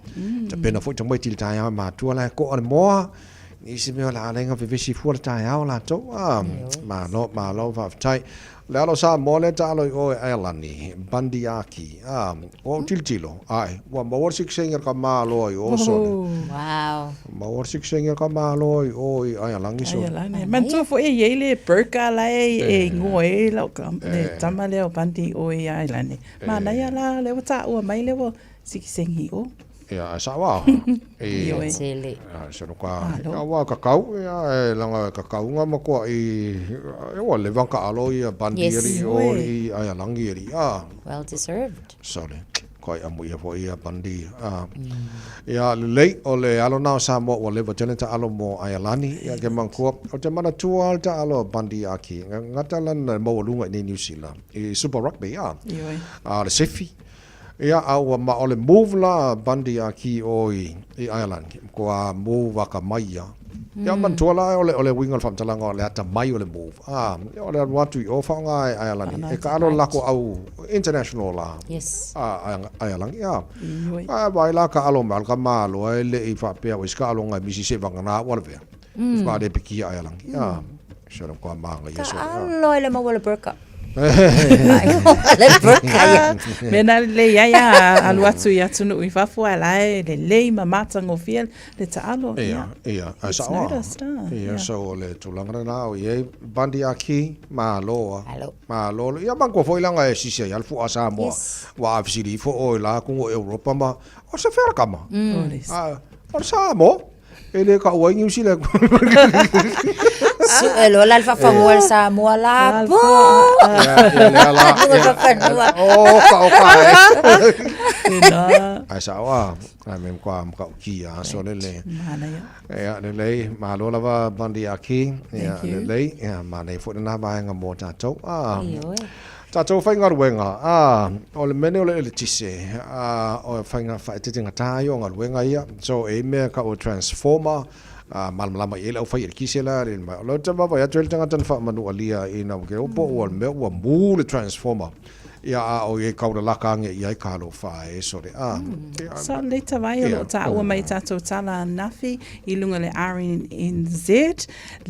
ta pena foi ta mai ti le taeao mātua la ko o le moa, Nisi mea o le a lenga vevesi fua le taeao latou. Ah, malo, malo, faafetai. Le alo Samoa lea taalo i o e Ailani, Bundy Aki. Ah, ua ou tilotilo, ae, ua maua le sikiseigi a le ka malo i o sole. Wow. Maua le sikiseigi a le ka malo i o i Ailani sole. Ailani. Manatua foi e i ai le burger la e e ingoa ai lau le tama lea o Bundy o i Ailani. Manaia la, lea ua taua mai lea ua sikiseigi i o. Ia, ae sao a. Ioe. Tele. Ia, se no ka, ia, ua kakau, ia, e langa e kakau ngā makoa i, ia, ua leva ka alo ia Bundy Yes. ali i o ali i Aialangi ali, a. Well deserved. Sole, koe amu ia foi ia Bundy, a. Ia, lelei, o le alo na o Samoa ua leva tele ta alo mo Aialani, ia ke manatua, o te manatua le ta alo a Bundy Aki, ngata lana le maualuga i nei New Zealand, i Super Rugby, a. Ioe. A le sefi. Ia, a ua ma o le move la a Bundy a ki o i, i Ireland, kua move aka mai ia. Ia manatua la o le, o le uiga o le faamatalaga o le atamai o le move. A, ia o le alu atu i o faaaoga e Ireland. E kaalo lako au international la. Yes. A, Ireland, ia. A vai la kaalo mai o le ka malo e le i faapea o isi kaaloga e misi se vagana ua le vea. Mm. Wha le piki a Ireland. Ia. Sure kua maanga ia sore. Kaalo e le maua le burka. Le burka ia. Mena lelei ai a alu atu i atunuu i fafo ae la e lelei ma matagofie le taalo. Ia, ia, ae It's sao a. noticed, ah, Ia, yeah. so o le tulaga lena o i ai Bundy a ki, malo a. Malo. Malo. Ia manatua foi leaga e sisi ai a le fua Samoa. Yes. Ua afesili ifo oe la kuga o Europa ma, o se fea le kama? Mm. Ah, o le Samoa. E le kau ai New Zealand. Sue loa la le faafanua le Samoa la po. Ia, lea la. Luga faafanua. O ka o ka e. Tēnā. Ai sao a, ai me kwa matautia a so lele. Manaia. Ia lelei, malo lava Bundy Aki. Ia Thank you. lelei, ia manaia foi lena vaega mo tatou. Ah. Ioe. Tatou faigaluega, ā, o le mea nei o le eletise, ā, o le faiga faaeteetega ia o galuega ia. So, e i ai mea e tau o transformer, ā, malamalama i ai le aufai eletise la, le mai. O lea ou te vaavaai atu ai le tagata na faamanualia ina ua po ua le mea ua mū le transformer, ia, a o i ai kau lalaka age i ai talofa e sole, ā, ia, Sa lelei tavai o lo o taua mai i tatou tala anafi i luga o le RNNZ,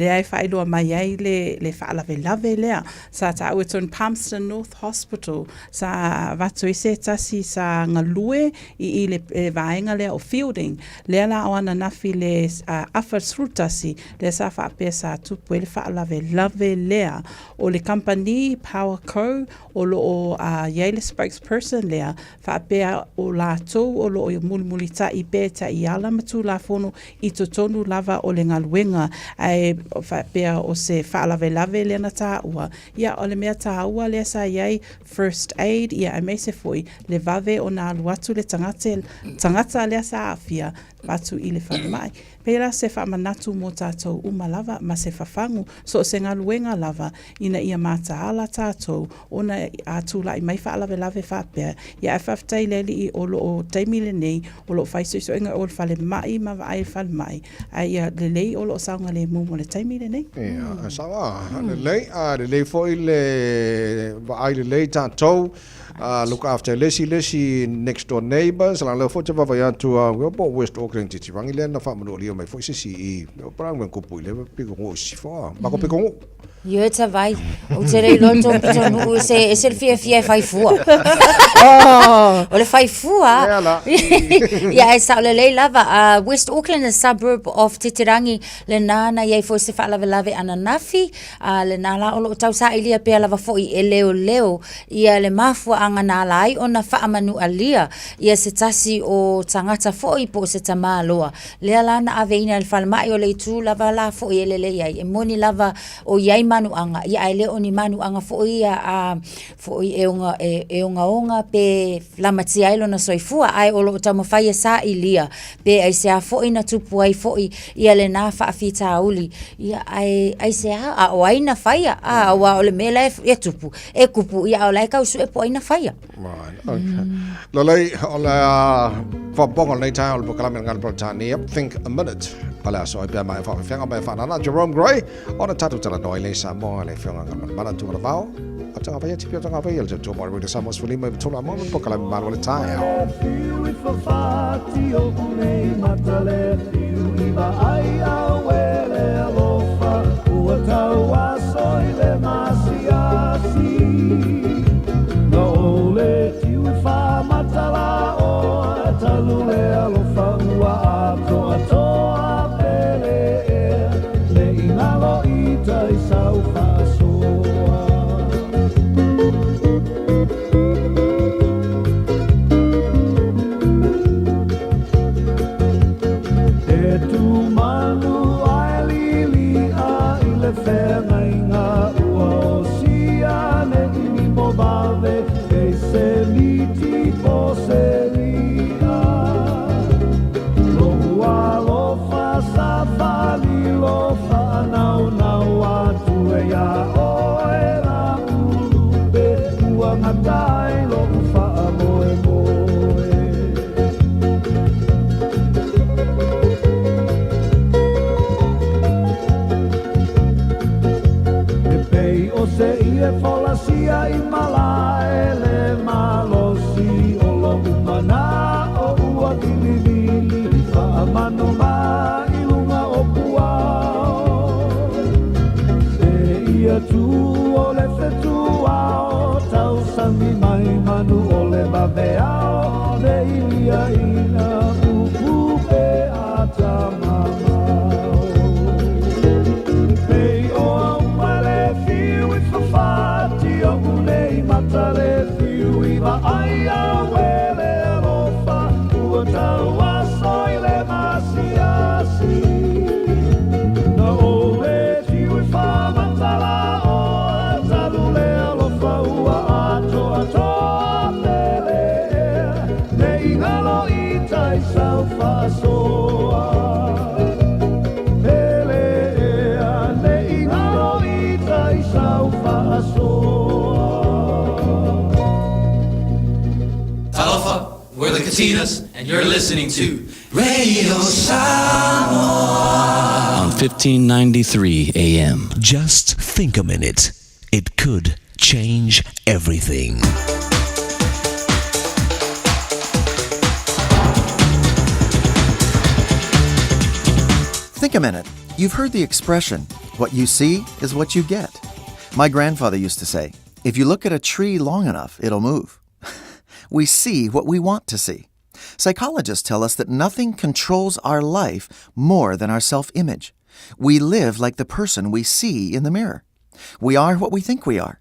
lea e faailoa mai ai le, le faalavelave lea. Sa taua i totonu Palmerston North Hospital, sa avatu ai se tasi sa galue i i le vaega lea o Feilding, lea la o ananafi le afa 11 lea sa faapea sa tupu ai le faalavelave lea. O le kamupani Power Co o lo o a i ai le spokesperson lea faapea o latou o lo o mulimulita'i pea taiala ma Tulafono i totonu lava o le galuega, ae faapea o se faalavelave lea na taua, ia o le mea taua lea sa i ai first aid, ia aemaise foi le vave ona alu atu le tagata, tagata lea sa aafia atu i le falemai. Pei la se faamanatu mo tatou uma lava ma se fafagu, so o se galuega lava, ina ia mataala tatou ona a tulai mai faalavelave faapea, ia ae faafetai i le Alii o lo o taimi lenei o lo o fai suesuega o le falemai ma vaai i le falemai, ae ia lelei o lo o saogalemu mo le taimi lenei. Ia, sao a, lelei, a lelei foi le vaai lelei tatou, look after le isi le isi next door neighbours, la lea foi te vaavaai atu a po o West Auckland Titirangi lea na faamanualia mai foi se isi i o la kupu i le pitonuu i sisifo a, mako pitonuu. Ia te vai, ou te le iloa tō pitonuu e se, e se le fiafia e fai fua. O le fai fua. Ia e sao lelei lava. West Auckland is suburb of Titirangi, lena na i ai foi se faalavelave ananafi, a lena la o lo o tausailia pea lava foi e leoleo ia le mafuaaga na ala ai ona faamanualia ia se tasi o tagata foi po o se tamāloa. Lea la na aveina e le falemai o le itu lava la foi e lelei ai. E moni lava o i ai manuaga, ia ae le o ni manuaga foi ia a foi e oga, e, e ogaoga pe lamatia ai lona soifua, ae o lo o taumafai e sailia pe aisea foi na tupu ai foi ia lena faafitauli, ia ae aisea, a o ai na faia, a, aua o le mea la e, e tupu, e kupu, ia a o la e tau sue po o ai na faia. Right, okay. Lelei, o le faaopoopoga o lenei taeao o le polokalame a le Gagana Peretania, Think a Minute. O le aso ai pea mai faafefeaga mai whaanana Jerome Gray, ona tatou talanoa i le Samoa le afioga Galimanamana Tumanavao. A tanga vai ati pia tanga vai el tau mai rito Samoa sefulima i tolu amo le polokalame malu o le taeao. Talofa, we're the Katinas, and you're listening to Radio Samoa on 1593 AM. Just think a minute. It could change everything. Think a minute. You've heard the expression, what you see is what you get. My grandfather used to say, if you look at a tree long enough, it'll move. We see what we want to see. Psychologists tell us that nothing controls our life more than our self image. We live like the person we see in the mirror. We are what we think we are.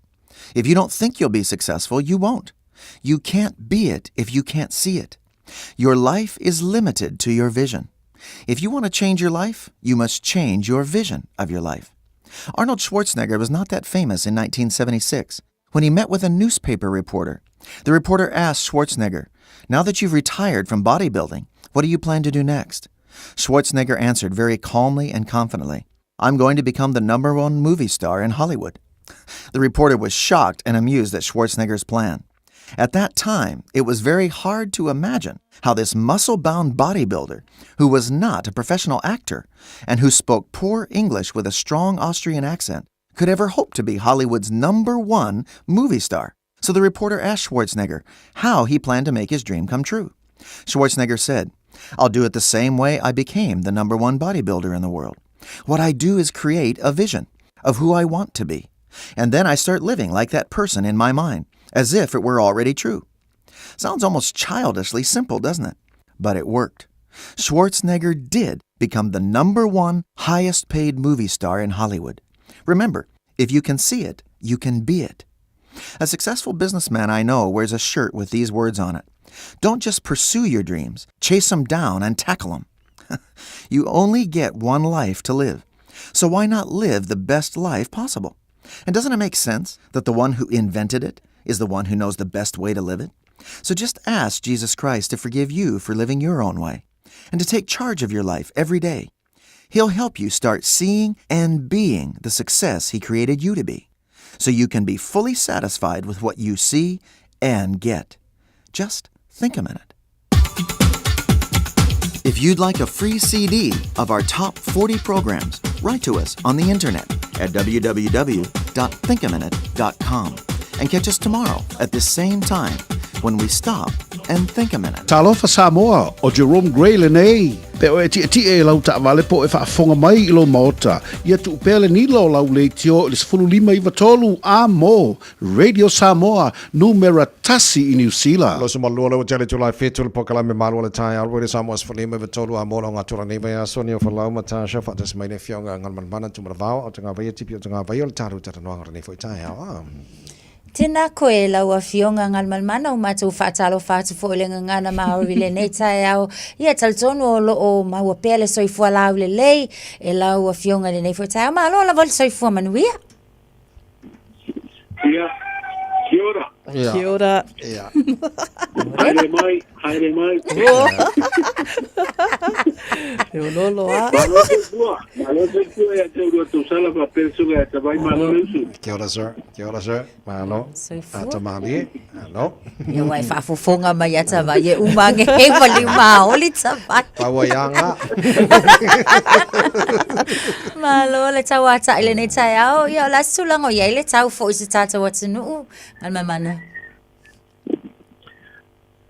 If you don't think you'll be successful, you won't. You can't be it if you can't see it. Your life is limited to your vision. If you want to change your life, you must change your vision of your life. Arnold Schwarzenegger was not that famous in 1976 when he met with a newspaper reporter. The reporter asked Schwarzenegger, Now that you've retired from bodybuilding, what do you plan to do next? Schwarzenegger answered very calmly and confidently, I'm going to become the number one movie star in Hollywood. The reporter was shocked and amused at Schwarzenegger's plan. At that time, it was very hard to imagine how this muscle bound bodybuilder, who was not a professional actor and who spoke poor English with a strong Austrian accent, could ever hope to be Hollywood's number one movie star. So the reporter asked Schwarzenegger how he planned to make his dream come true. Schwarzenegger said, I'll do it the same way I became the number one bodybuilder in the world. What I do is create a vision of who I want to be. And then I start living like that person in my mind, as if it were already true. Sounds almost childishly simple, doesn't it? But it worked. Schwarzenegger did become the number one highest paid movie star in Hollywood. Remember, if you can see it, you can be it. A successful businessman I know wears a shirt with these words on it Don't just pursue your dreams, chase them down and tackle them. you only get one life to live. So why not live the best life possible? And doesn't it make sense that the one who invented it is the one who knows the best way to live it? So just ask Jesus Christ to forgive you for living your own way and to take charge of your life every day. He'll help you start seeing and being the success He created you to be so you can be fully satisfied with what you see and get. Just think a minute. If you'd like a free CD of our top 40 programs, write to us on the internet at www.thinkaminute.com and catch us tomorrow at this same time when we stop and think a minute. Talofa Samoa, ʻo Jerome Gray lenei. Pe oe e tiʻetiʻe i lau taʻawale po o e faafofoga mai i lou maota, ia tuu pea le nila o lau leitio i le 15 93 a mo Radio Samoa, numera tasi i Niu Sila. Loso malua le ua tele July 7 le polokalame malu o le taeao Radio Samoa 15 93 a mo lau gatura nei vaiaso ni o Folau ma Tasha faatasi mai le afioga a Galumalemana Tumanavao o Tagavaia Tipi o Tagavaia o le tatou talanoaga lenei foi taeao a. Tēnā koe e lau Afioga Galumalemana o matou faatalofa atu foi i le gagana Māori i lenei taeao. Ia talitonu o lo o maua pea le soifua laulelei e lau Afioga i lenei foi taeao. Malo lava le soifua manuia. Ia, kia ora. Ia. Kia ora. Ia. Haere mai, haere mai. E ololo a. Malo soifua, malo soifua ia te urua tausala faapea le susuga ia Tavai, malo le usu. Kia ora sir, kia ora sir, malo. Soifua. Ata malie, malo. Ia ua e faafofoga mai ia Tavai e uma age e ua liumaoli Tavai. Paua ia nga. Malo le tauataʻi lenei taeao, ia o le a se tulaga o i ai le tau foi i se tatou atunuu, Galumalemana?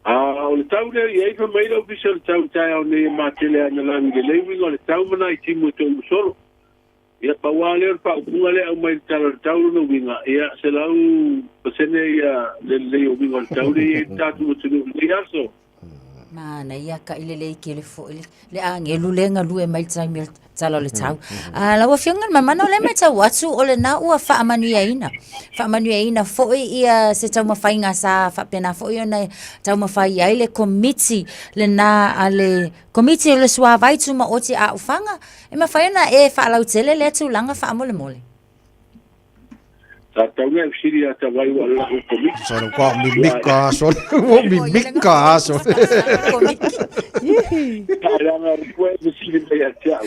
A o le tau lea i ai fai mai le Ofisa o le Tau i taeao nei e matele ana lagi lelei uiga o le tau ma nai timu e toʻu solo. Ia pau lava lea o le faaupuga lea e aumai i le Tala o le Tau lona uiga, ia 100% ia le lelei o uiga o le tau lea e i ai le tatou atunuu i lenei aso. Manaia ka i lelei kele foi le agelu lea e galue mai le taimi o le tala o le tau. A lau Afioga Galumalemana o lea e matau atu o lena ua faamanuiaina, faamanuiaina foi ia se taumafaiga sa faapena foi ona taumafai ai le Komiti lena a le Komiti o le Suavai Tumaoti a Ufaga, e mafai ona e faalautele lea tulaga faamolemole. Sa tau nei fesili ia Tavai ua lahu komiti. Solo kua mimika solo ua mimika solo. Ka ranga koe fesili mai ia te au.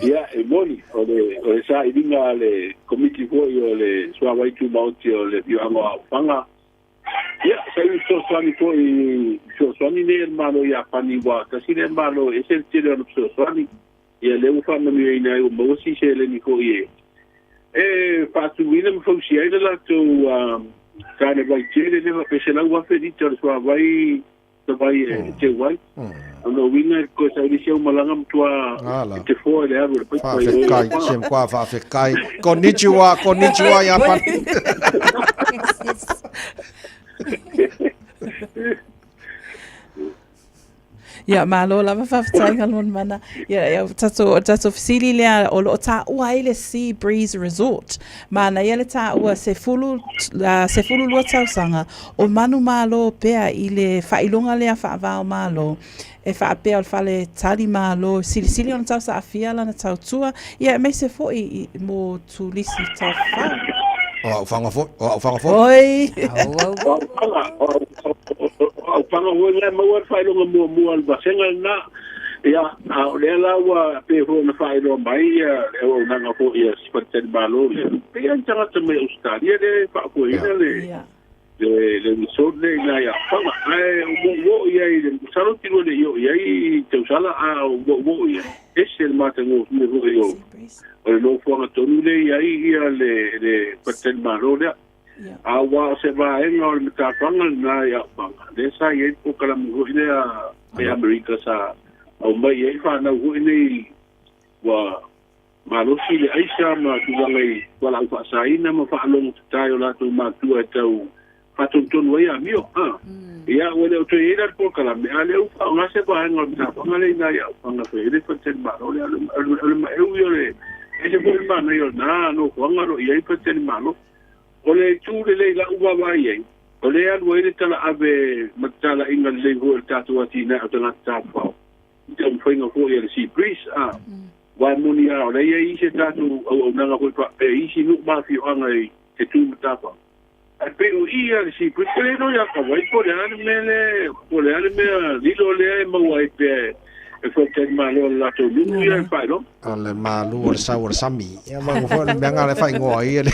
Ia e moni o le o le sailiga a le komiti foi o le Suavai Tumaoti o le afioaga o Aufaga. Ia sa i fesoasoani foi fesoasoani nei e le Malo Iapani ua tasi lea Malo e ese le tele o ana fesoasoani. Ia lea ua faamanuiaina ai ua maua si seleni foi e e faatuina ma fausia ai le latou tāne vai tele lea faapea 100,000 lita o le suavai sa vai e teu ai. O lona uiga e toe saili si au malaga matua e te foa i le alu o le paipa i o i Faafetai, Lefaga. sem kua faafetai. Konnichiwa, konnichiwa Japan. Ia, malo lava faafetai Galumalemana. Ia, ia, tatou, o le tatou fesili lea o lo o taua ai le Sea Breeze Resort. Manaia le taua 10, 12 tausaga o manumalo pea i le faailoga lea faava-o-Malo e faapea o le fale tali malo silisili ona tausaafia lana tautua, ia aemaise foi i, mo turisi tafafao. O au faga foi, o au faga foi. Oi! O au faga, o au faga foi lea e maua le faailoga muamua a le vasega lena. Ia, a o lea la ua pei foi ona faailoa mai ia le auaunaga foi a Faletalimalo lea, pei lava ni tagata mai Ausetalia lea e faafoeina le le le resort lea i ina i Aufaga. Ae o mouo i ai, masalo ou te lua le i oo i ai i tausala, a o mouo i ai, ese le matagofie foi o o le nofoaga tonu lea i ai ia le le faletalimalo lea. A ua o se vaega o le matafaga lena i Aufaga, lea sa i ai le polokalame foi lea mai Amerika sa aumai ai fanau foi nei ua malosi le aisa ma tulaga i fualaau faasaina ma faalogo tatae o latou matua e tau faatonutonu ai amio. A. Ia, ua le o toe i ai la le polokalame, a o lea ua faaaoga se vaega o le matafaga lea i ina i Aufaga e fai ai le faletalimalo lea. O le maeu ia o le ese foi le manaia o lena nofoaga o lo o i ai le faletalimalo. O le itu lelei i lau vaavaai i ai, o lea e alu ai le talaave ma le talaiga lelei foi o le tatou atinae o tagata tafafao i taumafaiga foi a le Sea Breeze. A. Aua e moni lava, o la e i ai isi a tatou auaunaga foi faapea i isi nuu ma afioaga i te tu matafao. Ae pei o i a le Sea Breeze, e le iloa ia Kauai po o le a le mea lea, po o le a le mea lilo lea e maua ai pea e faletalimalo a le latou nuu ia e faailoga. O le malu o le sau o le sami. Ia ma ua foi le mea ngā le whaingoa ai le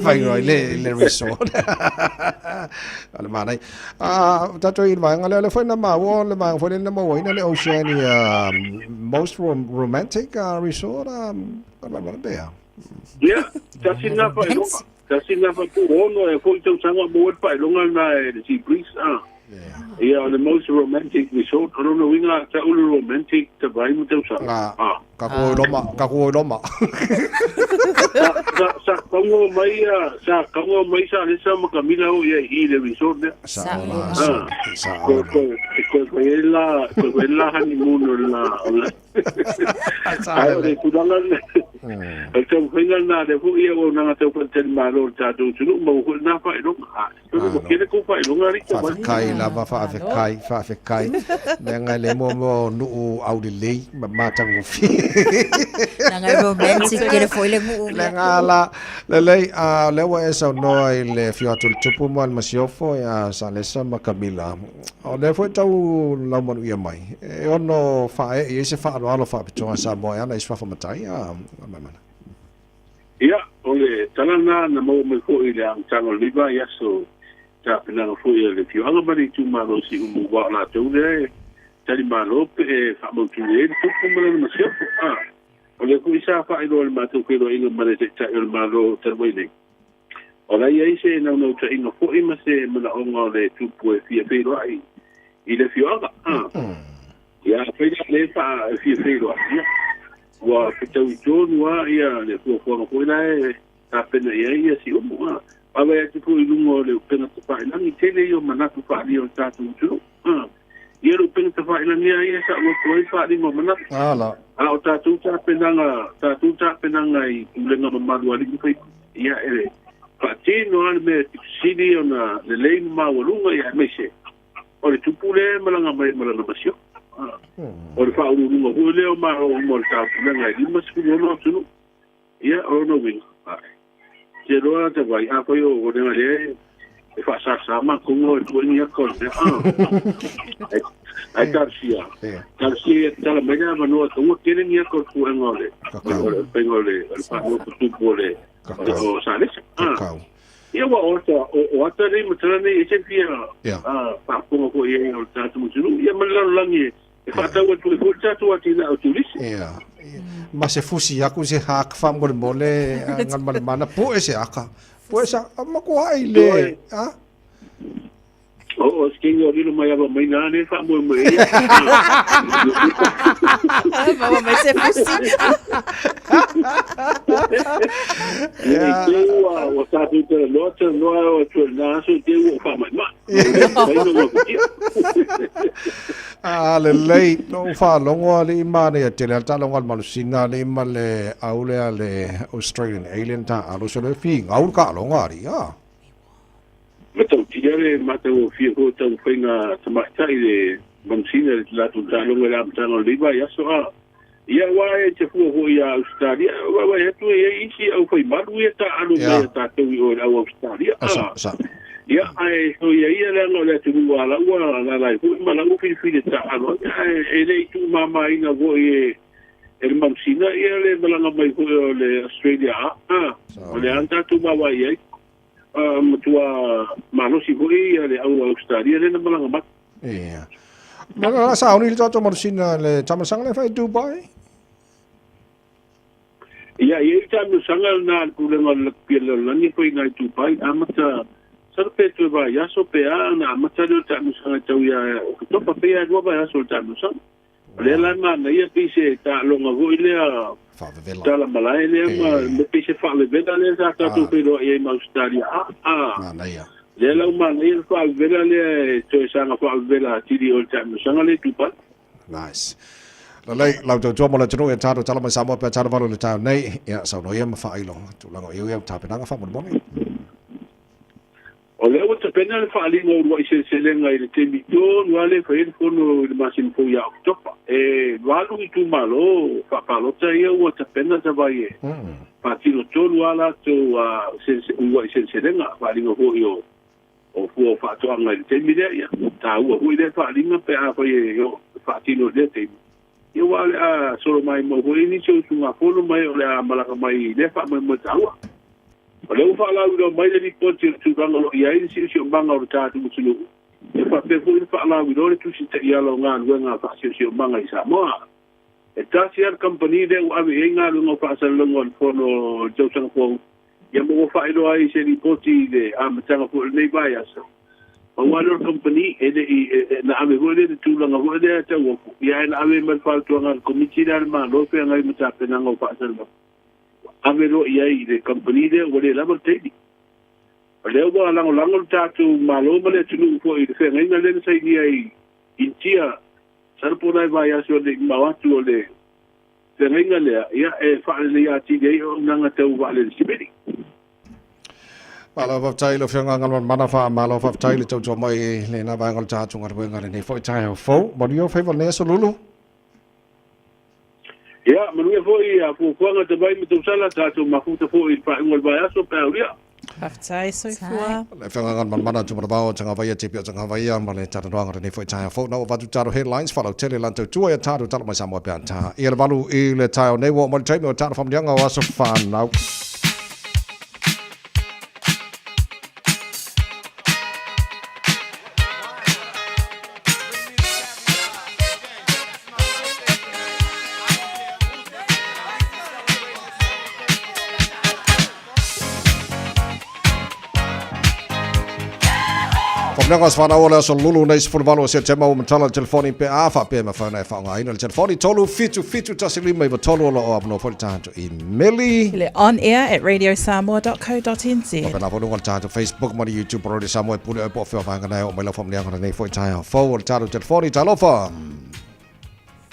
whaingoa ai le, le resort. O le mānai. A, tatou i le vaega lea, o lea foi na maua, o le vaega foi lea na mauaina le Oceania most romantic resort, ka maua pea. Ia, tasi lena faailoga. Tasi lena faatuono e foi tausaga maua le faailoga lena e le Sea Breeze. Ah. Ia, o le most romantic resort, o lona uiga a tau le romantic ta vai ma tausaga. Ah. Ka ko Roma, ka ko Roma. Sa sa kaunga mai sa kaunga mai sa lesa ma Kamila o ia i le resort lea. Sa ola, sa, sa ola. Ko ko ko la ko la honeymoon o la o la. Ai o le tulaga lena. O le taumafaiga lena lea foi ia ua nanga tau faletalimalo o le tatou atunuu ma ua foi lena faailoga. Ua tele kou faailoga alii tau mai. Faafetai lava, faafetai, faafetai. Leaga e le mo mo nuu aulelei ma matagofie. Leaga e romantic tele foi le nuu. Leaga la, lelei, a lea ua e saunoa i le afio atu o le Tupu ma le Masiofo ia Salesa ma Kamila. O lea foi tau laumanuia mai. E ono faaee i ai se faaaloalo faapitoa a Samoa e ala i suafa matai, a Maimana. Ia, o le tala lena na maua mai foi i le amataga o lenei vaiaso, tapenaga foi a le afioaga ma le itumalo o Siumu, aua o latou lea e talimalo pe e faamautu ai le tupu ma lana masiofo. A, o lea foi sa faailoa i le matou feiloaiga ma le Taitai o le Malo talu ai nei, o la e i ai se naunautaiga foi ma se manaoga o le tupu e fia feiloai i le afioaga. A, ia, afai la o lea e faa, e fia feiloai, ia, Ua fetaui tonu lava ia le fuafuaga foi la e tapena i ai ia Siumu. A vaavaai atu foi i luga o le upega tafailagi, tele ia o manatu faaalia o le tatou atunuu. A ia le upega tafailagi lava ia e sa'u atu ai le faaaliga o manatu. A o tatou tapenaga, tatou tapenaga i pulega mamalu a alii ma faipule, ia e faatino lava le mea e pito sili ona lelei ma maualuga, ia aemaise O le tupu lea e malaga mai ma lana masiofo. O le faauluuluga foi lea o Malo uma o le Taupulega e 56 atunuu. Ia, o lona uiga, te iloa ta vai, afai o lea lea e faasasa matou e tua ni aka o le mea. Ae talosia, talosia ia tatala mai le avanoa taua tele ni aka o le puega o le o le faiga o le faanofu tupu o le o Salesa. Ia ua o ata, o ata nei ma tala nei e se fia faafofoga foi i ai o le tatou atunuu, ia ma le lalolagi e faatau atu ai foi le tatou atinae o turisi. Ia. Ma se fusi aku se hak faamolemole Galumalemana pue se aka. Pue sa makuai le, a? O skingi o lilo mai ava mai nā ne wha moe moe ia. Maua mai se fusi. Ia te ua o tātou te loa te noa o te nā aso te ua o wha mai ma. A lelei, no whaalongo a le ima ne a tele a talonga al malusina le ima le aule a le Australian alien ta alo se le fi ngaul ka alonga ari a. Matautia le matagofie foi o taumafaiga tamaitai le manusina i le latou taaloga i le amataga o lenei vaiaso a ia aua e te fua foi iā Ausetalia vaavaai atu e i ai isi aufaimalu ia taaalo mai a tatou i o i le au Ausetalia a ia ae soia ia leaga o le atunuu a lau ua alaala ai foi ma lau filifili e taaalo ai ae e le i tuumamaina foi e e le manusina ia le malaga mai foi o le Australia a o le a na tatou vaavaai i ai. A matua malosi foi ia le au Australia lea na malaga mai. Ia. Ma la sauni le tatou malusina le tamasaga le fai Dubai. Ia, i ai le taamilosaga lena a le Pulega o le Lakupia le Lalolagi foi i Dubai, amata sala pe toe vaiaso pe a ona amata lea o le taamilosaga e tau ia Oketopa, pei lava e lua vaiaso o le taamilosaga. O lea la e manaia pei se taaloga foi lea Faavevela. tala malae lea ma ma pei se faavevela lea sa tatou feiloai ai ma Ausetalia a a Manaia. lea la ua manaia le faavevela lea e toe saga faavevela atili o le taamilosaga lea i Dubai. Nice. Lelei, lau tautua mo le atunuu e talo tala mai Samoa pea talo valu i le taeao nei. Ia, saunoa ia ma faailo tulaga o iu ia tapenaga faamolemole. O lea ua tapena le faaaliga o uluai seleselega i le taimi tonu lava lea e fai ai le fono i le masina fou ia Oketopa. E valu itumalo faapalota ia ua tapena tavai e faatino tonu lava latou uluai seleselega, faaaliga foi o fua o faatoaga i le taimi lea. Ia taua foi lea faaaliga pe afai e faatino i lea taimi, ia aua o le a solo maimau foi nisi o usugafono ma e o le a malaga mai i lea faamoemoe taua. O lea ua faalauiloa mai le lipoti o le tulaga o lo o i ai le siosiomaga o le tatou atunuu, e faapea foi ona faalauiloa le Tusi Taiala o Galuega a Faasiosiomaga i Samoa. E tasi lava le kamupani lea ua ave i ai galuega o faasalalauga o le Fono o le tausaga fou, ia ma ua faailoa ai i se lipoti i le amataga foi o lenei vaiaso. Pau lava lea o le kamupani, e le i, na ave foi lea i le tulaga foi lea tauofu, ia ae na ave ma le fautuaga a le Komiti lea a le Malo e feagai ma tapenaga o faasalalauga. Ua ave loa i ai i le kamupani lea ua le lava le taimi. O lea ua lagolago le tatou Malo ma le atunuu foi i le feagaiga lea na sainia i Initia masalo po o nai vaiaso e le i mamao atu o le feagaiga lea, ia e faaleleia atili ai auaunaga tau vaalele sivili. Malo faafetai i lau Afioga Galumalemana, faamalo faafetai i le tautua mai i lena vaega o le tatou galuega i lenei foi taeao fou. Manuia ou faiva i lenei aso Lulu. Ia, manuia foi a fuafuaga Tavai ma Tausala, tatou mafuta foi i le faaiuga o le vaiaso pe a aulia. Faafetai soifua. Le Afioga Galumalemana Tumanavao Tagavaia Tipi o Tagavaia ma le talanoaga o lenei foi taeao fou. Na ua avatu talo headlines faalautele lan tautua ia talo talo mai Samoa pe a ta ia le valu i le taeao nei ua oo mai le taimi o talo faamanuiaga o aso fanau. Faamanuiaga o aso fanau o le aso lulu nei 18 o Setema ua matala le telefoni pe a faapea e mafai ona e faaaogaina le telefoni 3 7 7 1 5 9 3 o lo o avanoa foi le tatou imeli. I le onair@radiosamoa.co.nz. Faapena foi luga o le tatou Facebook ma le YouTube o Radio Samoa e pule oe po o fea vaega na e oo mai lau faamanuiaga lenei foi taeao fou o le tatou telefoni. Talofa!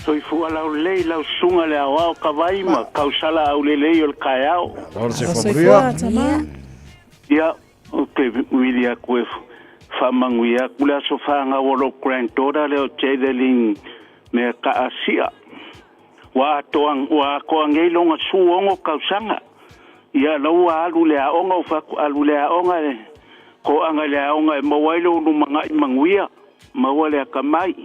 Soifua laulelei lau susuga le aoao Kavai ma Kausala aulelei o le taeao. Malo le soifua manuia. Ia, ou te vili atu e faamanuia atu le aso fanau o lou granddaughter lea o Jadelyn Meakaasia. Ua atoa, ua atoa nei lona 16 tausaga. Ia, la ua alu i le aoga, ou fai atu, alu i le aoga, e toaga i le aoga e maua ai lou lumanai manuia, maua le atamai.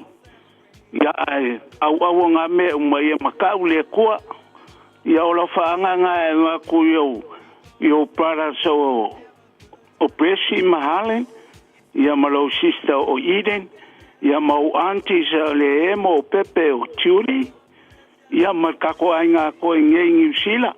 Ia, ae auau o ngā mea uma ia matau le Atua. Ia, o lau faaagaga e avatu i ou, i ou brothers o, o Percy ma Harlan, ia ma lou sister o Eden, ia ma ou aunties o le Emo, o Pepe, o Julie, ia ma le tatou aiga atoa i nei i Niu Sila.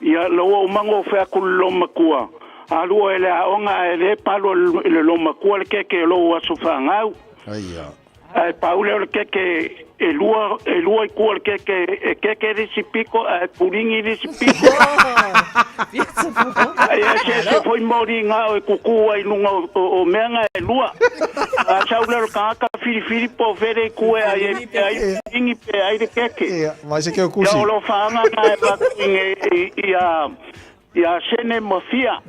Ia, lau ou mago o fai atu le lou matua, Alua i le aoga ae le palu i le loomatua le keke o lou aso fanau. Aia. Ae pau lea o le keke e lua e lua i tua o le keke e keke le isi pito ae puligi le isi pito. Ae eseese foi moliga o e tutu ai i luga o mea na e lua. A sau lea o le tagata filifili po o fea le itu e ai ai pe ai le puligi pe ai le keke. Ia, mai se keu kusi. Ia o alofaaga na e avatu i i ia Sene ma Fia.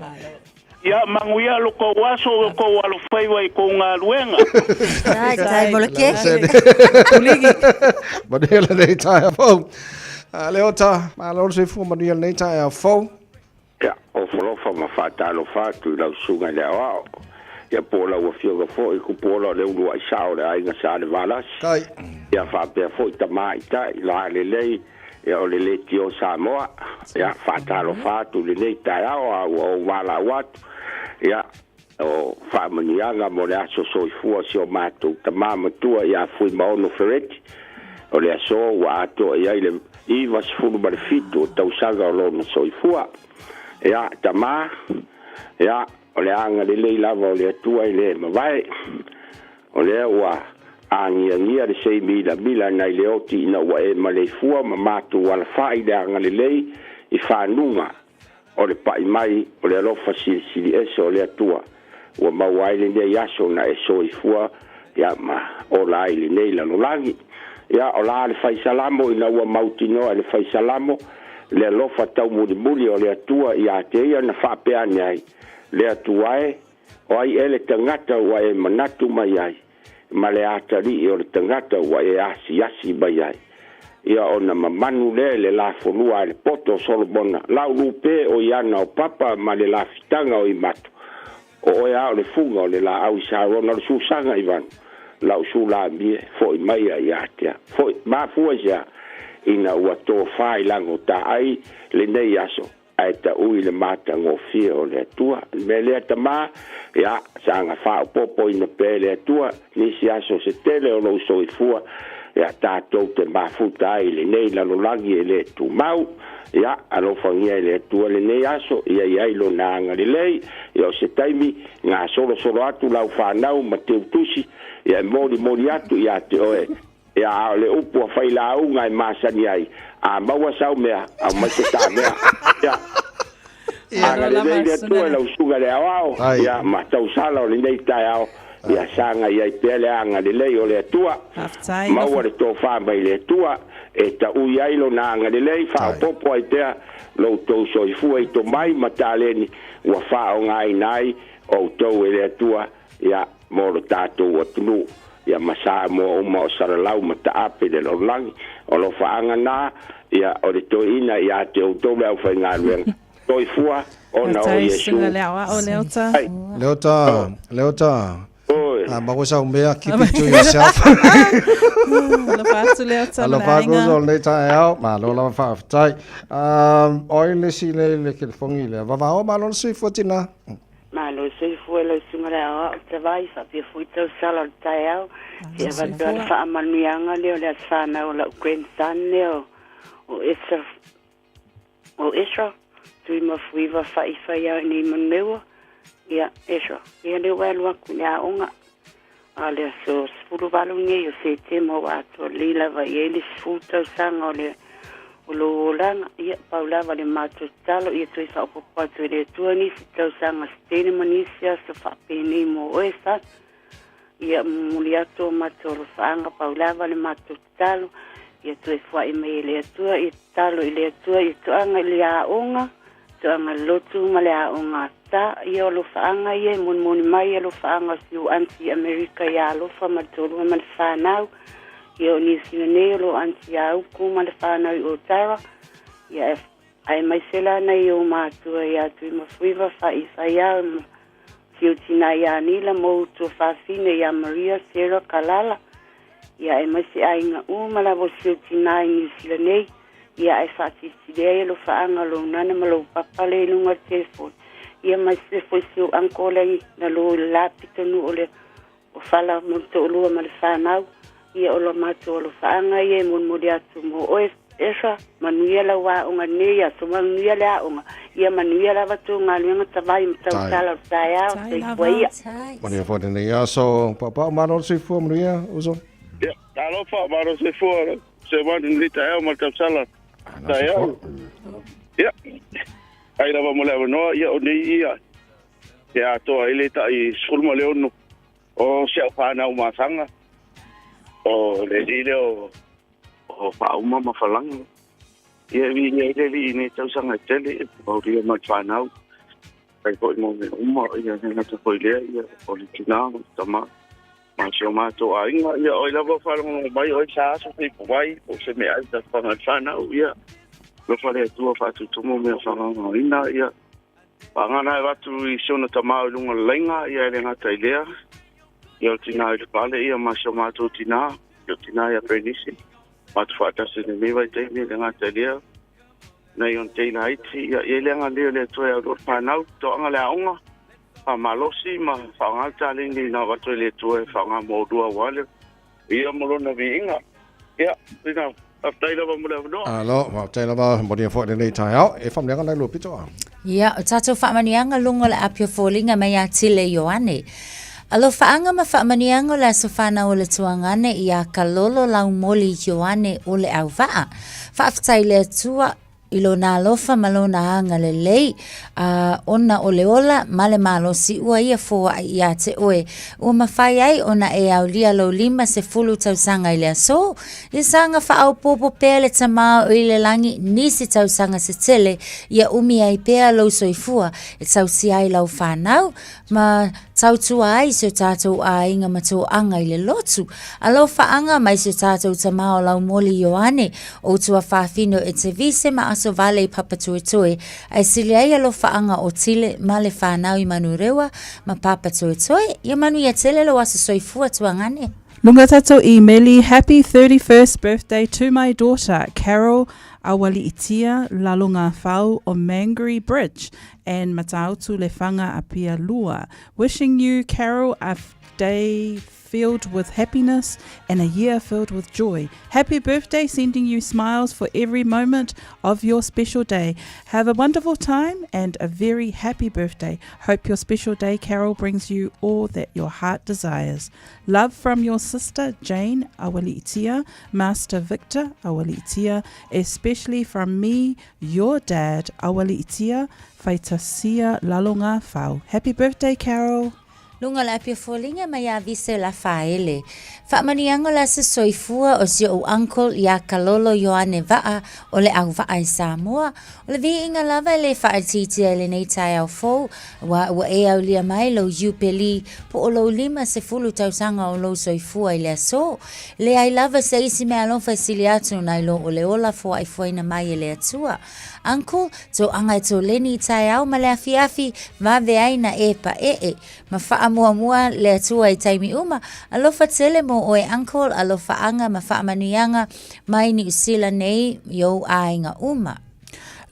Ia manuia lo tou aso o tou alofaiva i tou galuega. Tai, tai mo le keke. Puligi. Manuia lenei taeao fou. Leota, malo le soifua manuia lenei taeao fou. Ia, ofo alofa ma faatalofa atu i lau susuga i le aoao, ia po o lau Afioga foi i Tupuola o le uluai sao o le aiga Sa Levalasi. Kai. Ia faapea foi tamaitai lalelei ia o le Leitio Samoa. Ia faatalofa atu i lenei taeao a ua ou valaau atu. Ia o faamanuiaga mo le aso soifua o si o matou tama matua ia Fuimaono Fereti. O le aso ua atoa i ai le 97 o tausaga o lona soifua. Ia, tama, ia, o le agalelei lava o le Atua e le mavae. O lea ua agiagia le sei milamila nai le oti ina ua e maleifua ma matou alafai i le agalelei i fanuga o le pai mai o le alofa silisili ese o le Atua ua maua ai lenei aso na e soifua ia ma ola ai lenei lalolagi. Ia, o la le faisalamo ina ua mautinoa e le faisalamo le alofa taumulimuli o le Atua ia te ia na faapea ane ai, Le Atua e, o ai ea le tagata ua e manatu mai ai, ma le atalii o le tagata ua e asiasi mai ai. Ia ona mamanu lea i le lafolua a le poto o Solomona, lau lupe o iana o papa ma le lafitaga o imato. O oe a o le fuga o le laau i Sarona o le susaga i vanu, lau Sulamie, foi mai ia ia te au. Foi, mafua i se a? Ina ua tofa i lagotaai lenei aso, ae taui le matagofie o le Atua. O le mea lea tama, ia, saga faaopoopoina pea e le Atua nisi aso se tele o lou soifua, ia, tatou te mafuta ai i lenei lalolagi e le tumau. Ia, alofagia e le Atua lenei aso, ia i ai Lona agalelei. Ia, o se taimi, gasolosolo atu lau fanau ma teutusi, ia e molimoli atu ia te oe. Ia, a o le upu a failauga e masani ai, a maua sau mea, aumai se ta mea. Ia, agalelei le Atua i lau susuga i le aoao, ia, ma tausala o lenei taeao, ia saga i ai pea le agalelei o le Atua. Maua le tofa mai le Atua e taui ai Lona agalelei, faaopoopo ai pea lo outou soifua i tomai ma taleni ua faaaogaina ai outou e le Atua, ia, mo lo tatou atunuu, ia ma Samoa uma o salalau ma taape i le lalolagi. O alofaaga na, ia, o le toeaina ia te outou le aufaigaluega. Soifua ona o Iesu. Ai. Leota, Leota. Oi. A maua sau mea, keep it to yourself. Alofa atu Leota ma le Alofa atu aiga. uso o lenei taeao, malo lava faafetai. Um, oi le si le le kelefongi lea. Vavao malo le soifua tina. Malo le soifua i lau susuga le aoao Tavai faapea foi tausala o le taeao. Se avatu lava le faamanuiaga lea o le aso fanau o lau grandson lea o Esa o Ezra Tuimafuiva Faifai au nei Manumeua. Ia Ezra, ia lea ua e alu atu i le aoga. A o le aso 18 nei o Setema ua atoa lelei lava i ai le 10 tausaga o le o lou olaga. Ia, pau lava le matou tatalo, ia toe faaopoopo atu e le Atua nisi tausaga se tele ma nisi aso faapenei mo oe, son. Ia, momoli atu o matou alofaaga, pau lava le matou tatalo, ia toe fua'i mai e le Atua, ia tatalo i le Atua, ia toaga i le aoga, toaga i le lotu ma le aoga a ta. Ia o alofaaga ia e molimoli mai alofaaga o si ou aunty i Amerika ia Alofa ma le toalua ma le fanau. Ia o Niu Sila nei o lo aunty ia Uku ma le fanau i Otara. Ia aemaise la nai ou matua ia Tuimafuiva, Faifaiao ma si ou tina ia Nila ma ou tuafafine ia Maria, Sarah, Kalala. Ia aemaise aiga uma lava o si ou tina i Niu Sila nei. Ia ae faasilisili ai alofaaga o lou nana ma lou papa lea i luga o le telefoni. Ia ma se foi si ou uncle lea na lo i le la pitonuu o le o Fala ma le toalua ma le fanau. Ia o lo matou alofaaga ia e molimoli atu mo oe. Esa, manuia lau aoga i lenei aso, manuia le aoga, ia manuia lava tou galuega tavai ma tausala o le taeao. Soifua ia. Manuia foi lenei aso. Paopao, malo le soifua, manuia, uso. Ia, talofa, malo soifua, Semanu i lenei taeao ma le tausala taeao. Ia, ai lava mo le avanoa, ia o nei ia, e atoa ai le tai 16 o si au whanau masaga, o le alii lea o o Faauma ma Falaga. Ia e viia ai le Alii i nei tausaga e tele, e paulia mai le whanau, kai foi mo mea uma, ia le gata foi lea, ia o le tina ma le tama, ma si o mātou aiga, ia oi lava o whaalongolongo mai, oi sa aso fei powai, po se mea ai ta whanga le whanau, ia lofa le Atua whaatutumu mea whangaongaoina, ia whaangana e watu i si ona tama o lunga le lainga, ia e le ngata i lea, ia o tina i le pale, ia ma si o mātou tina, ia o tina ia Bernice, mātou whaatasi le nei vaitaimi e le ngata i lea, nei on teina iti, ia ia le anga lea le Atua e au loa le whanau, toanga le aonga, whamalosi ma whaonga le tālini nā watu e le Atua e whaonga mō rua wale, ia mo lona viiga. Ia, ina, faafetai lava mo le avanoa. Alo, faafetai lava, manuia foi lenei taeao. E faamanuiaga nai lua pito a. Ia, o tātou faamanuiaga luga o le api o foliga mai ia Tile Ioane. Alofaaga ma faamanuiaga o le aso fanau o le tuagane iā Kalolo Laumoli Ioane o le Auvaa. Faafetai i le Atua i lona alofa ma lona agalelei, a ona o le ola ma le malosi ua ia foaʻi iā te ʻoe, ua mafai ai ona e aulia lou 50 tausaga i le aso. Ia saga faaopoopo pea le Tama o i le lagi nisi tausaga se tele ia umi ai pea lou soifua e tausia ai lau fanau ma tautua ai si o tātou āiga ma toaga i le lotu. Alofaaga mai si o tātou Tama o Laumoli Ioane, o Tuafafine o Etevise ma Asovale i Papatoetoe, ae sili ai alofaaga o Tile ma le whanau i Manurewa ma Papatoetoe, ia manuia tele lou aso soifua tuagane. Lunga tatou imeli, Happy 31st birthday to my daughter, Carol Awaliitia Lalogafau o Mangere Bridge and Matautu Lefaga Apia Lua. Wishing you, Carol, a day filled with happiness and a year filled with joy. Happy birthday, sending you smiles for every moment of your special day. Have a wonderful time and a very happy birthday. Hope your special day, Carol, brings you all that your heart desires. Love from your sister, Jane Awaliitia, Master Victor Awaliitia, especially from me, your dad, Awaliitia Faitasia Lalogafau. Happy birthday, Carol! Luga o le api o foliga mai ia Vise Lafaele. Faamanuiaga o le aso soifua o si ou uncle iā Kalolo Ioane Vaa o le auvaa i Samoa. O le viiga lava e le faaitiitia i lenei taeao fou, aua ua e aulia mai lou iupeli po o lou 50 tausaga o lou soifua i le aso. Leai lava se isi meaalofa e sili atu nai lo o le ola foaifoaina mai e le Atua. Uncle, toaga e toleni i taeao ma le afiafi, vave ai na e paee. Ma faamuamua le Atua i taimi uma. Alofa tele mo oe Uncle, alofaaga ma faamanuiaga mai Niu Sila nei i ou aiga uma.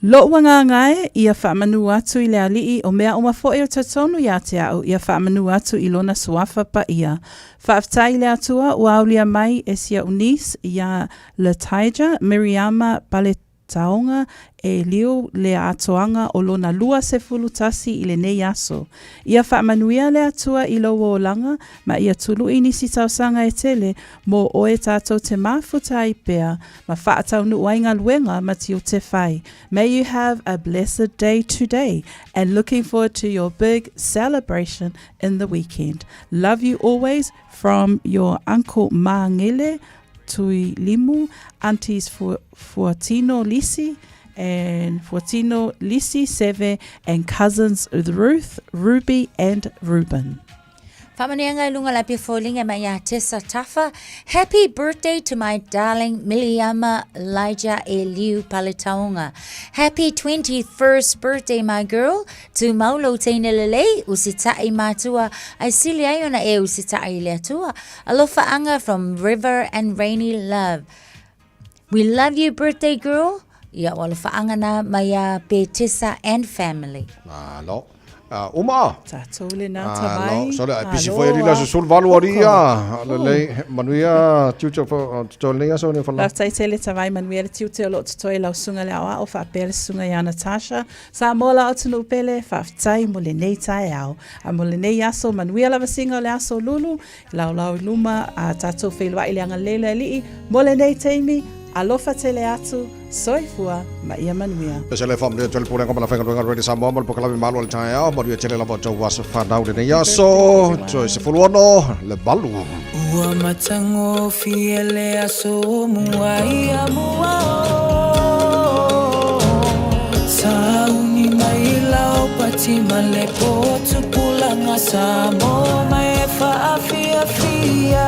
Loʻu agaga e, ia faamanu atu i le Alii, o mea uma foʻi o totonu iā te aʻu, ia faamanu atu i lona suafa paia. Faafetai i le Atua ua aulia mai e si aʻu niece iā Lataija Miriama Paletaoga e liu le atoaga o lona 21 i lenei aso. Ia faamanuia le Atua i lou olaga ma ia tului nisi tausaga e tele mo oe tatou te mafuta ai pea ma faataunuu ai galuega ma tiute fai. May you have a blessed day today and looking forward to your big celebration in the weekend. Love you always from your Uncle Mangele Tuilimu, Aunties Fuatino Lisi and Fuatino Lisi Seve and cousins Ruth, Ruby and Ruben. Faamanuiaga i luga o le api foliga mai ia Tessa Tafa. Happy birthday to my darling Miliama Elijah Eliu Paletaonga. Happy 21st birthday my girl. Tumau lou teine lelei, usitaʻi matua, ae sili ai ona e usitaʻi i le Atua. Alofaaga from River and Rainy Love. We love you birthday girl. Ia o alofaaga na mai ia Petesa and family. Malo. Uma. Tatou lena Tavai. Sole ai pisi foi ali la susulu valu ali ia. Lelei manuia tiute o totoe lenei aso nei whala. Faafetai tele Tavai manuia le tiute o loo totoe lau susuga le aoao faapea le susuga ia Natasha. Samoa la atunuu pele, faafetai mo lenei taeao. A mo lenei aso manuia lava siga o le aso lulu, laolao i luma a tatou feiloai i le agalelei o le Alii mo lenei taimi, alofa tele atu, soifua ma ia manuia. Pese le faamanuia atu le Pulega ma le Aufaigaluega a le Radio Samoa ma le Polokalame Malo o le Taeao. Manuia tele lava o tou aso fanau lenei aso. Toe 16 le valu. Ua matagofie le aso o mua ia mua o Sauni mai lau pati ma le po tupulaga Samoa mai e faafiafia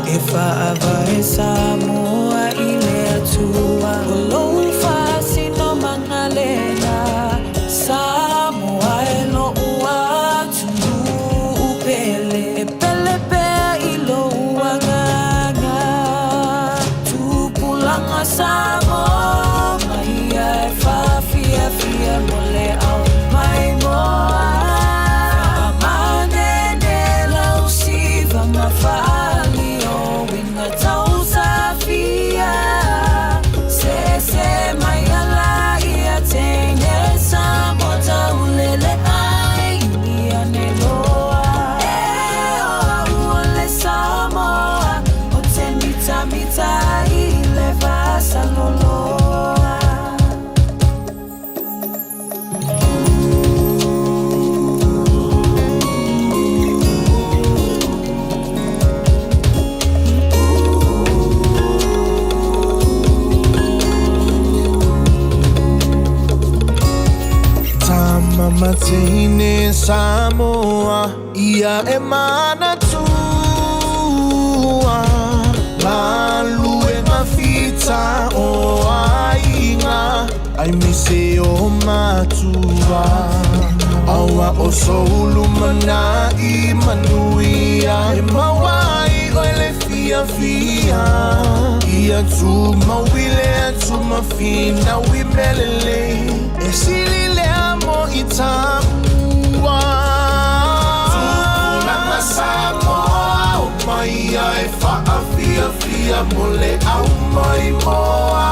E faavae Samoa i le Atua O lou faasinomaga lena Samoa e lo'u atunuu pele E pele pea i lou agaga Tupulaga Samoa mai ia e faafiafia mo le ao maimoa Faamanene lau siva ma faali o uiga tausafia Sese mai ala ia teine Samoa taulele ai ia ne loa E o au o le Samoa O te mitamita i le vasaloloa. Tama ma teine Samoa Ia e manatua Galuega fita o aiga Aemaise o matua Aua o sou lumanai manuia E maua ai oe le fiafia Ia tumau i le atu ma finau i mea lelei E sili lea mo i tamua Tupulaga Samoa o mai ia e faafiafia mo le au maimoa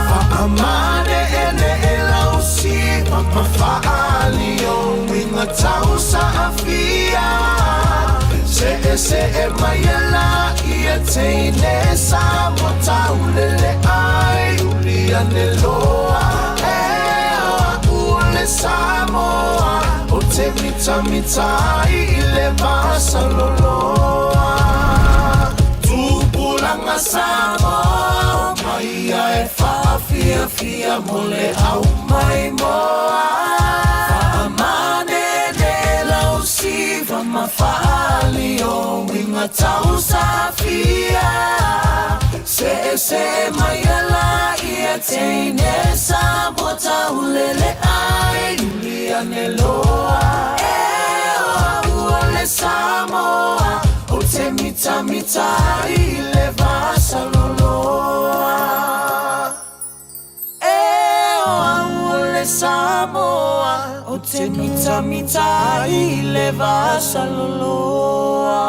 Faamane'ene'e lau siva ma faaali o uiga tausaafia Se'ese'e mai e la ia teine Samoa taulele ai uli ane loa E o a'u o le Samoa O te mitamita ai i le vasaloloa Tupulaga Samoa mai ia e faafiafia mo le au maimoa Faamanene lau siva ma faali o uiga tausafia Se'ese'e mai ala ia teine Samoa taulele ai uli ane loa E o au o le Samoa O te mitamita ai i le vasaloloa E o au o le Samoa O te mitamita ai i le vasaloloa.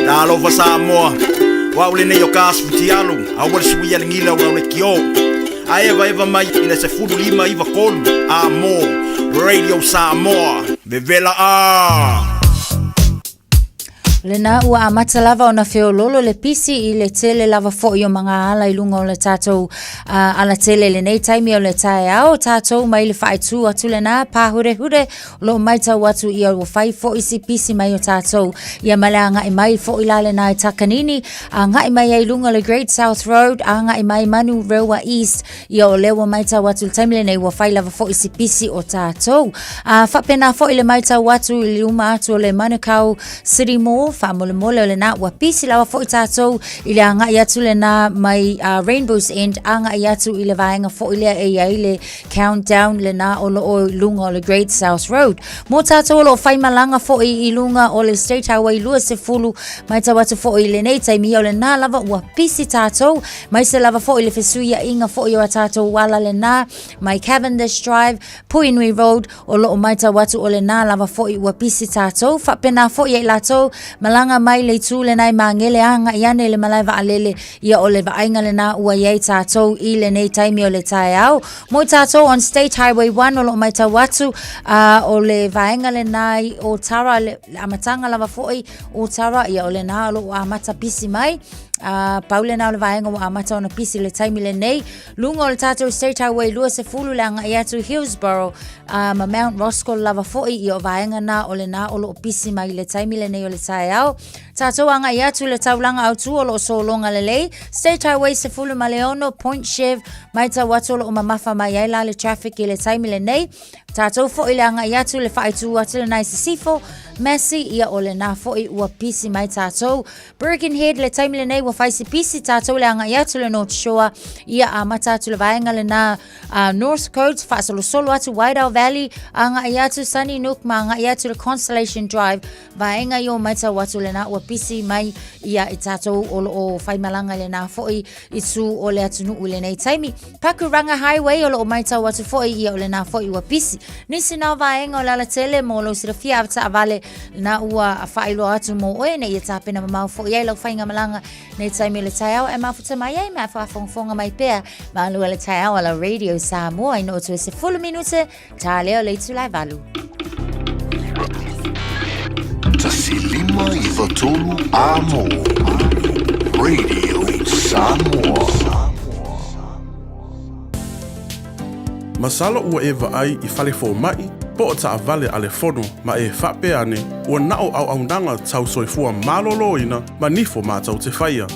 Talofa Samoa, o au lenei o ka asu fitialu, aua le suia le gila o lau lekiō. A evaeva mai i le 15 93 a mo Radio Samoa, vevela a! Lena ua amata lava ona feololo le pisi i le tele lava foi o magaala i luga o le tatou uh, alatele lenei taimi o le taeao tatou mai le faaitu atu lena pāhurehure o loo maitau atu ia ua fai foi si pisi mai o tatou ia ma le agai mai foi la lena i Takanini agai mai ai luga o le Great South Road agai mai Manurewa East Ia o lea ua maitau atu i le taimi lenei ua fai lava foi si pisi o tatou. A faapena foi le maitau atu i luma atu o le Manukau City Mall. Faamolemole o lena ua pisi lava foi tatou i le agai atu lena mai Rainbow's End agai atu i le vaega foi lea e i ai le countdown lena o loo i luga o le Great South Road. Mo tatou o loo faimalaga foi i luga o le State Highway 20, matau atu foi i lenei taimi o lena lava ua pisi tatou, maise lava foi le fesuiaiga foi o a tatou ala lena mai Cavendish Drive, Puhinui Road, o loo matau atu o lena lava foi ua pisi tatou. Faapena foi ia i latou malaga mai le itu lena i Magele agai ane i le malae vaalele, ia o le vaaiga lena ua i ai tatou i lenei taimi o le taeao. Mo i tatou on State Highway 1 o loo matau atu o le vaega lena i Otara, le amataga lava foi Otara, ia o lena o loo amata pisi mai. Pau lena o le vaega ua amata ona pisi i le taimi lenei. Luga o le tatou State Highway 20 le agai atu Hillsborough ma Mount Roskill lava foi, ia o vaega na o lena o loo pisi mai i le taimi lenei o le taeao. Tatou agai atu le taulaga autu o loo sologa lelei State Highway 16 Point Chev, matau atu o loo mamafa mai ai la le traffic i le taimi lenei. Tatou foi le agai atu le faaitu atu lena i Sisifo, Massey, ia o lena foi ua pisi mai tatou. Birkenhead le taimi lenei ua fai se pisi tatou le agai atu le North Shore, ia amata atu le vaega lena North Coast, faasolosolo atu Waiau Valley, agai atu Sunnynook ma agai atu le Constellation Drive, vaega i o matau atu lena ua pisi mai ia i tatou o loo faimalaga i lena foi itu o le atunuu i lenei taimi. Pakuranga Highway o loo matau atu foi ia o lena foi ua pisi. Nisi na o vaega o le alatele mo lou silafia avetaavale na ua faailoa atu mo oe nei ia tapena mamao foi ai lau faiga malaga nei taimi o le taeao e mafuta mai ai ma faafogafoga mai pea ma lua le taeao a la Radio Samoa i no atu e 10 minute ta lea o le itula e 8. 153 Amo Radio Samoa. Masalo ua e vaai i fale fomai po o taavale a le fono ma e faapea ane ua na o auaunaga tau soifua malōlōina ma nifo matou te faia.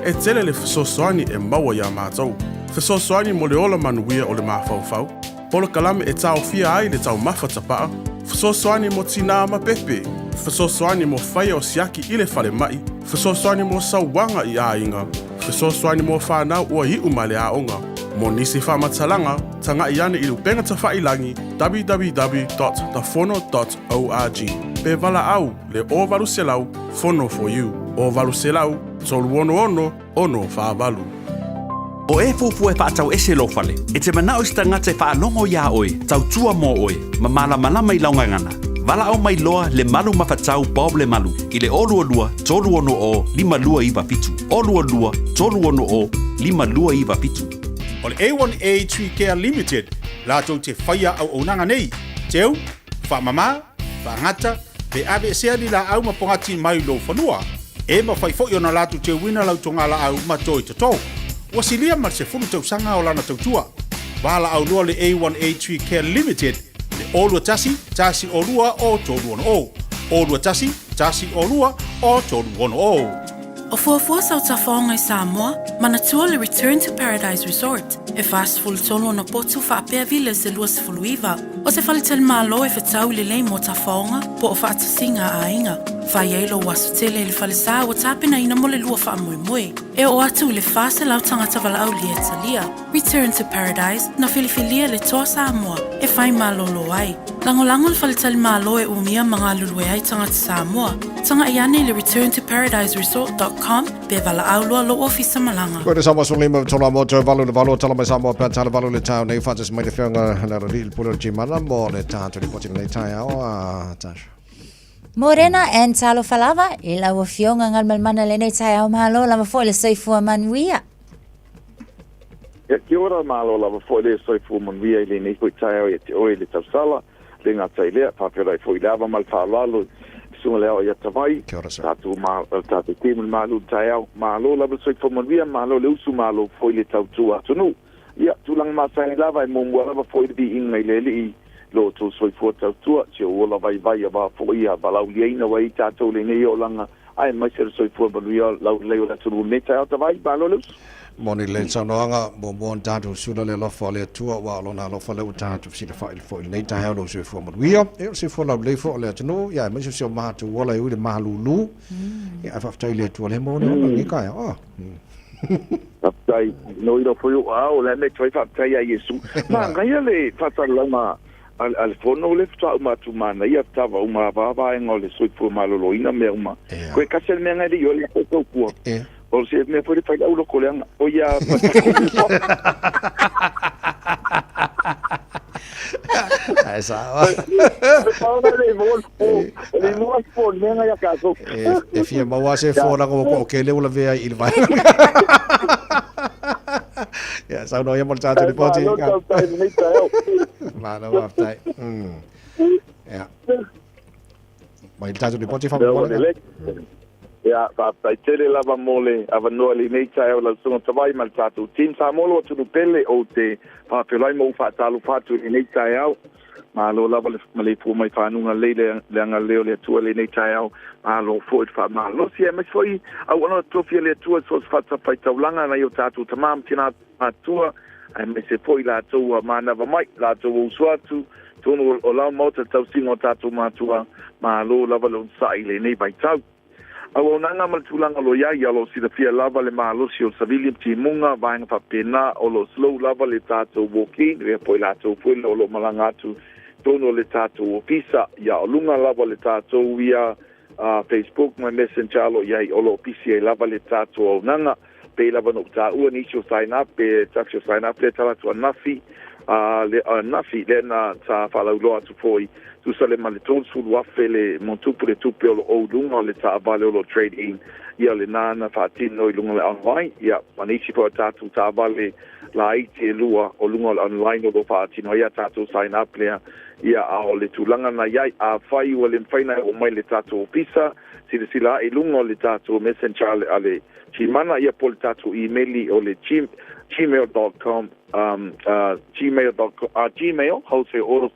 E tele le fesoasoani e maua iā matou. Fesoasoani mo le ola manuia o le mafaufau, polokalame e taofia ai le taumafa tapaa, fesoasoani mo tinā ma pepe, fesoasoani mo faia o siaki i le falemai, fesoasoani mo sauaga i aiga, fesoasoani mo whanau ua iu ma le aoga. Mo nisi faamatalaga, taga'i ane i le upega tafailagi www.thefono.org. Pe valaau le 0800 Fono for you. 0800 366 648. O e fuafua e faatau ese lou fale, e te manao i se tagata e faalogo iā oe, tautua mo oe, ma malamalama i lau gagana. Valaau mai loa le Malu Mafatau Bob Lemalu i le 022 360 5297. 022 360 5297. O le A1A Tree Care Limited latou te faia auaunaga nei, teu, faamama, faagata, pe aveesea ni laau ma pogati mai lou fanua. E mafai foi ona latou teuina lau togalaau ma toi toto. Ua silia ma le 10 tausaga o lana tautua. Valaau loa le A1A Tree Care Limited i le 021 102 o 360. 021 102 o 360. O fuafua sau tafaoga i Samoa, manatua le Return to Paradise Resort, e 43 ona potu faapea vile se 29. O se faletalimalo e fetau lelei mo tafaoga po o faatasiga a aiga. Fai ai lou aso tele i le falesa ua tapenaina mo le lua faamoemoe. E oo atu i le 400 tagata valaaulia e talia. Return to Paradise, na filifilia le Toa Samoa e fai malolo ai. Lagolago le faletalimalo e umia ma galulue ai tagata Samoa. Taga'i ane i le returntoparadiseresort.com pe valaau loa lou ofisa malaga. Koe te Samoa sulu lima tola mo toe valu le valu tala mai Samoa pea tala valu le tau nei whantas mai le whionga le alo li le pule o Jimana mo le tātou ripoti nei taeao a Tasha. Morena and talofa lava i lau afioga Galumalemana lenei taeao malo lava foi le soifua manuia. Ia, kia ora, malo lava foi le soifua manuia i lenei foi taeao ia te oe le tausala, le gata i lea, faapea ai foi le ava ma le faaaloalo i le susuga le ao ia Tavai, tatou ma, tatou temu le malu le taeao, malo lava le soifua manuia, malo le usu, malo foi le tautua atunuu. Ia, tulaga masani lava e muamua lava foi le viiga i le Alii lo outou soifua tautua, si ou ola vaivai aua foi ia valaauliaina ua i ai tatou lenei olaga, aemaise le soifua manuia laulelei o le atunuu i lenei taeao Tavai, malo le usu. Moni le saunoaga, muamua ona tatou sula le alofa o le Atua, aua o Lona alofa lea ua tatou fesilafai foi i lenei taeao lou soifua manuia. Ia, o le soifua laulelei foi o le atunuu, ia aemaise o si o matou ola e ui i le malūlū. Ia, ae faafetai i le Atua o lea e maua le ola i lenei taeao. Oh. Faafetai. No ilo foi o ao, le mea toe faafetai ia Iesu. Manaia le faasalalauga a le fono le faatoa uma atu manaia tava uma vaevaega o le soifua maloloina mea uma. Koe kasi le mea ngai le i ole ko tau pua. O se mea foi le fai lau loko leaga. O ia Ai sa. E fia maua se folaga ua ko kele ua lavea i le vai. Ia, saunoa ia mo le tatou lipoti. Malo faafetai. Ia. Mai le tatou lipoti faamolemole. Ia, faafetai tele lava mo le avanoa i lenei taeao lau Susuga Tavai ma le tatou team. Samoa lou atunuu pele, ou te faafeiloai ma ou faatalofa atu i lenei taeao. Malo lava le maleifua mai fanuga lelei le le agalelei o le Atua i lenei taeao. Malo foi le faamalosi aemaise foi auauna tofi a le Atua i so o se fatafaitaulaga nai o tatou tama ma tina matua aemaise foi latou ua manava mai, latou ua usu atu totonu o lau maota tausiga o tatou matua. Malo lava le onosai i lenei vaitau. Auaunaga ma le tulaga o lo o i ai, o lo o silafia lava le malosi o le savili ma timuga, vaega faapena, o lo o slow lava le tatou walk-in, ia po o i latou foi lea o lo o malaga atu i totonu o le tatou ofisa, ia o luga lava o le tatou ia Facebook ma Messenger o lo o i ai, o lo o pisi ai lava le tatou auaunaga. Pei lava ona ou taua nisi o sign up, pe tasi o sign up lea tala atu anafi, a le anafi lea na sa faalauiloa atu foi, tusa le ma le 30,000 le motupu le tupe o lo o i luga o le taavale o lo o trade in, ia lena na faatino i luga o le online, ia ma nisi foi o tatou taavale laiti e lua o luga o le online o lo o faatino ai a tatou sign up lea, ia a o le tulaga na i ai, afai ua le mafai ona oo mai i le tatou ofisa, silasila ae i luga o le tatou messenger a le Gmana, ia po o le tatou imeli o le gmail dot com, gmail dot com, gmail, wholesale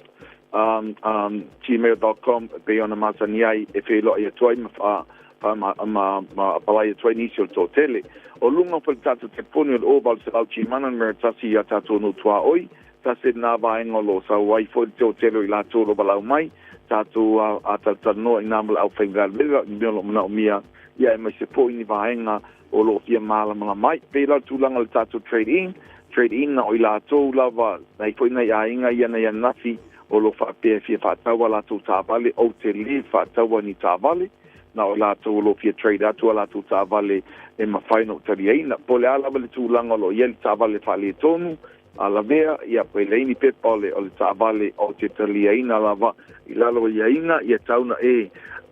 um, um, gmail dot com, e pei ona masani ai e feiloai atu ai ma fa, fa ma, ma, ma apalai atu ai nisi o le toatele. O luga foi le tatou telefoni o le 0800 Gmana numera tasi ia tatou nuu tuaoi, tasi lena vaega o lo o sau ai foi le toatele o i latou o lo o valaau mai, tatou a talatalanoa i nā ma le aufaigaluega i mea o lo o manaomia ia aemaise foi ni vaega o lo o fia malamalama ai. Pei la o le tulaga o le tatou trade in, trade in na o i latou lava, nai foi nai aiga ia nai ananafi o lo o faapea e fia faatau a latou taavale, ou te le faataua ni taavale, na o i latou o lo o fia trade atu a latou taavale e mafai ona ou taliaina. Po o le a lava le tulaga o lo o i ai le taavale faaletonu, a lavea, ia, pe leai ni pepa o le, o le taavale o te taliaina lava i lalo o aiaiga, ia tau na e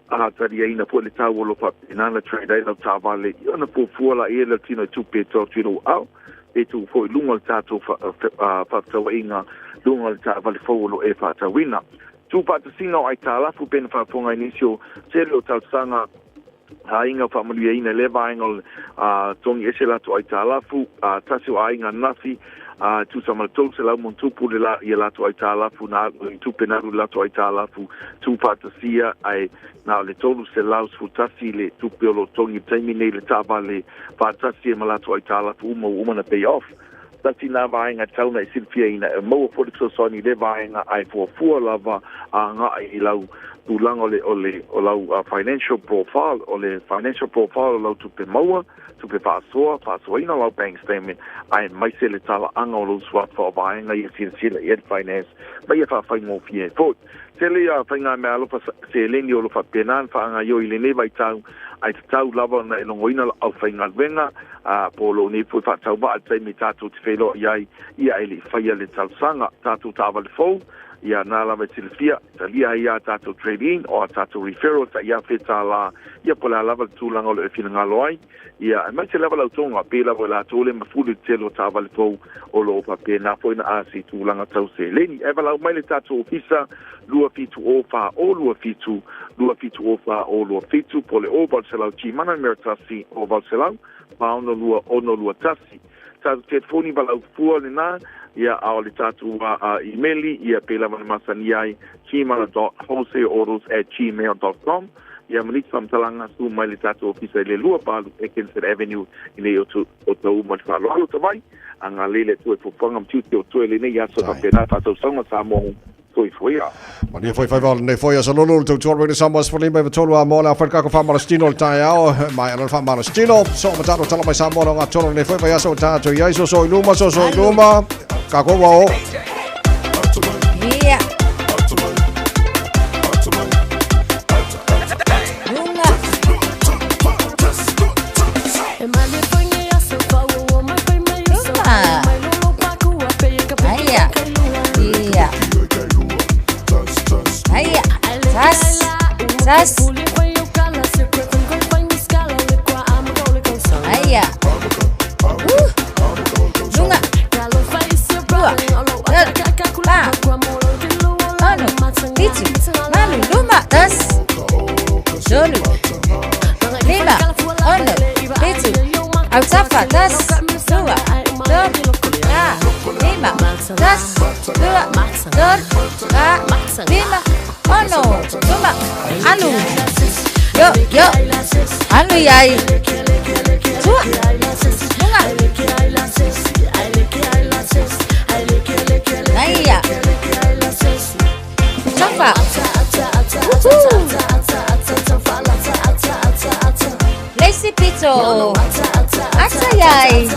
a taliaina foi le tau o lo faapena na trade ai lau taavale, ia ona fuafua laia lea o le tino i tupe e tuu atu i lou aao, pe tuu foi i luga o le tatou faafetauaiga luga o le taavale fou o lo o e faatauina. Tuufaatasiga o aitalafu pei ona faafofoga ai nisi o tele o talosaga aiga faamanuiaina i lea vaega o le togi ese latou aitalafu, tasi o aiga ananafi, e tusa ma le 300 ma ona tupu le la, ia latou aitalafu na alu i tupe na alu i le latou aitalafu tuufaatasia, ae na o le 311 le tupe o lo o togi i le taimi nei le taavale faatasi ai ma latou aitalafu uma ua uma ona pay off. Tasi nā vaega e tatau ona e silifiaina, e maua foi le fesoasoani i lea vaega ae fuafua lava agai i lau tulaga o le, o le, o lau financial profile, o le financial profile o lau tupe maua, tupe faasoa, faasoaina lau bank statement, aemaise le talaaga o lou suafa o vaega ia silasila i ai le finance ma ia faafaigofie ai foi. Tele ia faigameaalofa seleni o lo o faapena ona faagaoioi i lenei vaitau, ae tatau lava ona e logoina lau aufaigaluega, ā, po o lou nei foi faatauvaa i le taimi tatou te feiloai ai, ia e le i faia le talosaga. Tatou taavale fou, ia nā lava e silafia, e talia ai ā tatou trade-in o ā tatou referral tai $1,000, ia po o le a lava le tulaga o lo o e finagalo ai. Ia, aemaise lava lau tonga, pei lava o i latou le mafuli i le tele o taavale fou o lo o faapena foi ona asi i tulaga tau seleni. Ae valaau mai le tatou ofisa 270 427 270 427 po o le 0800 Gmana numera 1 0800 462 621. Tatou telefoni valaau fua lena, ia, a o le tatou imeli, ia, pei lava ona masani ai, gmana.wholesaleautos@gmail.com. Ia ma nisi faamatalaga su mai le tatou ofisa i le 28 Atkinson Avenue i nei o Otahuhu ma le faaaloalo Tavai agalelei le Atua i fuafuaga ma tiute o toe lenei aso faapena faatausauga Samoa Soifua ia. Manuia foi faiva o lenei foi aso lolo le tautua Radio Samoa 15 93 a mo le afai kako faamalositino le taeao mai ala faamalositino so matalo tala mai Samoa lo ngatolo lenei foi vai aso tatou iai soso i luma soso i luma kako ua o Ia. Lunga. Luma. Aia. Ia. Aia. Tas. Tas. Aia. Lunga. Lua. Tolu. Fa. Ono. Fitu. Valu. Luma. Tas. Tolu. Lima. Ono. Fitu. Autafa. Tas. Lua. Tolu. Fa. Lima. Tas. Lua. Tolu. Fa. Lima. Ono. Luma. Alu. Yo. Yo. Alu iai. Tua. Lunga. Aia. Tafa. Woohoo. Le isi pito. Ata iai.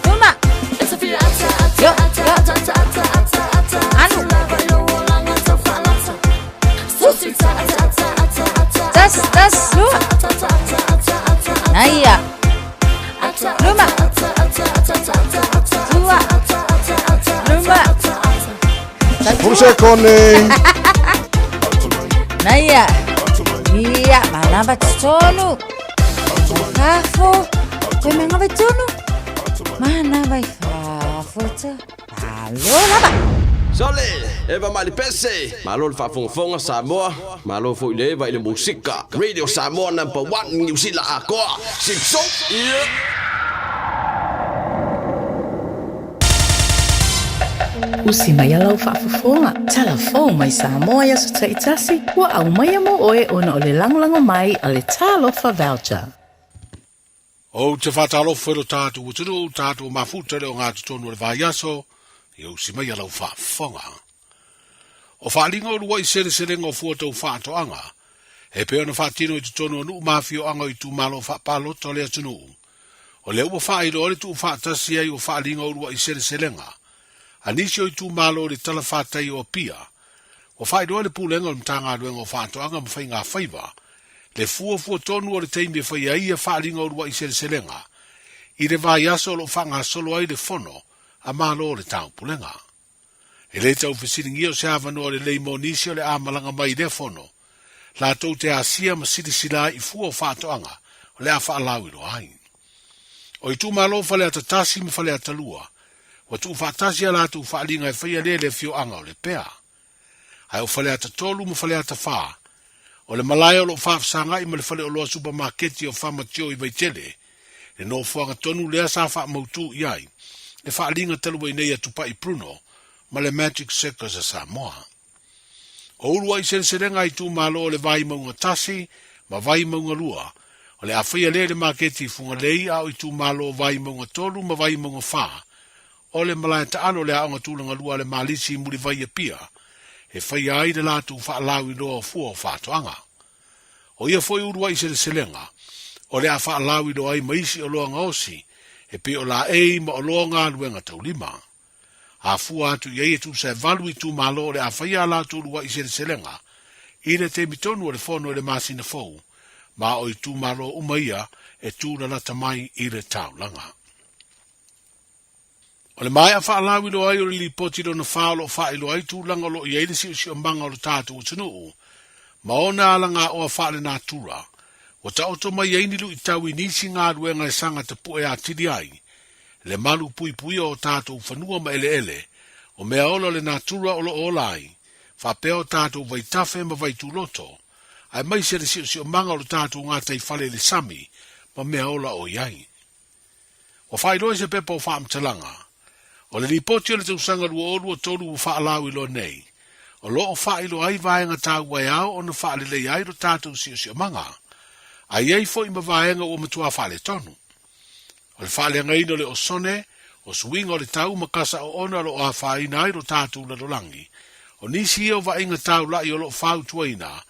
Luma. Yo. Yo. Alu. Tas. Tas. Lua. Aia. Luma. Tua. Luma. Sepuluh sekone. Naia. Ia, manava tonu. Fafo. Koe mangava tonu. Manava i fafo ta. Alo lava. Sole, Eva Malipese, malo le faafogafoga Samoa, malo foi le Eva i le musika. Radio Samoa number 1 Niu Sila akoa. Sipso. Yeah. Usi mai a lau faafofoga, talafou mai Samoa i aso taitasi, ua aumaia mo oe ona o le lagolago mai a le Talofa Voucher. Ou te faatalofa i lo tatou atunuu, tatou mafuta i le ogatotonu o le vaiaso, ia usi mai a lau faafofoga. O faaaliga o luaʻi seleselega o fua tau faatoaga, e pei ona faatino i totonu o nuu ma afioaga o itumalo faapalota o le atunuu, o lea ua faailoa le tuufaatasi ai o faaaliga o uluaʻi seleselega a nisi o itumalo i le talafatai o Apia. Ua faailoa e le Pulega o le Matagaluega o Faatoaga ma Faiga Faiva le fuafua tonu o le taimi e faia ai ia faaaliga o uluaʻi seleselega i le vaiaso o lo o faagasolo ai le Fono a Malo o le Taupulega. E le tau fesiligia o se avanoa lelei mo nisi o le a malaga mai i lea fono, latou te asia ma silasila ai i fua o faatoaga o le a faalauiloa ai. O itumalo o Faleata 1 ma Faleata 2, ua tuufaatasi a latou faaliga e faia lea i le afioaga o Lepea. Ae o Faleata 3 ma Faleata 4, o le malae o lo o faafesagai ma le faleoloa supamaketi o Famatio i Vaitele, le nofoaga tonu lea sa faamautu i ai le faaliga talu ai nei a Tupai Bruno ma le Magic Circus a Samoa. O uluai seleselega a itumalo o le Vaimauga 1 ma Vaimauga 2, o le a faia lea i le maketi i Fugalei a o itumalo o Vaimauga 3 ma Vaimauga 4, o le malae taalo o le Aoga Tulaga Lua a le Malisi i Mulivai Apia, e faia ai le latou faalauiloa o fua o faatoaga. O ia foi uluai seleselega, o le a faalauiloa ai ma isi oloa gaosi e pei o laei ma oloa galuega taulima. A fua atu i ai e tusa e valu itumalo o le a faia a latou uluai seleselega i le taimi tonu o le fono i le masina fou, ma o itumalo uma ia e tūlalata mai i le taulaga. O le maea faalauiloa ai o le Lipoti lona fa o lo o faailoa ai tulaga o lo o i ai le siosiomaga o lo tatou atunuu ma ona alagaoa faalenatura, ua taoto mai ai ni luitau i nisi galuega e saga tapue atili ai le malu puipuia o tatou fanua ma eleele, o mea ola o le natura o lo o ola ai, faapea o tatou vaitafe ma vaituloto, aemaise le siosiomaga o lo tatou gataifale i le sami ma mea ola o i ai. Ua faailoa i se pepa o faamatalaga, o le Lipoti o le tausaga 2023 ua faalauiloa nei, O lo o faailoa ai vaega taua e ao ona faaleleia ai lo tatou siosiomaga, a i ai foi ma vaega ua matua faaletonu. O le faaleagaina o le osone, o suiga o le tau ma kasa oona o lo o afaina ai lo tatou lalolagi, o nisi ia o vaaiga taula'i o lo o fautuaina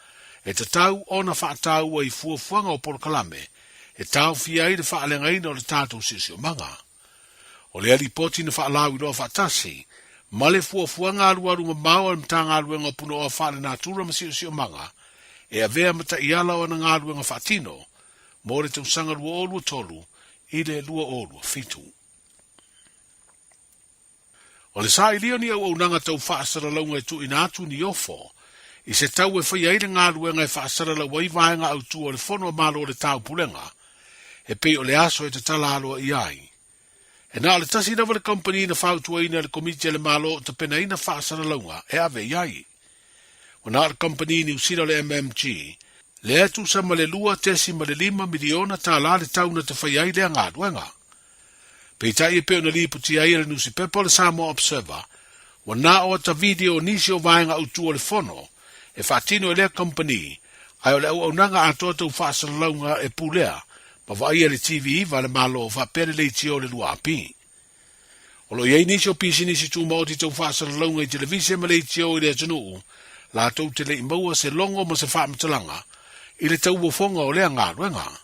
e tatau ona faataua i fuafuaga o polokalame e taofia ai le faaleagaina o le tatou siosiomaga. O lea lipoti na faalauiloa faatasi ma le fuafuaga alualu mamao a le Matagaluega o Punaoa Faalenatura ma Siosiomaga e avea ma taiala o ana galuega faatino mo le tausaga 2023 i le 2027. O le sailia o ni auaunaga tau faasalalauga e tuuina atu ni ofo i se tau e faia ai le galuega e faasalalau ai vaega autu o le Fono a Malo o le Taupulega, e pei o le aso e tatala aloaia ai. E na o le tasi lava le kamupani na fautuaina e le Komiti a le Malo o tapenaina faasalalauga e ave i ai. Ua na o le kamupani Niu Sila o le MMG, lea e tusa ma le $2.5 miliona tala le tau na te faia ai lea galuega. Peitai e pei ona lipotia ai e le nusipepa o le Samoa Observer, ua na o ata video o nisi o vaega autu o le fono e faatino e lea kamupani, ae o le auaunaga atoa tau faasalalauga e pulea ma vaaia e le TV iva a le Malo faapea le leitio o le 2AP. O lo o i ai nisi o pisinisi tumaoti tau faasalalauga i televise ma leitio i le atunuu latou te le i maua se logo ma se faamatalaga i le tauofoga o lea galuega.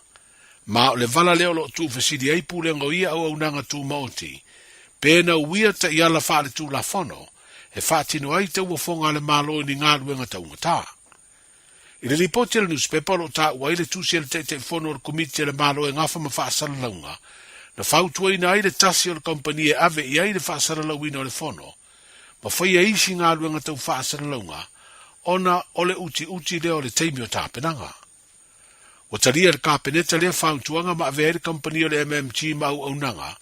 Ma o le vala lea o lo o tuufesili ai pulega o ia auaunaga tumaoti, pe na uia taiala faaletulafono e faatino ai tauofoga a le Malo i ni galuega taugata. I le lipoti a le nusipepa o lo o taua ai le tusi a le Taitaifono o le Komiti a le Malo e gafa ma faasalalauga, na fautuaina ai le tasi o le kamupani e ave i ai le faasalalauina o le fono ma faia isi galuega tau faasalalauga ona o le utiuti lea o le taimi o tapenaga. Ua talia e le Kapeneta lea fautuaga ma avea ai le kamupani o le MMG ma auaunaga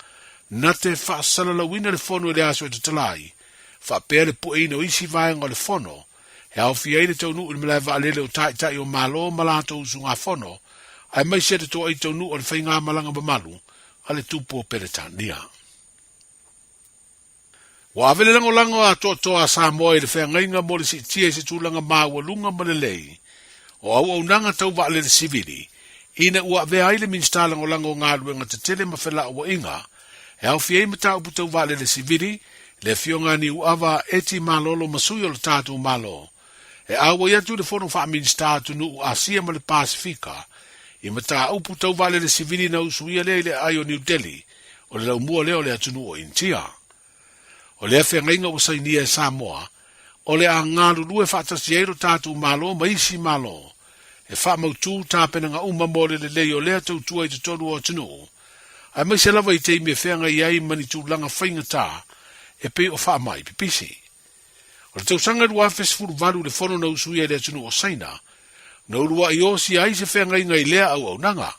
na te faasalalauina le fono i le aso e tatala ai, faapea le pueina o isi vaega o le fono e aofia ai le taunuu i le malae vaalele o Taitai o Malo ma latou usugafono, aemaise le toai taunuu o le faigamalaga mamalu a le Tupu o Peretania. Ua ave le lagolago atoatoa a Samoa i le feagaiga mo le siitia i se tulaga maualuga ma lelei o auaunaga tau vaalele sivili ina ua avea ai le Minisita Lagolago o Galuega Tetele ma Felauaiga e aofia ai mataupu tau vaalele sivili, le Afioga a Niuava Eti Malolo ma sui o le tatou Malo, e auai atu i le Fono Faa-Minisita Atunuu Asia ma le Pasefika i mataupu tau vaalele sivili na usuia lea i le aai o New Delhi o le laumua lea o le atunuu o Initia. O lea feagaiga ua sainia e Samoa, o le a galulue faatasi ai lo tatou Malo ma isi Malo e faamautū tapenaga uma mo le lelei o lea tautua i totonu o atunuu, aemaise lava i taimi e feagai ai ma ni tulaga faigata e pei o faamai pipisi. O le tausaga 2018 i le fono na usuia i le atunuu o Saina, na uluai osia ai se feagaiga i lea auaunaga.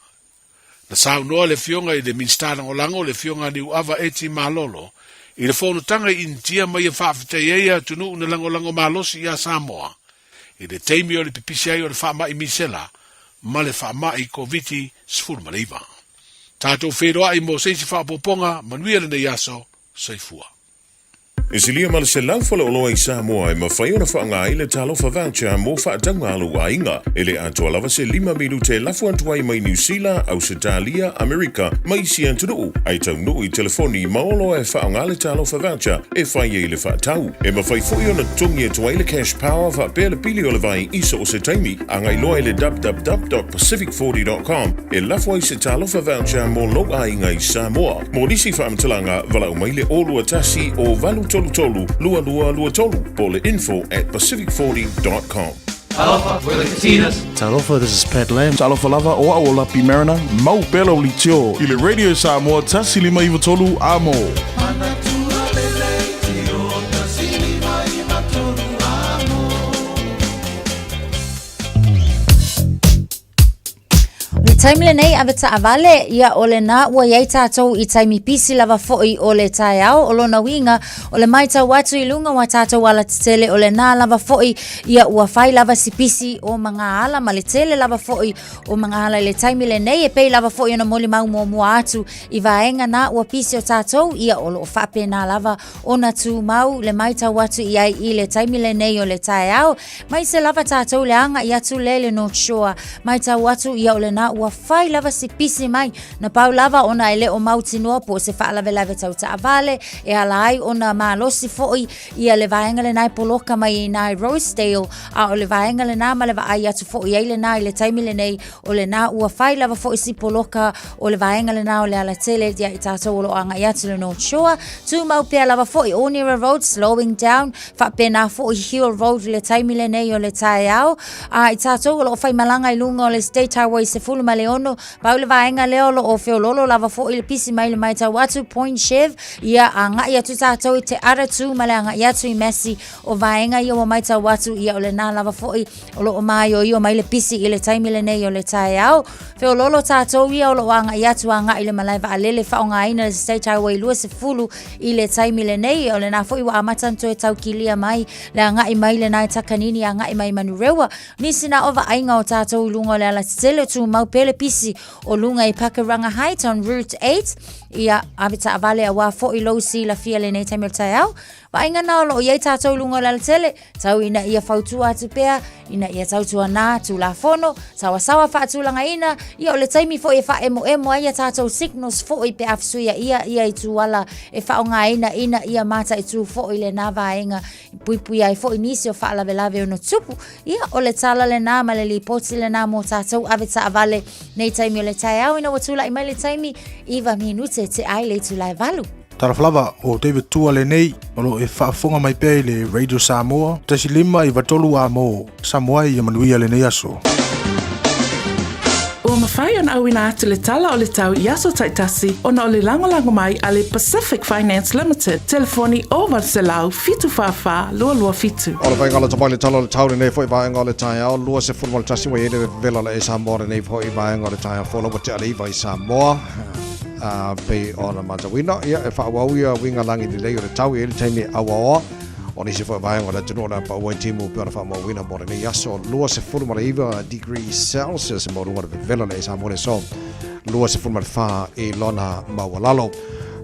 Na saunoa le Afioga i le Minisita Lagolago, le Afioga Niuava Eti Malolo, i le fonotaga i Initia ma ia faafetai ai atunuu na lagolago malosi iā Samoa i le taimi o le pipisi ai o le faamai misela ma le faamai Koviti-19. Tatou feiloai mo se isi faaopoopoga, manuia lenei aso, soifua. E silia ma le 100 faleoloa i Samoa e mafai ona faaaoga ai le Talofa Voucher mo faatauga a lou aiga. E le atoa lava se lima minute e lafo atu ai mai Niu Sila, Ausetalia, Amerika ma isi atunuu, ae taunuu i telefoni ma oloa e faaaoga le Talofa Voucher e fai ai le faatau. E mafai foi ona totogi atu ai le Cash Power faapea le pili o le vai i so o se taimi. Agai loa i le www.pacific40.com e lafo ai se Talofa Voucher mo lou aiga i Samoa. Mo nisi faamatalaga, valaau mai le 021 o 833 2223 po o le info at pacific40.com. Talofa, we're the Katinas. Talofa, this is Pat Lam. Talofa lava, o au o Lapi Mariner, mau pea lau leitio i le Radio Samoa 153 Amo. taimi lenei ave taavale, ia o lena ua i ai tatou i taimi pisi lava foi o le taeao, o lona uiga o le matau atu i luga o a tatou alatetele o lena lava foi ia ua fai lava si pisi o magaala ma le tele lava foi o magaala i le taimi lenei e pei lava foi ona molimau muamua atu i vaega na ua pisi o tatou ia o lo o faapena lava ona tumau le matau atu i ai i le taimi lenei o le taeao. Mai se lava tatou le agai atu lea i le North Shore, matau atu ia o lena ua fai lava si pisi mai, na pau lava ona e le o mautinoa po o se faalavelave tau taavale e ala ai ona malosi foi ia le vaega lena e poloka mai i ina i Rosedale, a o le vaega lena ma le vaai atu foi i ai lena i le taimi lenei o lena ua fai lava foi si poloka o le vaega lena o le alatele ia i tatou o lo o agai atu i le North Shore. Tumau pea lava foi Onera Road slowing down, faapena foi Hill Road i le taimi lenei o le taeao. A i tatou o lo o faimalaga i luga o le State Highway 16, pau le vaega lea o lo o feololo lava foi le pisi mai le matau atu Point Chev, ia agai atu tatou i Te Aratū ma le agai atu i Massey. O vaega ia ua matau atu ia o lena lava foi o lo o māioio mai le pisi i le taimi lenei o le taeao. Feololo tatou ia o lo o agai atu agai i le malae vaalele faaaogaina le State Highway 20 i le taimi lenei. O lena foi ua amata ona toe taukilia mai le agai mai lena e Takanini agai mai Manurewa. Nisi na o vaaiga o tatou i luga o le alatetele o tumau pea le pisi o luga i Pakuranga Heights on Route 8. Ia, ave taavale aua foi lou silafia lenei taimi o le taeao. Vaaiga na o lo o i ai tatou i luga o le alatele, tau ina ia fautua atu pea, ina ia tautuana Tulafono, sawasawa faatulagaina, ia o le taimi foi e faaemoemo ai a tatou signals foi pe a fesuiaia ia ituala e faaaogaina ina ia mataitu foi lena vaega e puipuia ai foi nisi o faalavelave ono tupu. Ia, o le tala lena ma le lipoti lena mo tatou ave taavale nei taimi o le taeao ina ua tulai mai le taimi 9 minute te ai le itula e 8. Talofa lava, o David Tua lenei, o lo o e faafofoga mai pea i le Radio Samoa, 1.5 93 a mo Samoa ia manuia lenei aso. Ua mafai ona auina atu le tala o le tau i aso taitasi ona o le lagolago mai a le Pacific Finance Limited, telefoni 0800 744 227. O le vaega o le tamai le tala o le tau lenei foi vaega o le taeao 21 ua i ai le vevela o le Samoa lenei foi vaega o le taeao folau ua tea le 9 i Samoa. A pei ona matauina, ia, e faaauau ia uiga lagi lelei o le tau i ai le taimi e auaoa o nisi foi vaega o le atunuu o le a pau ai timu pei ona faamauina mo lenei aso 29 degrees Celsius e maualuga le vevela le Samoa le aso 24 i lona maualalo.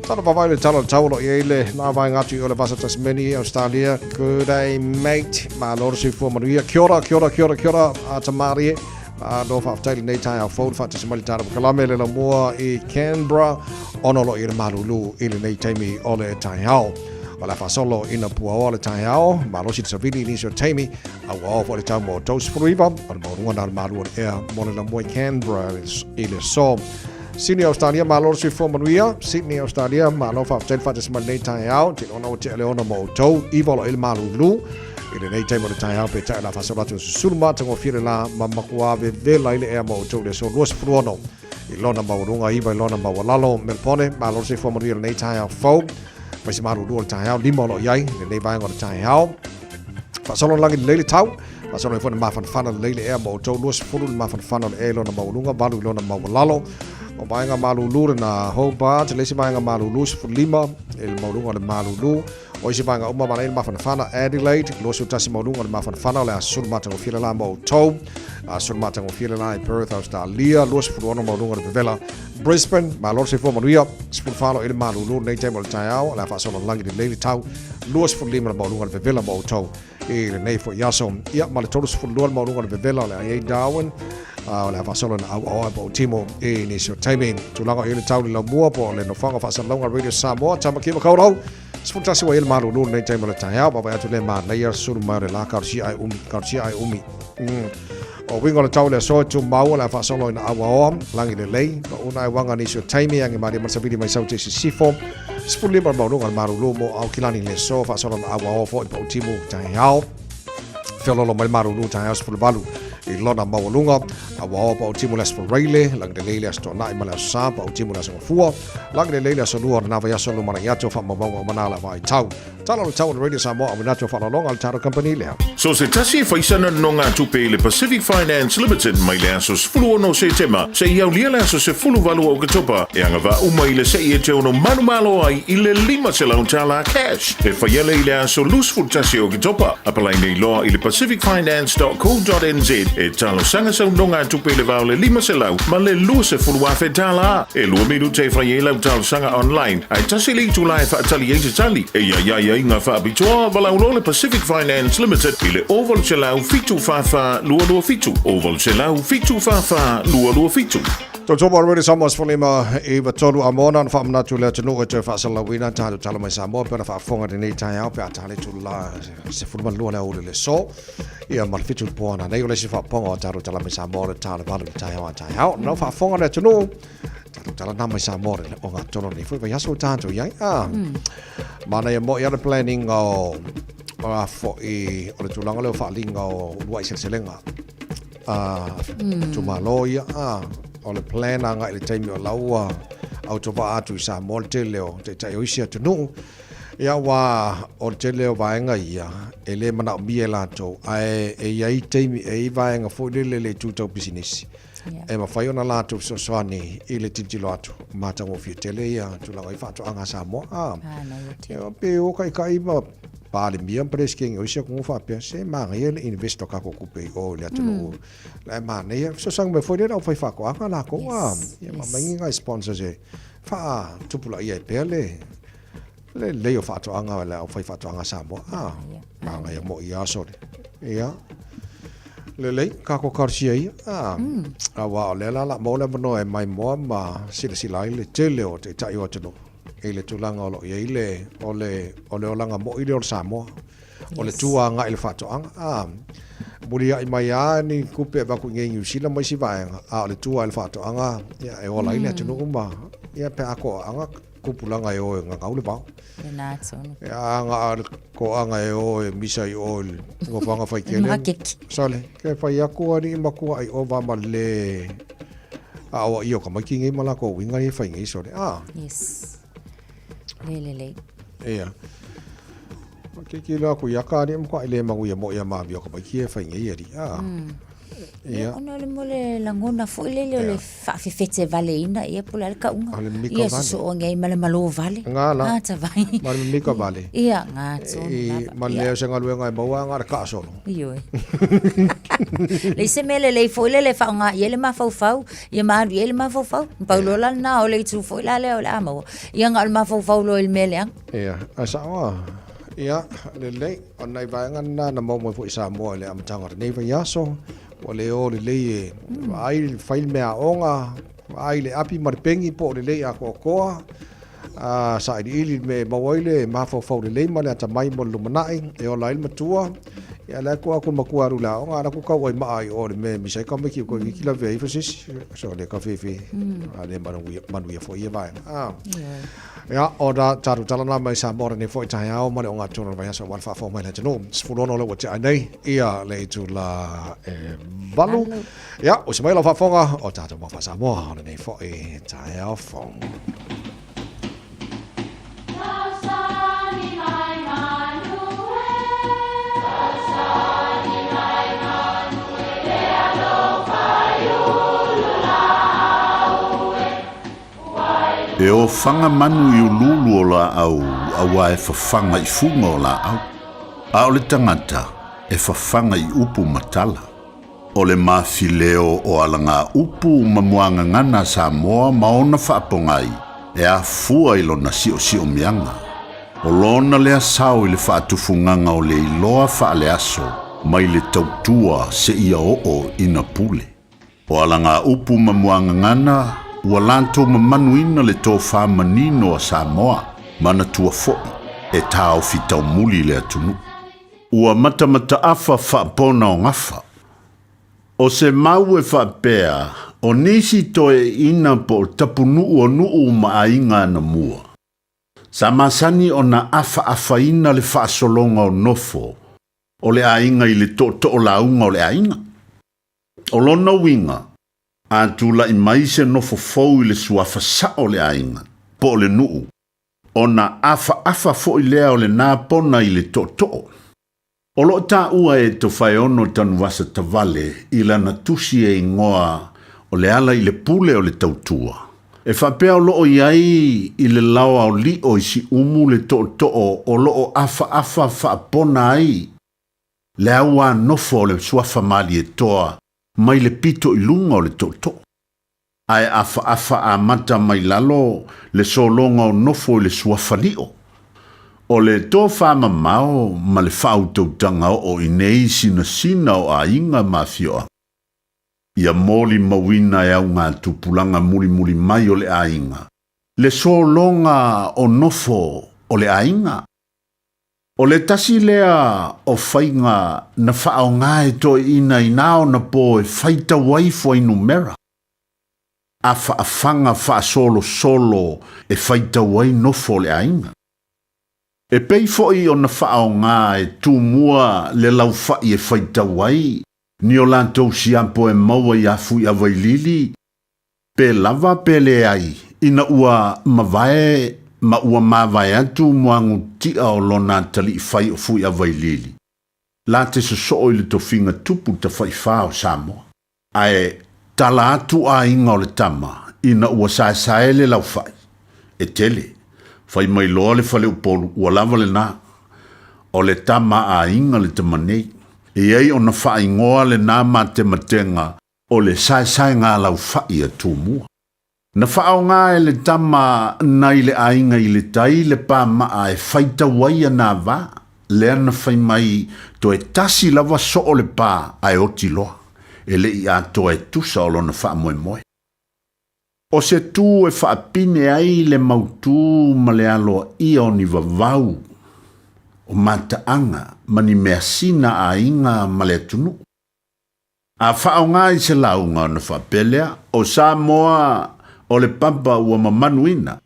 Tala vavai le tala o le tau o lo o i ai le la vaega atu i o le Vasa Tasmania, Australia. Good day, mate. Malo le soifua manuia. Kia ora, kia ora, kia ora, kia ora, a Tamarie. Malo faafetai lenei taeao fou le faatasi mai le tala kalame le lamua i Canberra ona o lo o i le malulu i lenei taimi o le taeao. O le a faasolo ina puaoa le taeao, malosi le savili i nisi o taimi, a ua oo foi le tau mo 39, o le maualuga na o le malu o le ea mo le lamua i Canberra i le aso. Sydney, Australia, malo le soifua manuia. Sydney, Australia, malo faafetai le faatasi mai lenei taeao. Te iloa ua tea le ono mo outou, iva o lo o i le malulu. I lenei taimi o le taeao peitai o le a faasolo atu i susulu matagofie le la ma makuā vevela ai le ea mo outou i le aso 26 i lona maualuga 9 i lona maualalo. Melbourne, malo le soifua manuia i lenei taeao fou. Mai se malulu o le taeao, 5 o lo o i ai i lenei vaega o le taeao. Faasolo lagi lelei le tau, faasolo ai foi na mafanafana lelei le ea mo outou 20 le mafanafana o le ea i lona maualuga, 8 i lona maualalo. O vaega malulu lena Hobart, le isi vaega malulu 15 i le maualuga o le malulu. O isi vaega uma manaia le mafanafana Adelaide, 21 maualuga o le mafanafana o le a sulu matagofie le la mo outou. A sulu matagofie le la i Perth, Australia, 26 maualuga o le vevela Brisbane, malo le soifua manuia, 14 i le malulu lenei taimi o le taeao, o le a faasolo lagi lelei le tau, 25 le maualuga o le vevela mo outou i lenei foi aso. Ia, ma le 32 le maualuga o le vevela o le a i ai Darwin, o le a faasolo ina auaoa e po o timo i nisi o taimi. Tulaga o i ai le tau i le laumua po o le nofoaga faasalalauga Radio Samoa, Tamaki Makaurau, 11 ua i ai le malulu lenei taimi o le taeao, vaavaai atu le manaia sulu mai o le la karosia ai umi, karosia ai umi. O uiga o le tau o le aso e tumau o le a faasolo ina auaoa, lagi lelei, pa una ai uaga nisi o taimi, age malie ma le savili mai sau te sisifo. 15 le maualuga o le malulu mo Aukilani le aso, faasolo ina auaoa foi pa utimu taeao. Feololo mai le malulu taeao 18. i lona maualuga. A ua o pautimu le Aso Faraile, lagi lelei le Aso Toonai ma le Aso Sa, pautimu le Aso Gafua, lagi lelei le Aso Lua o lena vaiaso lumanai atu o faamaumauga uma na la vaitau. Tala o le tau o le Radio Samoa a manatu o faaaloaloga a le tatou company lea. So se tasi e fai sana nonogatupe i le Pacific Finance Limited mai le aso 16 o Setema seia aulia le aso 18 o Oketopa e agavaa uma i le se'i e te ono manumalo ai i le $500 cash e faia lea i le aso 21 o Oketopa. Apalai nei loa i le pacificfinance.co.nz e talosaga sau nonogatupe i le va o le 500 ma le $20,000. E lua minute e fai ai lau talosaga online, ae tasi le itula e faatali ai se tali. E i ai aiaiga faapitoa, valaau loa le Pacific Finance Limited i le 0800 744 227, 0800 744 227. Tautopa o Radio Samoa 15 i tolu a mona na faamanatu le atunuu e toe faasalalauina tatou tala mai Samoa pe ona faafofoga lenei taeao pe a tale tula 12 le aoauli le so ia ma le 7 le poana nei o le isi faapopoga o tatou tala mai Samoa o le ta le 8 le taeao a taeao na faafofoga le atunuu tatou tala na mai Samoa le o ngā tono nei foi vaiaso o tatou iai a mana ia mo ia le planning o a foi o le tulaga lea o faaaliga o uluai seleselega a itumalo ia a o le plan agai i le taimi o laua autovaa atu i Samoa le tele o taitai o isi atunuu Ia aua o le tele o vaega ia e le manaomia e latou ae e i ai taimi e i ai vaega foi lele le itu tau pisinisi e mafai ona latou fesoasoani i le tilotilo atu matagofie tele ia tulaga i faatoaga a Samoa a ia pe o kaikai ma Palemia ma Peresetene o isi atunuu faapea se manaia le invest o tatou tupe i o i le atunuu la e manaia fesoasoani mai foi lea le aufaifaatoaga latou a ia ma aumai ni nai sponsors e faatupulaia ai pea le Le lelei o faatoaga o le aufaifaatoaga a Samoa. Ah, manaia moi ia aso le. Ia. Lelei, kako talosia ia. Ah, aua o lea la la maua le avanoa e maimoa ma silasila ai le tele o taitai o atunuu i le tulaga o lo o i ai le, o le, o le olaga moi lea o le Samoa. O le tua agai i le faatoaga. Ah, muliai mai lava ni tupe e avatu i inei i Niu Sila ma isi vaega, a o le tua i le faatoaga, ia, e ola ai le atunuu ma, ia, pe a toaaga tupulaga e o e gagau le vao. Lena tonu. E a nga a le toaga e o e misa i o i le nofoaga faitele. Makeki. Sale, ke fai atu alii matua ai o va ma le a o ia o tamaiti nei ma latou uiga ia e fai nei sole. A. Yes. Le lelei. Ia. Ke ki loa aku ia ka alii matua i le manuia mo ia ma o tamaiti e fai nei alii. A. Ia. Ona o le mo le lagona foi lele o le faafefete valeina ia po o le a le tauga. O le mika Ia vale. sosoogi ai ma le malo vale. Ngā la. Ngā tawai. Ma le mika vale. Ia, ngā tonu I, lava. ma Ia. lea o se galuega e maua ngā le kaasolo. Ioe. Leai se mea lelei foi lele e faaaoga i ai le mafaufau, ia ma alu i ai le mafaufau. Pau loa la lena o le itu foi la lea o le a maua. Ia na o le mafaufau loa i le mea leaga. Ia, ae sao a. Ia, lelei. O nai vaega na na maua mai foi i Samoa i le amataga o lenei vaiaso, ua le o lelei e vaai, fai le meaaoga, vaai le api ma le pegi po o lelei atoatoa, a sailiili le mea e maua ai le mafaufau lelei ma le atamai mo le lumanai, e ola ai le matua. Ia la e tua atu le matua e alu i le aoga, a o la e tau ai maa i o i le mea e misa ai tamaiti o toeitiiti lavea ifo se isi. So le kafefe, a le manuia foi ia vaega. Ia, o na tatou tala na mai Samoa lenei foi taeao ma le ogatotonu o le vaiaso aua le faafofoga mai le atunuu. 16 lea ua tea ai nei ia le itula e 8. Ia, usi mai lau faafofoga o tatou mau faa-Samoa o lenei foi taeao fou. E ofaga manu i uluulu o laau auā e fafaga i fuga o laau, a o le tagata e fafaga i upu ma tala. O le mafileo o alagaupu ma muagagana a Samoa ma ona faapogai e afua i lona siosiomiaga. O lona lea sao i le faatufugaga o le iloa faaleaso mai le tautua seia oo ina pule. O alagaupu ma muagagana ua latou mamanuina le tofa manino a Samoa, manatua foi e taofi taumuli le atunuu. Ua matamataafa faapona o gafa. O se mau e faapea, o nisi toeaiina po o tapunuu o nuu ma aiga anamua, sa masani ona afaafaina le faasologa o nofo o le aiga i le tootoo lauga o le aiga. O lona uiga, a tula'i mai se nofo fou i le suafa sa'o o le aiga, po o le nu'u, ona afa'afa fo'i lea o lenā pona i le to'oto'o. O lo'o tāua e Tofaeono Tanuvasa Tavale i lana tusi e igoa o Le Ala i le Pule o le Tautua, e faapea o lo'o i ai i le laoa o Li'o i Siumu le to'oto'o o lo'o afa'afa fa'apona ai le auā nofo o le suafa Malietoa mai le pito i luga o le to'oto'o, ae afa'afa amata mai lalo le sologa o nofo i le suafa Li'o. O le tofamamao ma le faautautaga oo i nei sinasina o aiga ma afioaga, ia molimauina e augatupulaga mulimuli mai o le aiga, le sologa o nofo o le aiga. O le tasi lea o faiga na faaaoga e toeaiina i na ona po e faitau ai fuainumera, afaafaga faasolosolo e faitau ai nofo o le aiga. E pei foi ona faaaoga e Tumua le laufa'i e faitau ai ni o latou siapo e maua iā Fuiavailili, pe lava pe leai, ina ua mavae ma ua mavae atu muaguti'a o lona atali'i fai o Fuiavailili, la te soso'o i le tofiga tupu tafa'ifā o Samoa. Ae tala atu aiga o le tama ina ua saesae le laufa'i, e tele, fai mai loa le faleupolu ua lava lenā. O le tama aiga le tama nei. E i ai ona faaigoa lenā matematega o le saesaega laufa'i a Tumua. Na faaaoga e le tama nai le aiga i le tai le pama'a e faitau ai ana vā, lea na fai mai toe tasi lava soo le pā ae oti loa, e le i atoa e tusa o lona faamoemoe. O se tū e faapine ai le mautū ma le aloaia o ni vavau, o mataaga ma ni measina a aiga ma le atunuu. A faaaoga i se lauga ona faapea lea, o Samoa o le papa ua mamanuina,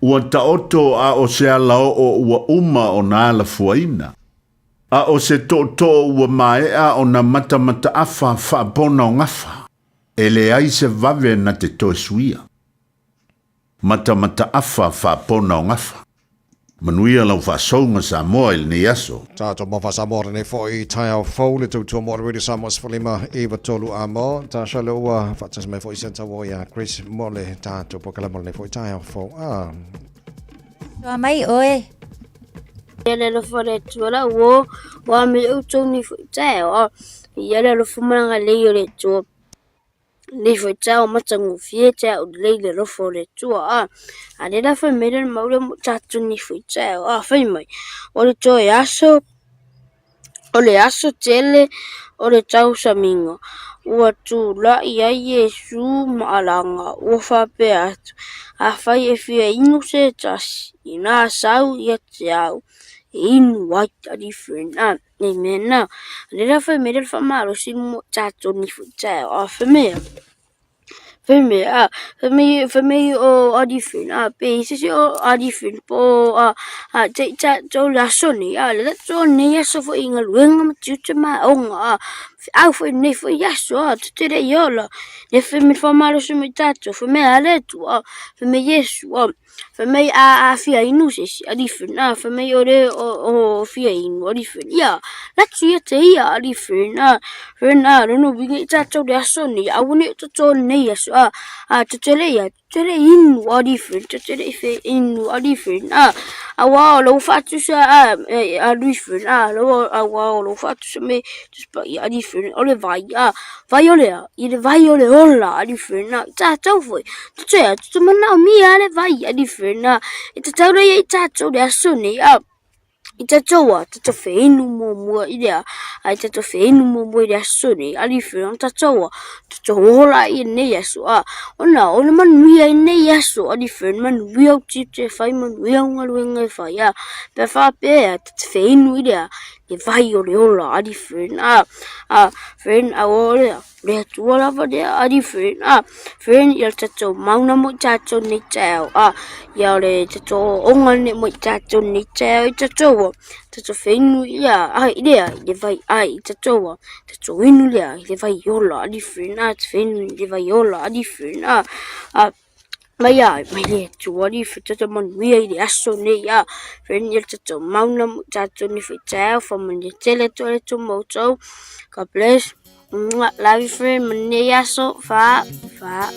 ua taoto a o se alaoo ua uma ona alafuaina, a o se tootoo ua maea ona matamataafa faapona o gafa, e leai se vave na te toe suia. Matamataafa faapona o gafa. Manuia lau faasouga Samoa i lenei aso. Tatou mafa Samoa lenei foi taeao fou le tautua mo le Radio Samoa 15 9 3 a mo Tasha le ua faatasi mai foi se tau ia Grace mo le tatou polokalame lenei foi taeao fou a Toa mai oe. Ia le alofa o le Atua la uo, ua me outou nei foi taeao. Ia le alofa ma le agalelei o le Atua. Nei foi taeao matagofie taeao lelei le alofa o le Atua a. A lea la fai mai le mau lea mo tatou nei foi taeao a fai mai o le toe aso o le aso tele o le tausamiga ua tulai ai Iesu ma alaga ua faapea atu, Afai e fia inu se tasi, inā sau ia te au e inu ai a different a. Nei mea na. Le la fai mai le faamalosi mo tatou nei foi taeao a fai mai a. Fai mai a, fai mai fai mai o a different a pe i se isi o a different po o a a te i tatou le aso nei a le tatou nei aso foi i galuega ma tiute ma aoga a feau foi nei foi aso a te tele i ola. Le fai mai le faamalosi mo tatou fai mai a le Atua fai mai Iesu a. Fai mai a a fia inu se isi, a different a fai mai o le o o fia inu a different ia latu ia te ia a different a friend a lona uiga i tatou le aso nei aua ne i toto nei aso a a tetele ia tetele inu a different tetele i fe inu a different a aua o lou faatusa a a different a lou aua o lou faatusa me Tusi a different o le vai a vai o le a i le vai o le ola a different a i tatou foi te a te manaomia le vai a different a e tatau lea i tatou le aso nei a i tatou a tatou feinu muamua i le a a i tatou feinu muamua i le aso nei a different tatou a tatou ola i nei aso a ona o le manuia i nei aso a different manuia o tiute e fai manuia o galuega e fai a pe faapea te feinu i le a le vai o le ola a different a a friend a o le le Atua lava lea a different a friend ia le tatou mauna mo i tatou nei taeao a ia le tatou oga nei mo i tatou nei taeao i tatou a. Atua tatou feinu ia ai lea i le vai ai i tatou a tatou inu lea i le vai ola ali friend a feinu i le vai ola ali friend a a mai a mai le Atua ali friend tatou manuia i le aso nei a friend ia tatou mauna mo tatou nei foi taeao faamanuia tele atu ai le Atua ma outou. God bless. Love you friend, manuia i aso, fa, fa.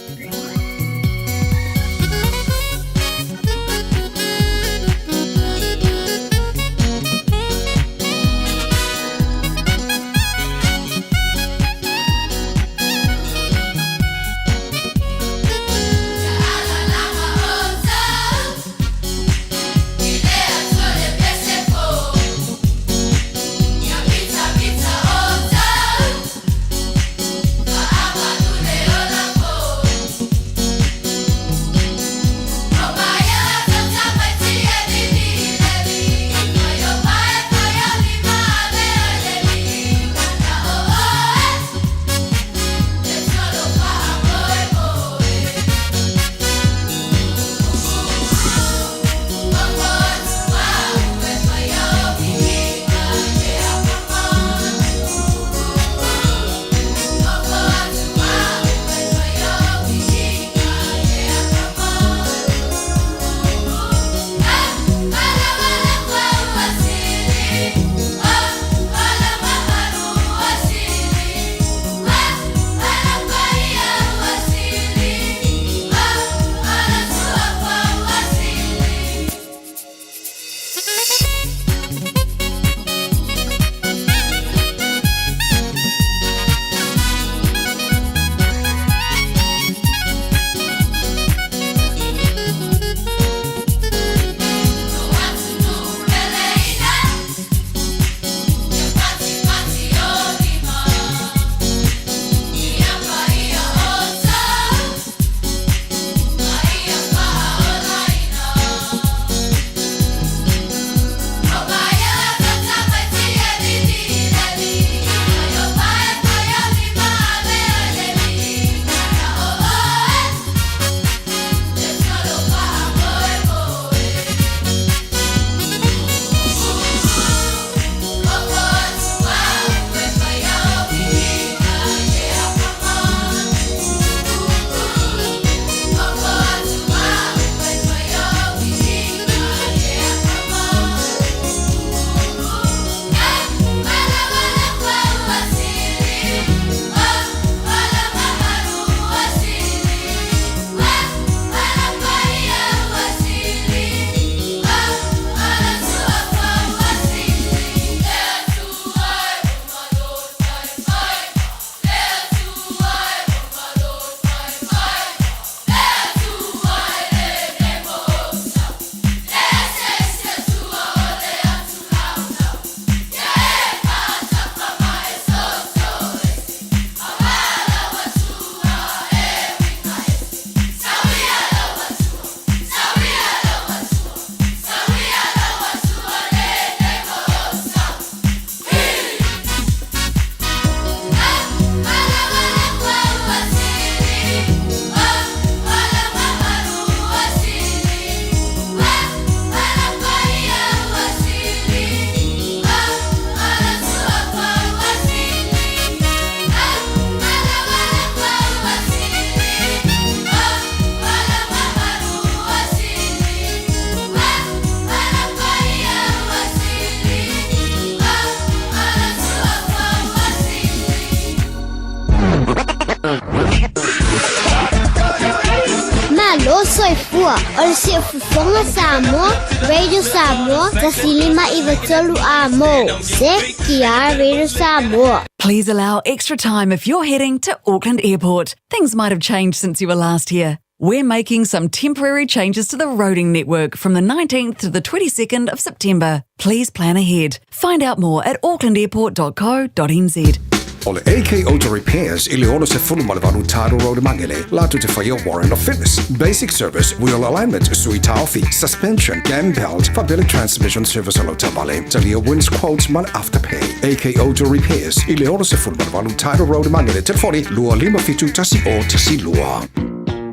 Malo soifua o le Siufofoga Samoa, Radio Samoa, 153 a mo. CKR Radio Samoa. Please allow extra time if you're heading to Auckland Airport. Things might have changed since you were last here. We're making some temporary changes to the roading network from the 19th to the 22nd of September. Please plan ahead. Find out more at aucklandairport.co.nz. O le AK Auto Repairs i le 68 Tidal Road Mangere, latou te faia Warrant of Fitness, Basic Service, Wheel Alignment, Sui Taofi, Suspension, Cam Belt, faapea le Transmission Service a lau taavale. Talia Wins Quotes ma le Afterpay. AK Auto Repairs i le 68 Tidal Road Mangere, telefoni 257 1012.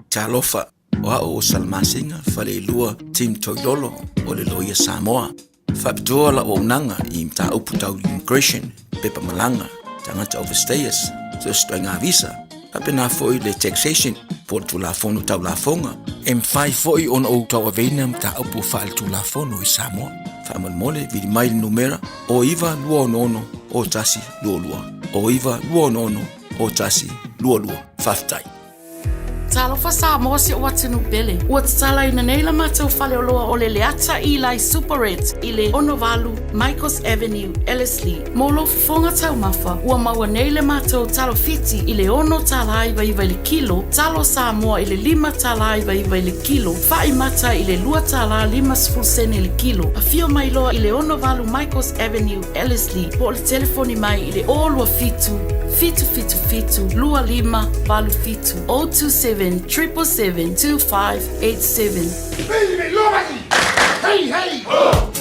Talofa, o a'u o Salamasina, Faleilua, Tim Toilolo, o le Loia Samoa. Faapitoa lau auaunaga i mataupu tau immigration, pepa malaga, tagata overstayers, so o se ituaiga visa, faapena foi le taxation po o le Tulafono Tau Lafoga. E mafai foi ona ou tauaveina mataupu faaletulafono i Samoa. Faamolemole, vili mai le numera 09 266 0122, 09 266 0122. Faafetai. Talofa Samoa si ou atunuu pele. Ua tatalaina nei la matou faleoloa o le Leata Eli Superette i le 68 Michaels Avenue, Ellerslie. Mo lou fofoga taumafa, ua maua nei le matou talo Fiti i le $6.99 i le kilo, talo Samoa i le $5.99 i le kilo, fa'i mata i le $2.50 i le kilo. Afio mai loa i le 68 Michaels Avenue, Ellerslie, po o le telefoni mai i le 027 777 2587, 027 777 2587. Hey, hey! Oh!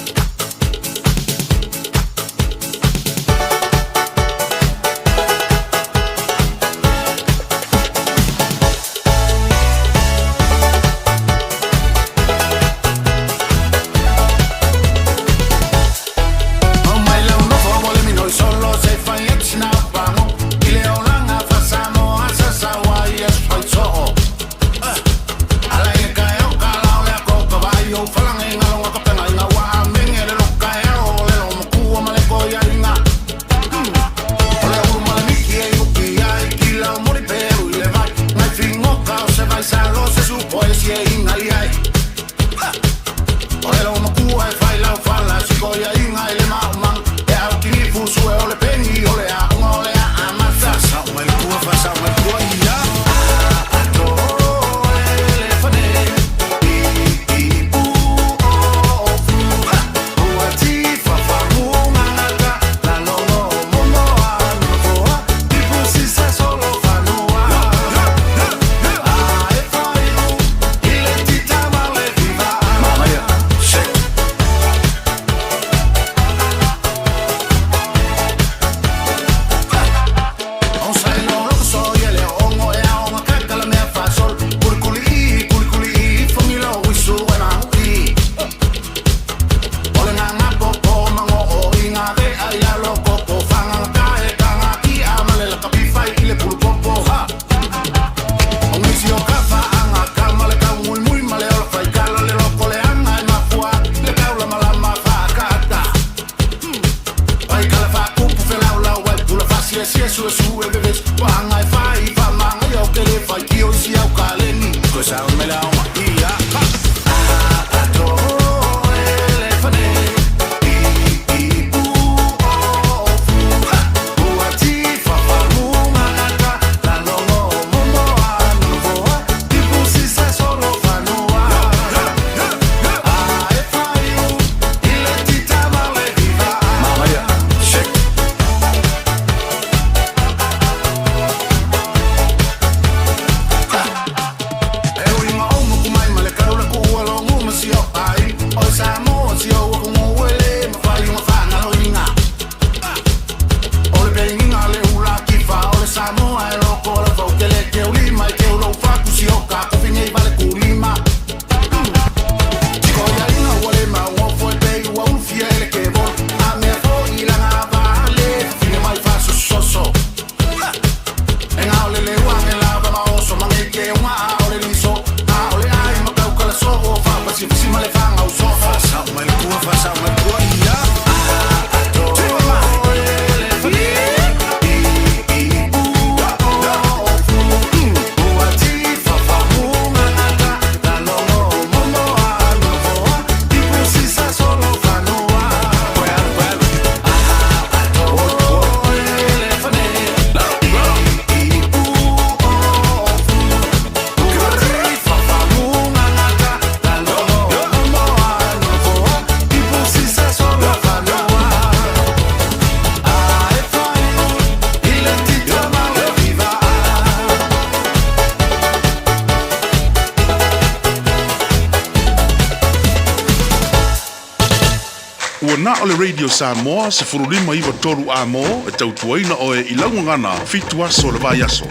Ua na o le Radio Samoa 1593 amo e tautuaina oe i laugagana 7 aso o le vaiaso.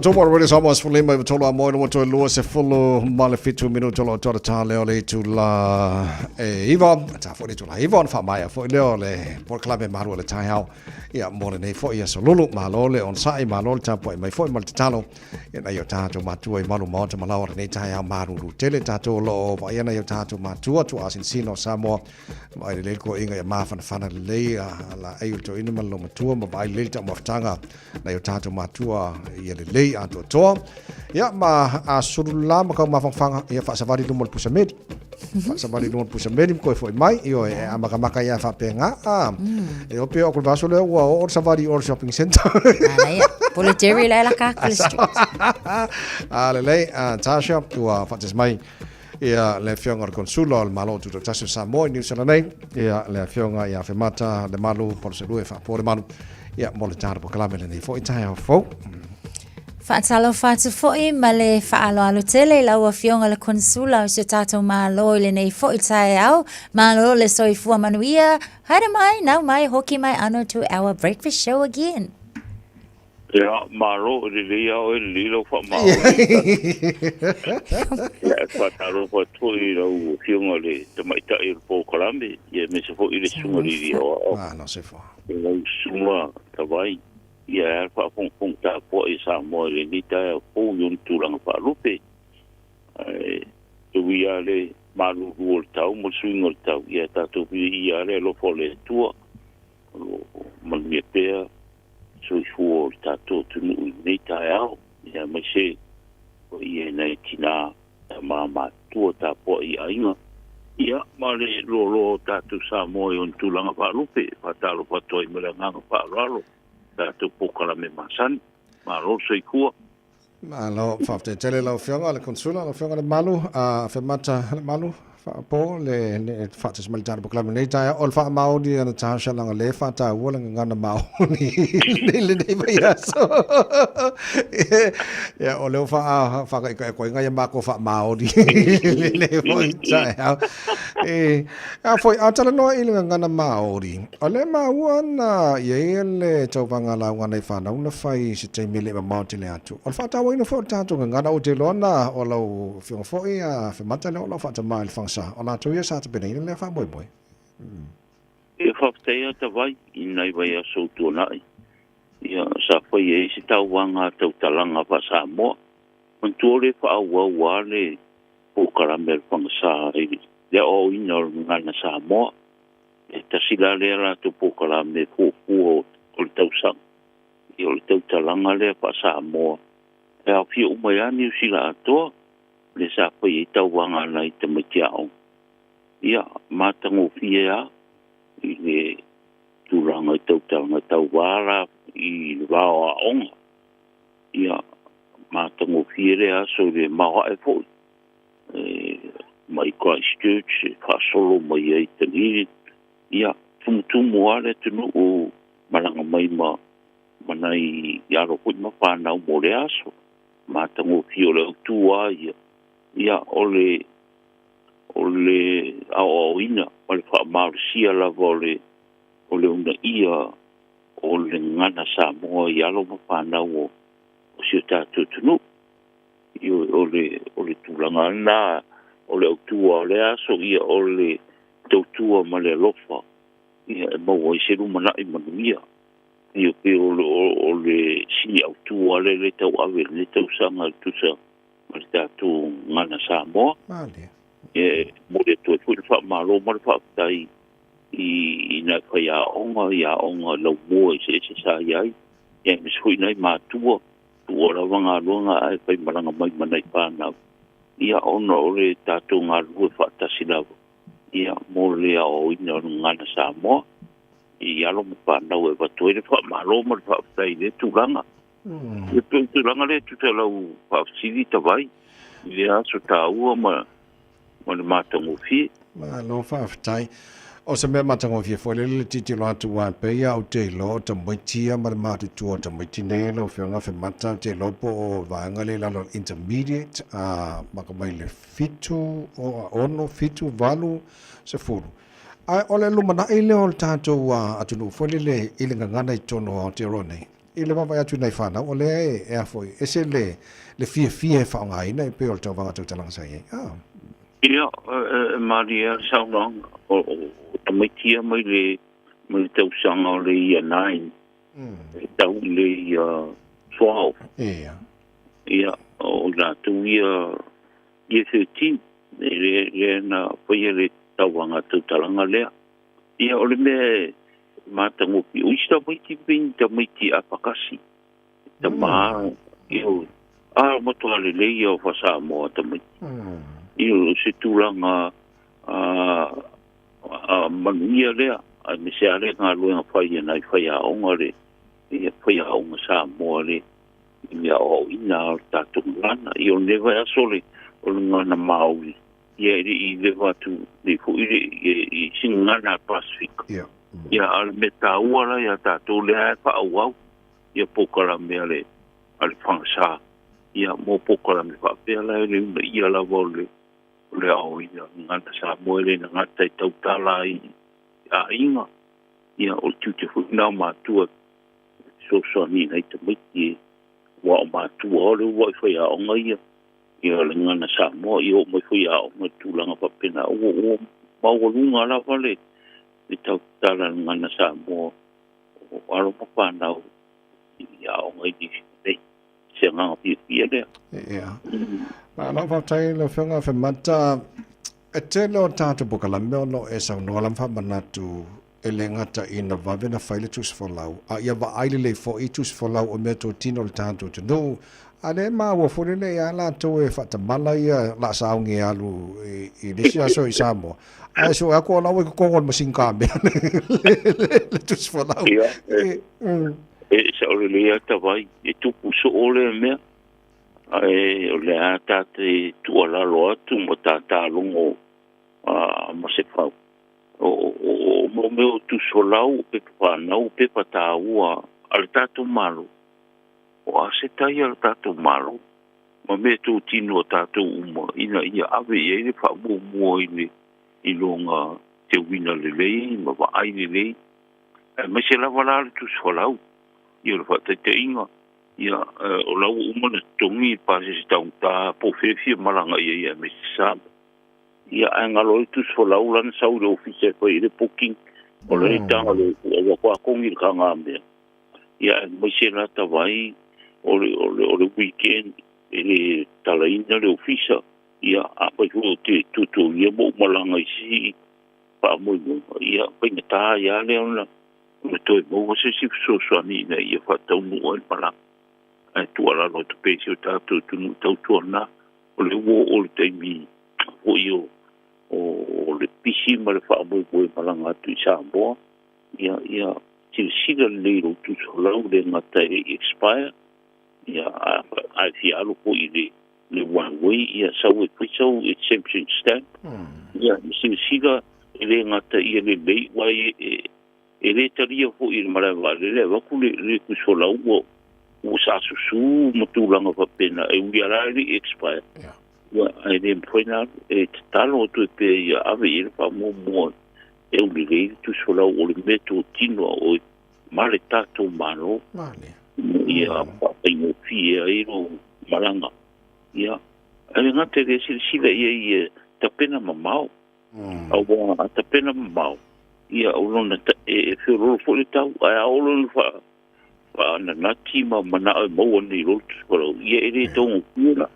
October Radio Samoa 15 i tolu a moe toe 27 minuto lo toa tā leo le itu la e iwa. Tā fo le itu la iwa on wha mai a fo leo le polokalame Malu o le Taeao. Ia mo lenei foi aso lulu, malo le onosai, malo le tapuai mai foi ma le tatalo. Ia nai o tātou matua i malu maota ma laoa lenei taeao malulu tele tātou o lo o vaaia nai o tātou matua tuuasinasina o Samoa. Vaai lelei le koiga ia mafanafana lelei a laei o le toeaina ma le loumatua ma vaai lelei le taumafataga nai o tātou matua ia lelei atoatoa. Ia ma a sulu la ma kau mafangafaga ia faasavali luma o le pusa meli. Faasavali luma o le pusa meli ma koe foi mai ioe e amakamaka ia faapena a. E ope o ku le vaiaso lea ua oo le savali i o le shopping centre. Manaia. Pole Jerry le la ka kule street. A lelei, a Tasha, ua faatasi mai ia le afioga o le Konsula o le Malo Tutoatasi o Samoa i Niu Sila nei, ia le afioga ia Afemata Lemalu Paluselue Faapoa Lemalu, ia mo le tala polokalame lenei foi taeao fou. Faatalofa atu foi ma le faaaloalo tele i lau Afioga le Konsula o si o tatou Malo i lenei foi taeao. Malo le soifua manuia. Haere mai, nau mai, hoki mai ano to our breakfast show again. Ia, malo, e lelei a oe, lelei lau faamaoni. Ia, e faatalofa atu foi i lau Afioga i le Tamaitai o le Polokalame, ia aemaise foi le Susuga i le Alii Aoao. Malo soifua. I lau Susuga Tavai, ia e a le faafogafoga tapuai a Samoa i lenei taeao fou i ona tulaga faalupe. Ae e ui lava le malulu o le tau ma le suiga o le tau, ia tatou viia lava le alofa o le Atua, o lo o manuia pea soifua o le tatou atunuu i lenei taeao, ia aemaise o ia i nai tinā, tama matutua tapuai i aiga, ia ma le loaloa o tatou Samoa i ona tulaga faalupe. E faatalofa atu ai ma le agaga faaaloalo tatou polokalame masani. Malo le soifua. Malo, faafetai tele lau Afioga le Konsula, lau Afioga Lemalu, Afemata Lemalu, faapo le le faatasi mai le tatou polokalame lenei taeao. O le faamaoni a Natasha leaga le faataua le gagana maoni i lenei vaiaso. Ia, o lea ua faa faakaikaikoiga ia makou faamaoni i lenei foi taeao. E, a foi, a talanoa i le gagana Māori, o lea e maua na i ai le tauvaga lauga a nai fanau na fai i se taimi e le i mamao tele atu. O le faatauaina foi o le tatou gagana, ou te iloa na o lau afioga foi a Femata lea o lau faatama i le Fagasa, o latou ia sa tapenaina lea faamoemoe. Ia faafetai a Tavai i nai vaiaso ua tuanai, ia sa fai ai se tauvaga tautalaga faa-Samoa. Manatua o lea e faaauau a le polokalame a le Fagasa i le aoaoina o le gagana Samoa. E tasi la lea latou polokalame fuafua o le tausaga, ia o le tautalaga lea faa-Samoa e aofia uma ai lava Niu Sila atoa, lea sa fai ai tauvaga a nai tamaiti aoga. Ia, matagofie lava i le tulaga i tautalaga tauva la i le va o aoga. Ia, matagofie lea aso i le maoae foi e mai Christchurch e faasolo mai ai i Dunedin. Ia, tumutumu lava le atunuu malaga mai ma ma nai alo foi ma fanau mo lea aso. Matagofie o le autu lava ia, ia o le o le aoaoina ma le faamalosia lava o le o le uunaia o le gagana Samoa i alo ma fanau o o si o tatou atunuu. Ioe, o le, o le tulaga lena, o le autua o lea aso, ia, o le tautua ma le alofa, ia, e maua ai se lumanai manuia. Ia, pei o le, o, o le sini autu lava lea le tauave i lenei tausaga e tusa ma le tatou gagana Samoa. Malie. Ia, e momoli atu ai foi le faamalo ma le faafetai i, i nai faiaoga, i aoga laumua eseese sa i ai, ia aemaise foi nai matua, tuua lava galuega ae faimalaga mai ma nai fanau, ia ona o le tatou galulue faatasi lava, ia mo le aoaoina o le gagana Samoa i alo ma fanau e avatu ai le faamalo ma le faafetai i lea tulaga. Ia pei o le tulaga lea e tusa lau faafesili Tavai i lea aso taua ma ma le matagofie. Malo faafetai. O se mea matagofie foi lele le tilotilo atu aua e pei lava ou te iloa o tamaiti ia ma le matutua o tamaiti nei lau Afioga Afemata ou te iloa po o vaega lea i lalo o le intermediate a maka mai le 7, 6, 7, 8, 10. Ae o le lumanai lea o le tatou atunuu foi lele i le gagana i totonu o Aotearoa nei. i le vaavaai atu i nai fanau, o lea e, e a foi, ese le, le fiafia e faaaogaina e pei o le tauvaga tautalaga sa i ai. Ah. Ia, e malie lava le saunoaga, o tamaiti ia mai le, mai le tausaga o le Year 9, e tau i le Year 12. Ia. Ia, o i latou ia Year 13, lea, lea na faia le tauvaga tautalaga lea. Ia, o le mea e matagofie, o isi tamaiti pei ni tamaiti apakasi, tama, ioe, a matua lelei ia o faa-Samoa tamaiti. Ioe, o se tulaga a manuia lea, aemaise lava le galuega fai a nai faiaoga le, ia, faiaoga Samoa le, i le aoaoina o le tatou gagana. Ia, o lenei vaiaso o le, o le gagana Māori, ia e le i leva atu nei foi le, i se gagana a le Pasefika. Ia. Ia, a o le mea taua la ia tatou lea e faaauau ia polokalame a le a le Fagasa ia mo polokalame faapea la e le uunaia lava o le o le aoaoina o le gagana Samoa e le gata e tautala ai i aiga ia o le tiute foi lena o matua e fesoasoani i nai tamaiti e aua o matua o le uluai faiaoga ia ia le gagana Samoa ia oo mai foi i aoga i tulaga faapena ua ua maualuga lava le le tautala i le gagana Samoa o alo ma fanau i aoga i Niu Sila nei. Se agaga fiafia lea. Ia. Malo faafetai lau Afioga Femata. E tele o tatou polokalame o lo o e saunoa lava ma faamanatu e le gata ina vave ona fai le tusi folau, a ia vaai lelei foi i tusi folau o meatotino o le tatou atunuu. A lea e maua foi lelei lava latou e faatamala ia laasaogi e alu i le isi aso i Samoa, ae sue atu o la ua i totonu o le masini kamea le tusi folau. Ia, e sao lelei lava Tavai, e tupu soo lea mea, ae o lea lava ta te tuualalo atu ma tata logo ma se fau. O mea o tusi folau, o pepa fanau, o pepa taua a le tatou Malo, o aseta ia a le tatou Malo ma mea totino a tatou uma ina ia ave i ai le faamuamua i le i lona teuina lelei ma vaai lelei, aemaise lava la le tusi folau. Ia o le faataitaiga, ia o la ua uma ona totogi le pasese taugata po o fea e fia malaga i ai aemaise Samoa. Ia ae galo ai le tusi folau la na sau i le ofisa e fai ai le booking, o le taga le ua togi le tagamea. Ia aemaise la Tavai o le o le o le weekend e le talaina le ofisa, ia afai foi ou te tuatuagia ma ou malaga i se faamoemoega, ia faigata ai lava lea ona ona toe maua se isi fesoasoani ina ia faataunuu ai le malaga. Ae tuualalo atu pea i si o tatou atunuu tautuana, o lea ua oo le taimi foi o o le pisi ma le faamoemoe malaga atu i Samoa, ia ia silasila lelei i lou tusi folau le gata e le i expire, ia a e fia alu foi i le le one way, ia sau e fai sau exemption stamp, ia ma silasila e le gata ia lelei, aua e e le talia foi e le malae vaalele e avatu le le tusi folau ua ua sa susu ma tulaga faapena e ui lava la e le i expire, ia ae le mafai ona alu. E tatalo atu ai pea ia ave i ai le faamuamua e aulelei le tusi folau o le mea totino a oe ma le tatou Malo ia faafaigofie ai lou malaga. Ia, ae le gata i lea, silasila i ai ia tapena mamao. Aua a tapena mamao, ia o lona e feoloolo foi le tau, ae a oo loa ina faananati ma manao e maua nei loa le tusi folau, ia e le taugofie la.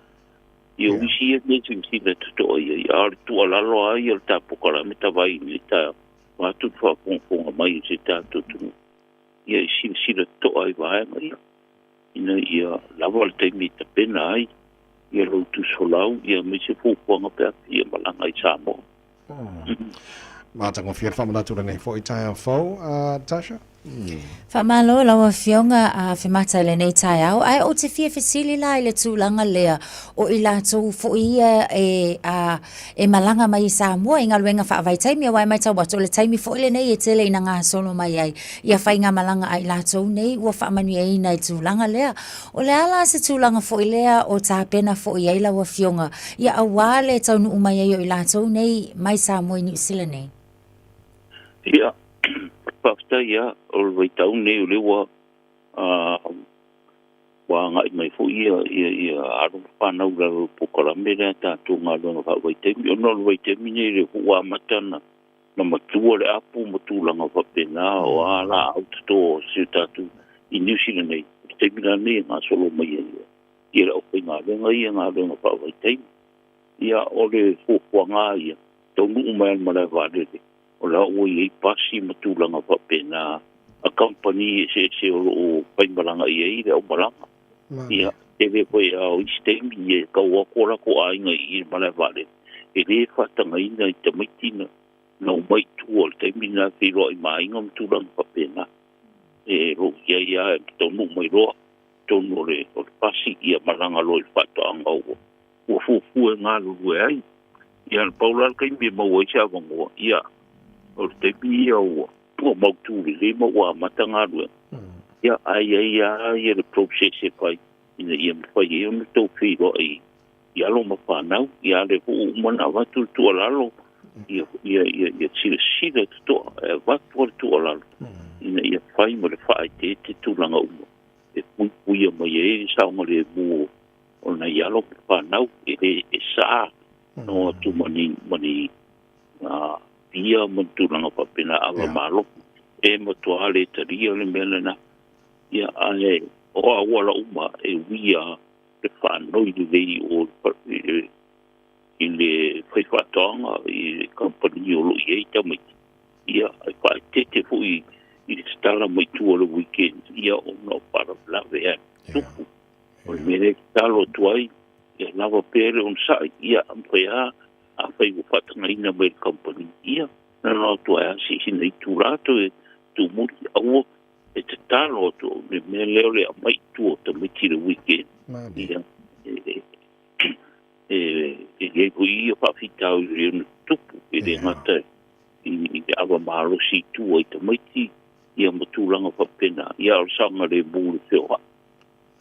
Ia o isi ia mea e silasila totoa i ai, a o le tuualalo lava ia o le ta polokalame Tavai i lenei taeao, vaeatu le faafogafoga mai o si o tatou atunuu, ia e silasila totoa i vaega ia, ina ia lava le taimi e tapena ai ia lou tusi folau, ia aemaise fuafuaga pe a fia malaga i Samoa. Matagofie le faamanatu i lenei foi taeao fou, Tasha. Faamalo lau Afioga a Femata i lenei taeao, ae ou te fia fesili la i le tulaga lea o i latou foi ia e, a, e malaga mai i Samoa i galuega faavaitaimi, aua e matau atu o le taimi foi lenei e tele ina gasolo mai ai ia faigamalaga a i latou nei ua faamanuiaina i tulaga lea. O le a la se tulaga foi lea o tapena foi ai lau Afioga ia aua le taunuu mai ai o i latou nei mai Samoa i Niu Sila nei? Ia, faafetai lava, o le vaitau lenei o lea ua Ua agai mai foi ia ia ia alo ma fanau i lalo o le polokalame lea a tatou galuega faavaitaimi, ona o le vaitaimi nei lea foi ua amata ona na matua le apu ma tulaga faapena o a laau toto a si o tatou i Niu Sila nei, o le taimi la lenei e gasolo mai ai ia le aufaigaluega ia galuega faavaitaimi. Ia o le fuafuaga lava ia, taunuu mai lava i le malae vaalele, o la ua i ai pasi ma tulaga faapena a kamupani eseese o lo o faimalaga i ai le aumalaga. Ia, tele foi lava o isi taimi e tau atu o latou aiga i le malae vaalele, e le faatagaina i tamaiti na omai i tua i le taimi lena e feiloai ma aiga ma tulaga faapena. E lo o i ai lava e taunuu mai loa i totonu o le pasi, ia malaga loa i le faatoaga ua ua fuafua e galulue ai. Ia na pau la le taimi e maua ai se avanoa, ia o le taimi ia ua ua mautu lelei ma ua amata galuega. Ia ae i ai lava ia le process e fai ina ia mafai ai ona tou feiloai i alo ma fanau. Ia a o lea foi ua uma ona avatu le tuualalo ia ia ia ia silasila totoa e avatu lava le tuualalo ina ia fai ma le faaeteete tulaga uma e puipuia mai ai le saogalemu o o nai alo ma fanau e le e sa no atu ma ni ma ni pia ma ni tulaga faapena ava malo e matua le talia le mea lena. Ia ae o auala uma e ui a le faanoi lelei o i le faifaatoaga i le kamupani o lo o i ai tamaiti, ia e faaeteete foi i le tatala mai tua o le weekend, ia ona o faalavelave e tutupu. O le mea lea e tatalo atu ai, ia lava pea le onosai, ia mafai lava, afai ua faatagaina mai e le kamupani, ia na ona o atu ai lava se isi nai itula toe tumuli, aua e tatalo atu, o le mea lea o le aumai i tua o tamaiti i le weekend, ia e i ai foi ia faafitauli e ono tutupu, e le gata i le ava malosi i tua i tamaiti, ia ma tulaga faapena, ia a o le saogalemu i le feoai.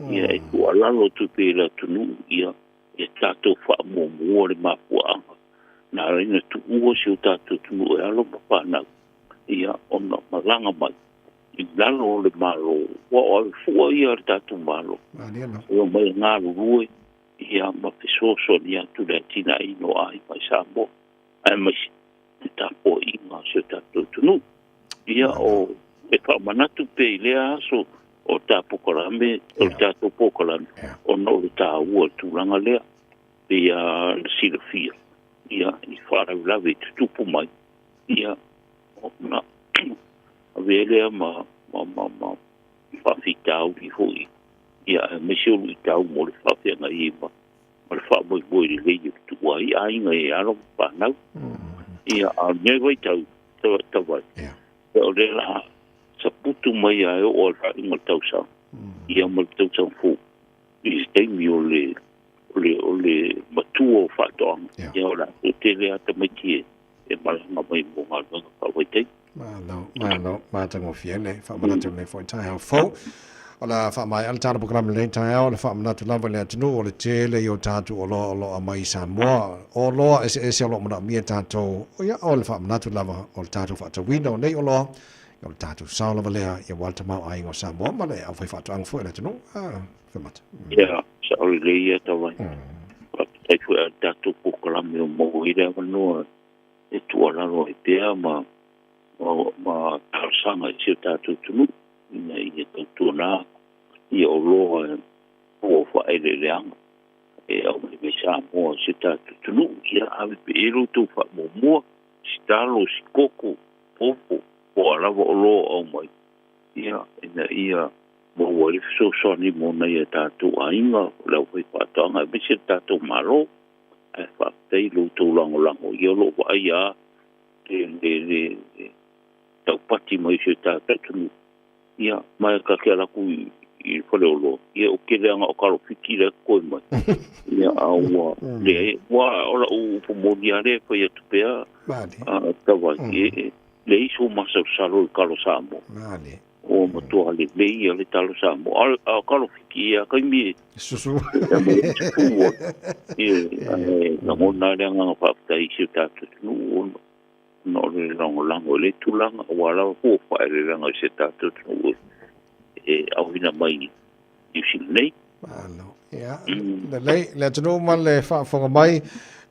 Ia e tuualalo atu pea i le atunuu, ia ia tatou faamuamua le mafuaaga na ala ai ona tuua si o tatou atunuu e alo ma fanau, ia ona malaga mai i lalo o le Malo, ua o ave fua ia a le tatou Malo, e omai e galulue ia ma fesoasoani atu le atinaeina o aiga i Samoa, aemaise le tapuaiga a si o tatou atunuu. Ia o e faamanatu pea i lea aso o ta polokalame, o le tatou polokalame, ona o le taua o le tulaga lea, pei lava ona silafia, ia, i faalavelave e tutupu mai, ia, ona avea lea ma, ma, ma, ma faafitauli foi, ia, aemaise o luitau mo le faafeagai ai ma, ma le faamoemoe lelei o le tuua ai aiga e alo ma fanau. Ia, a o lenei vaitau, tawai, o lea o le a saputu mai lava e oo i le faaiuga o le tausaga, ia ma le tausaga fou, i le taimi o le, o le, o le matua o faatoaga, ia o le a toatele lava tamaiti e, e malaga mai mo galuega faavaitaimi. Malo, malo, matagofie le faamanatu lenei foi taeao fou. O le a faamaea le tala polokalame lenei taeao, le faamanatu lava i le atunuu o le tele i o tatou oloa o lo o aumai i Samoa. O oloa eseese o lo o manaomia e tatou, ia o le faamanatu lava o le tatou faatauina o nei oloa, ia o le tatou sao lava lea ia aua le tamaoaiga o Samoa ma le aufaifaatoaga foi a le atunuu. Ah, Femata. Ia, sao lelei ia Tavai. Faafetai foi i le tatou polokalame o maua ai le avanoa e tuualalo ai pea ma ma talosaga i si o tatou atunuu ina ia tautuana ia oloa e ua faaeleeleaga e aumai mai Samoa i si o tatou atunuu. Ia ave pea i ai lo outou faamuamua, si talo, si koko, popo, po o a lava oloa o aumai, ia, ina ia maua ai le fesoasoani mo nai a tatou aiga, o le aufaifaatoaga aemaise le tatou Malo. Ae faafetai i lo outou lagolago, ia o lo o vaaia lava le, le, le taupati mai o si o tatou atunuu. Ia, ma e ta te alu atu i, i le faleoloa, ia o tele lava na o talo Fiti la e totoe mai. Ia, a ua leai, ua, o lau upu moni lava lea e fai atu pea, a, Tavai, e, leai sou masalosalo i le talo Samoa. Ua matua lelei lava le talo Samoa. A o talo Fiti, ia, taimi e Susu. Susu. Ia, e lagona le agaga faafetai i si o tatou atunuu ona ona o le lagolago i lea tulaga, aua lava fua faaeleeleaga i si o tatou atunuu e e auina mai i Niu Sila nei. Malo. Ia, lelei, le atunuu ma le faafofoga mai,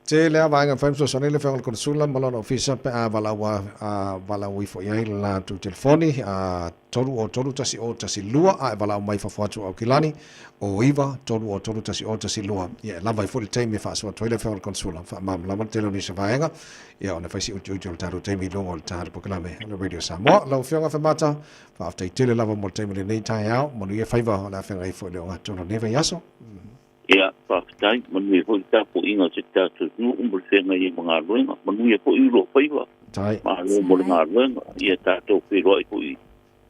tele lava vaega e mafai ona fesoasoani ai le Afioga i le Konesula ma lona Ofisa pe a valaau a valaau ifo i ai le latou telefoni, a 303 1012 a e valaau mai fafo atu o Aukilani, o 9 303 1012. Ia, e lava ai foi le taimi e faasoa atu ai le Afioga i le Konesula, faamalamalama le tele o nisi o vaega, ia ona fai si utiuti o le tatou taimi i luga o le tatou polokalame o le Radio Samoa. Lau Afioga Afemata, Faafetai tele lava mo le taimi lenei taeao. Manuia faiva o le a feagai foi le ogatotonu o lenei vaiaso. Ia, faafetai. Manuia foi le tapuaiga a si o tatou atunuu mo le feagai ai ma galuega. Manuia foi i lou faiva. Tai. Malo mo le galuega. Ia tatou feiloai foi i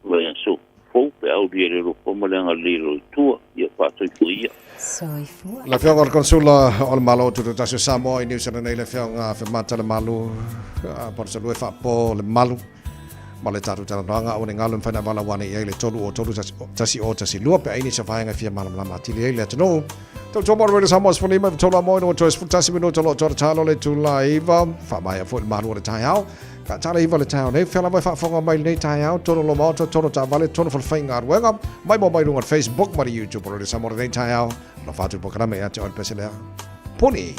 le vaiaso fou pe a aulia e le alofa ma le agalelei o le Atua. Ia faasoifua ia. Soifua. Le Afioga i le Konesula o le Malo Tutoatasi o Samoa i Niu Sila nei le Afioga Afemata Lemalu Palusalue Faapo Lemalu. Ma le tatou talanoaga aua ne i galo e mafai ona valaau ane i ai le 303 1012 pe a i nisi o vaega e fia malamalama atili ai le atunuu. Tautua mo le Radio Samoa 15 i tolu a moe no toe 11 minuta o lo o toa tatalo le itula 9. Faamaea foi le malu o le taeao. Ka tala iva le taeao nei. Fea lava e faafofoga mai lenei taeao. Tono lo maota, tono taavale, tono falefaigaluega. Mai mo mai luga o le Facebook ma le YouTube o Radio Samoa lenei taeao. Alofa atu i le polokalame ia te oe le pese lea. Puni!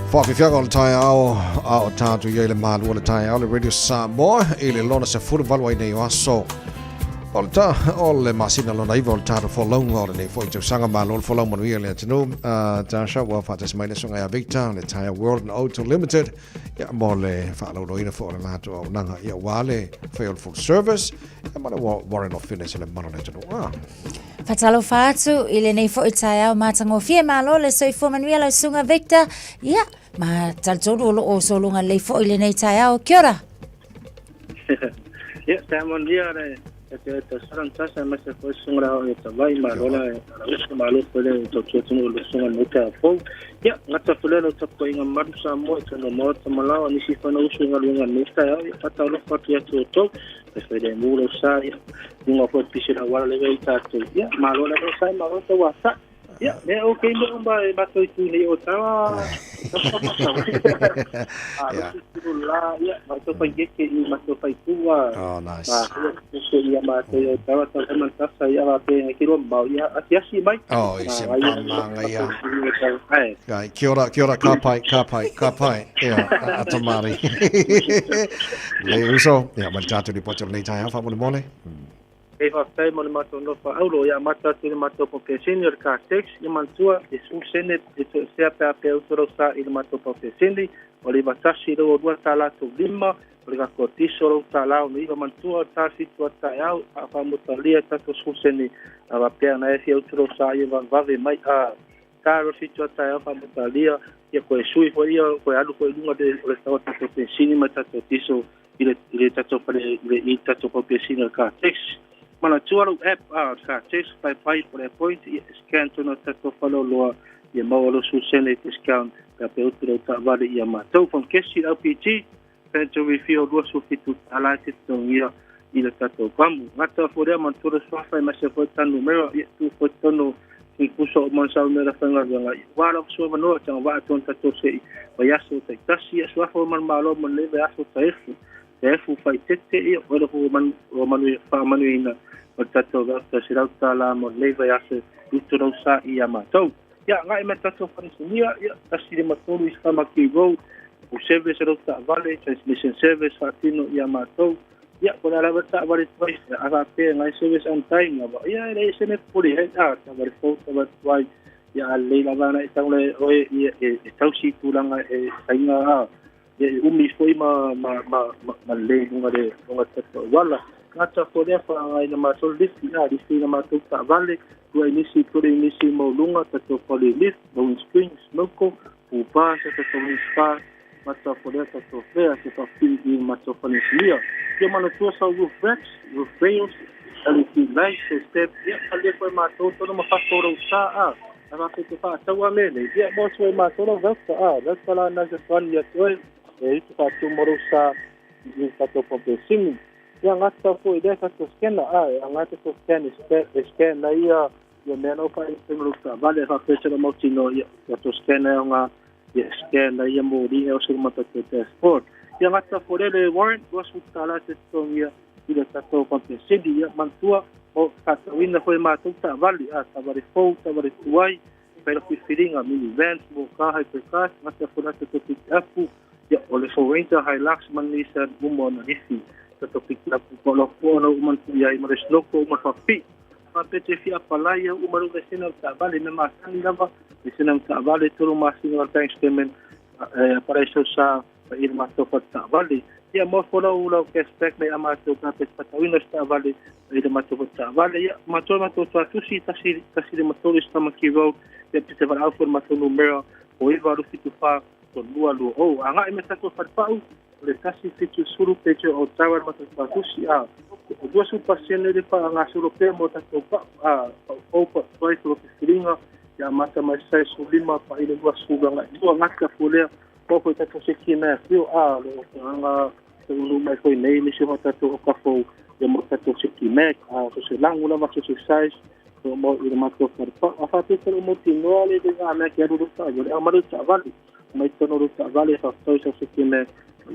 Faafiafiaga o le taeao a o tatou i ai le malu o le taeao le Radio Samoa i le lona 18 ai nei o aso o le ta o le masina lona iva o le tatou folauga o lenei foi tausaga. Malo le folau manuia le atunuu. Tasha ua faatasi mai le susuga ia Victor le Tire World and Auto Limited ia mo le faalauiloaina foi o le latou auaunaga ia ua le fai o le full service ia ma le warrant of fitness i le mamalu o le atunuu. Ah. Fatalofa atu i lenei foi taeao matagofie malo le soifua manuia lau susuga Victor. Ia, ma talitonu o lo o sologa lelei foi i lenei taeao. Kia ora. Ia, taeao manuia le e te te sara tasa ma se foi susuga la o e tavai malo la la uso malo foi le tautua atunuu o le susuga nei taeao fou. Ia, gata foi lea lau tapuaiga mamalu Samoa i totonu o Maota ma Laoa nisi foi na usu i galuega i lenei taeao. Ia, faatalofa atu ia te outou. Fai fai le mu lau sa, ia, luga foi pisi lau ala le i tatou. Ia, malo la lau sa, malo tau afa'i. Ia, mea o kei mo ma e matou i tū nei o tawa. Ia. La, ia, matou whai geke i matou whai pua. Oh, nice. Ma, ia, ia matou i o tawa, tau eman tasa, ia, wā pē, ngai ki roa mau, ia, asi asi mai. Oh, i se pamanga ia. Ai. Ai, kia ora, kia ora, ka pai, ka pai, ka pai. Ia, a tamari. Le uso, ia, mai le tātou ripoti o lenei taeao, faamolemole. Kei faafetai mo le matou nofo aulo ia amata atu i le matou paupeseni o le car tax ia manatua e 10 sene e toesea pe a pe utu lau sa i le matou paupeseni o le $91.25 o le tatou tiso lau tālā o le iva manatua o le tā fitu a taeao a faamutalia tatou 10 sene a faapea na e fia utu lau sa ia vavevave mai a tā ro fitu a taeao faamutalia ia koe sui foi ia koe alu foi luga o le tau tatou pensini ma tatou tiso i le tatou fale i tatou paupesini o le car tax. Manatua lau app a ka tax pai pai po le point ia scan tonu tatou faleoloa ia maua lau susene discount pe pe utu lau taavale ia matou from kesi LPG Pento refill 27 tālā te totogia i le tatou pamu. Ngata forea manatua le suafa e maise foi tanu mera ia tu foi tonu ki kuso o mansau mera whangaluanga. Wā lau sua manoa tanga waa tonu tatou sei vaiaso tai tasi ia suafa o manu malo mo le vaiaso ta efu. Ta efu whai tete ia o le manu o manu whaamanuina o tatou vata se rau tālā mo le vaiaso utu rau sa i a mātou. Ia ngai me tatou whanisinia ia 153 i Tamaki Road o service rau taavale transmission service whaatino i a mātou. Ia ko la lava taavale tuai a whapea ngai service on time lava. Ia e le sene puri he a taavale fou taavale tuai ia a le lava na i taule oe ia e tausi tūlanga e whainga a ia e umi foi ma le lunga le lunga tatou wala. Ngata forea whaangai na mātou lift ia lift na mātou taavale tua inisi tore inisi maulunga tatou fale lift no spring snoko upa sa tatou spa mata forea tatou fea te whawhiri i mātou whanisinia. Ia manatua sa roof racks, roof rails, LED lights, se step, ia kale koe mātou tono ma whato rau sa a, a whake te whaataua mele. Ia mō sue mātou rau velta a, velta la nasa tuani ia toe, e utu whaatua mo rau sa i tātou pampesini. Ia ngata fo i lea tātou scanner a, ia ngata tō scan e scan na ia, ia mea nau whae i te maruta, vale whapesera mautino, ia tātou scanner o ngā, ia scan na ia mō ringa o suru mata te dashboard. Ia ngata fo lele warrant, 20 tālā te totongia i le tātou pampesini, ia mantua o tātauina koe mātou taavale, a taavale fou, taavale tuai, whaira whiwhiringa, minivans, mō kā, hypercars, ngata fo nata tō piki apu, ia o le Ford Ranger, Hilux, Manisa, umo na ifi, tātou piki apu, ko lo pōna uman tu iai, ma le snoko uman whapi. Whapete fia palaia, umaru le sena o taavale, me mātani lava, le sena o taavale, toro māsina o bank statement, paraiso sa, i le mātou whataavale. Ia mō whora ula o cashback me a mātou ka pete patawina o taavale, i le mātou whataavale. Ia mātou mātou tuatusi, tasi le mātou i Tamaki Road, ia pete wharau whora mātou numera, o iwa rufitu wha, o lua lua o. A ngai me tātou wharepau, o le 170 pete o tawa mātou tuatusi, a o 20% le wha ngā suro pē mō tātou pa, a o pa tuai toro whiringa, ia mata mai sai sulima pa i le lua sulanga. Lua ngaka fōlea, mō koe tātou se ki mea whio a lo o anga te ulu mai koe nei nisi o tātou o kafou ia mō tātou se ki mea a so se langu lava so se size o mō i le mātou wharepa. A whapete o mō tinoa le le ngā mea ki aru ruta i o le amaru taavale mai tono ruta avale whakatau sa se ki mea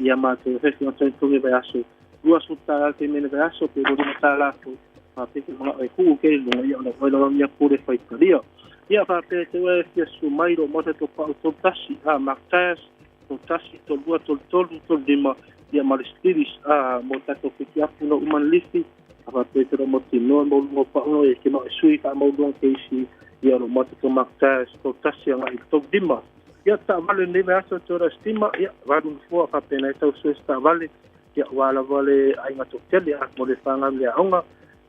ia mātou whewhi ngā tautungi vai aso. 20 tālā te mene vai aso pe rori matā lātou whapete mga e kuu kei lunga ia ona wai lawa mia pure whaitaria. Ia whapete te wai fia sumairo mō tātou pau tō tasi a Mark Tyers tō tasi, tō lua, tō tolu, tō lima, ia mare stiris, a mō tātou whiti apu no uman lifi, a whapete ro mō tinoa mō lunga pauno e ke mao e sui wha mō lunga ke isi, ia ro mō tātou Mark Tyers, tō tasi anga i tō lima. Ia tā vale nei me aso tō ra stima, ia varu nufua whapena e tau sue tā vale, ia wala vale ai ngā tō tele, a mō le whanga le aonga,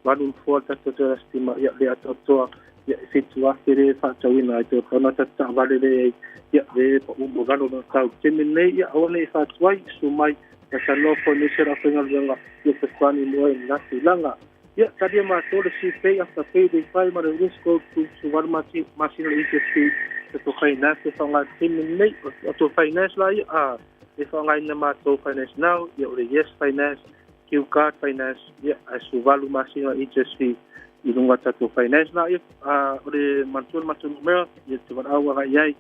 varu nufua tātou tō ra stima, ia le atotoa, ia whitu awhere whātauina ai tō kauna tata vale le ia le pa umo galo no tau teme nei ia awane i whātuai su mai ia ta nofo ni sera whengaluanga ia te kwani mua i ngā tūlanga. Ia taria mātou le si pei after pay day whai ma le risk go to su waru masina le interest fee te tō finance te whanga teme nei o tō finance la ia a e whanga ina mātou finance now ia o le yes finance Q card finance ia a su walu masina interest fee i luga o tatou finance la. Ia, o le manatua le matou numera ia te valaau agai i ai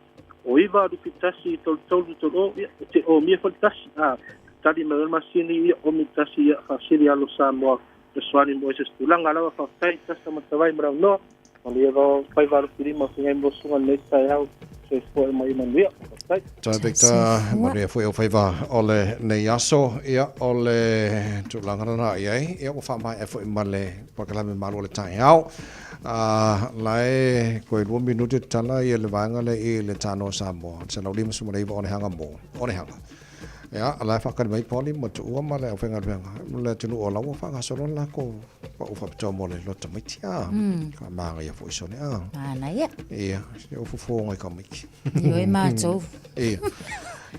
o 9 lufi 1 3 3 3 o, ia e te omia foi le tasi a tali mai le masini, ia omi tasi, ia faasili alo Samoa fesoani mo se tulaga lava. Faafetai tasa matavai ma launoa o le va fai valu filima fingai mo sunga nei taeao. Soifua ma ia manuia. Faafetai. Tai Victor, manuia foi o faiva o le nei aso, ia o le tulaga lena i ai, ia ua faamaea foi ma le polokalame malo o le taeao. A lae koe 2 minute tala ia le vaega le i le tano Samoa, 159 o hanga mo, o hanga. Ia, la e whaakari mai Polly ma tuua ma le au whengaruenga. Le tunu o laua whangasolo la ko pa u whapitoa mo le lota maiti a. Ka maanga ia fo isone a. Mana ia. Ia, se o fofo ngai ka maiti. Io e mātou. Ia.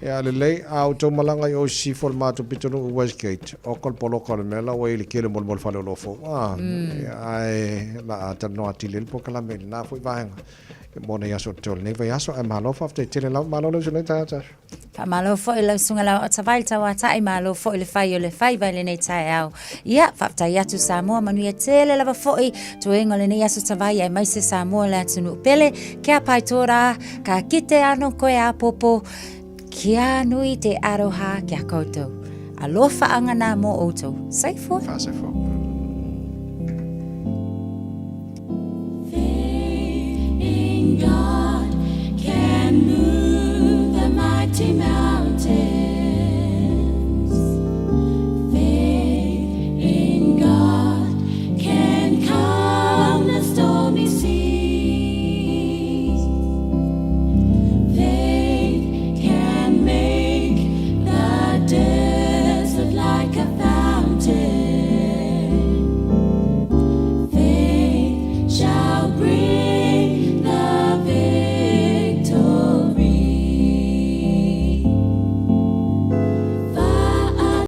Ia, le lei, a o tau malanga i o si fo le mātou pitonu u Westgate. O kol poloka le mea la ua i le kele mo le mo le whale o lofo. A, ia, ai, la a tanoa tile le pokalame le nā fo i vaenga. Mo nei aso te ole nei vai aso, ai malo whafte tele lau, malo le usu nei tāta. Faamalo foi lau susuga lau Otavai le tauata'i, malo foi le fai o le faiva i lenei taeao. Ia, faafetai atu Samoa, manuia tele lava foi toega o lenei aso Tavai aemaise Samoa le atunuu pele. Kia pai tō rā, ka kite ano koe āpōpō, kia nui te aroha ki a koutou. Alofa anga nā mō outou. Soifua. Soifua.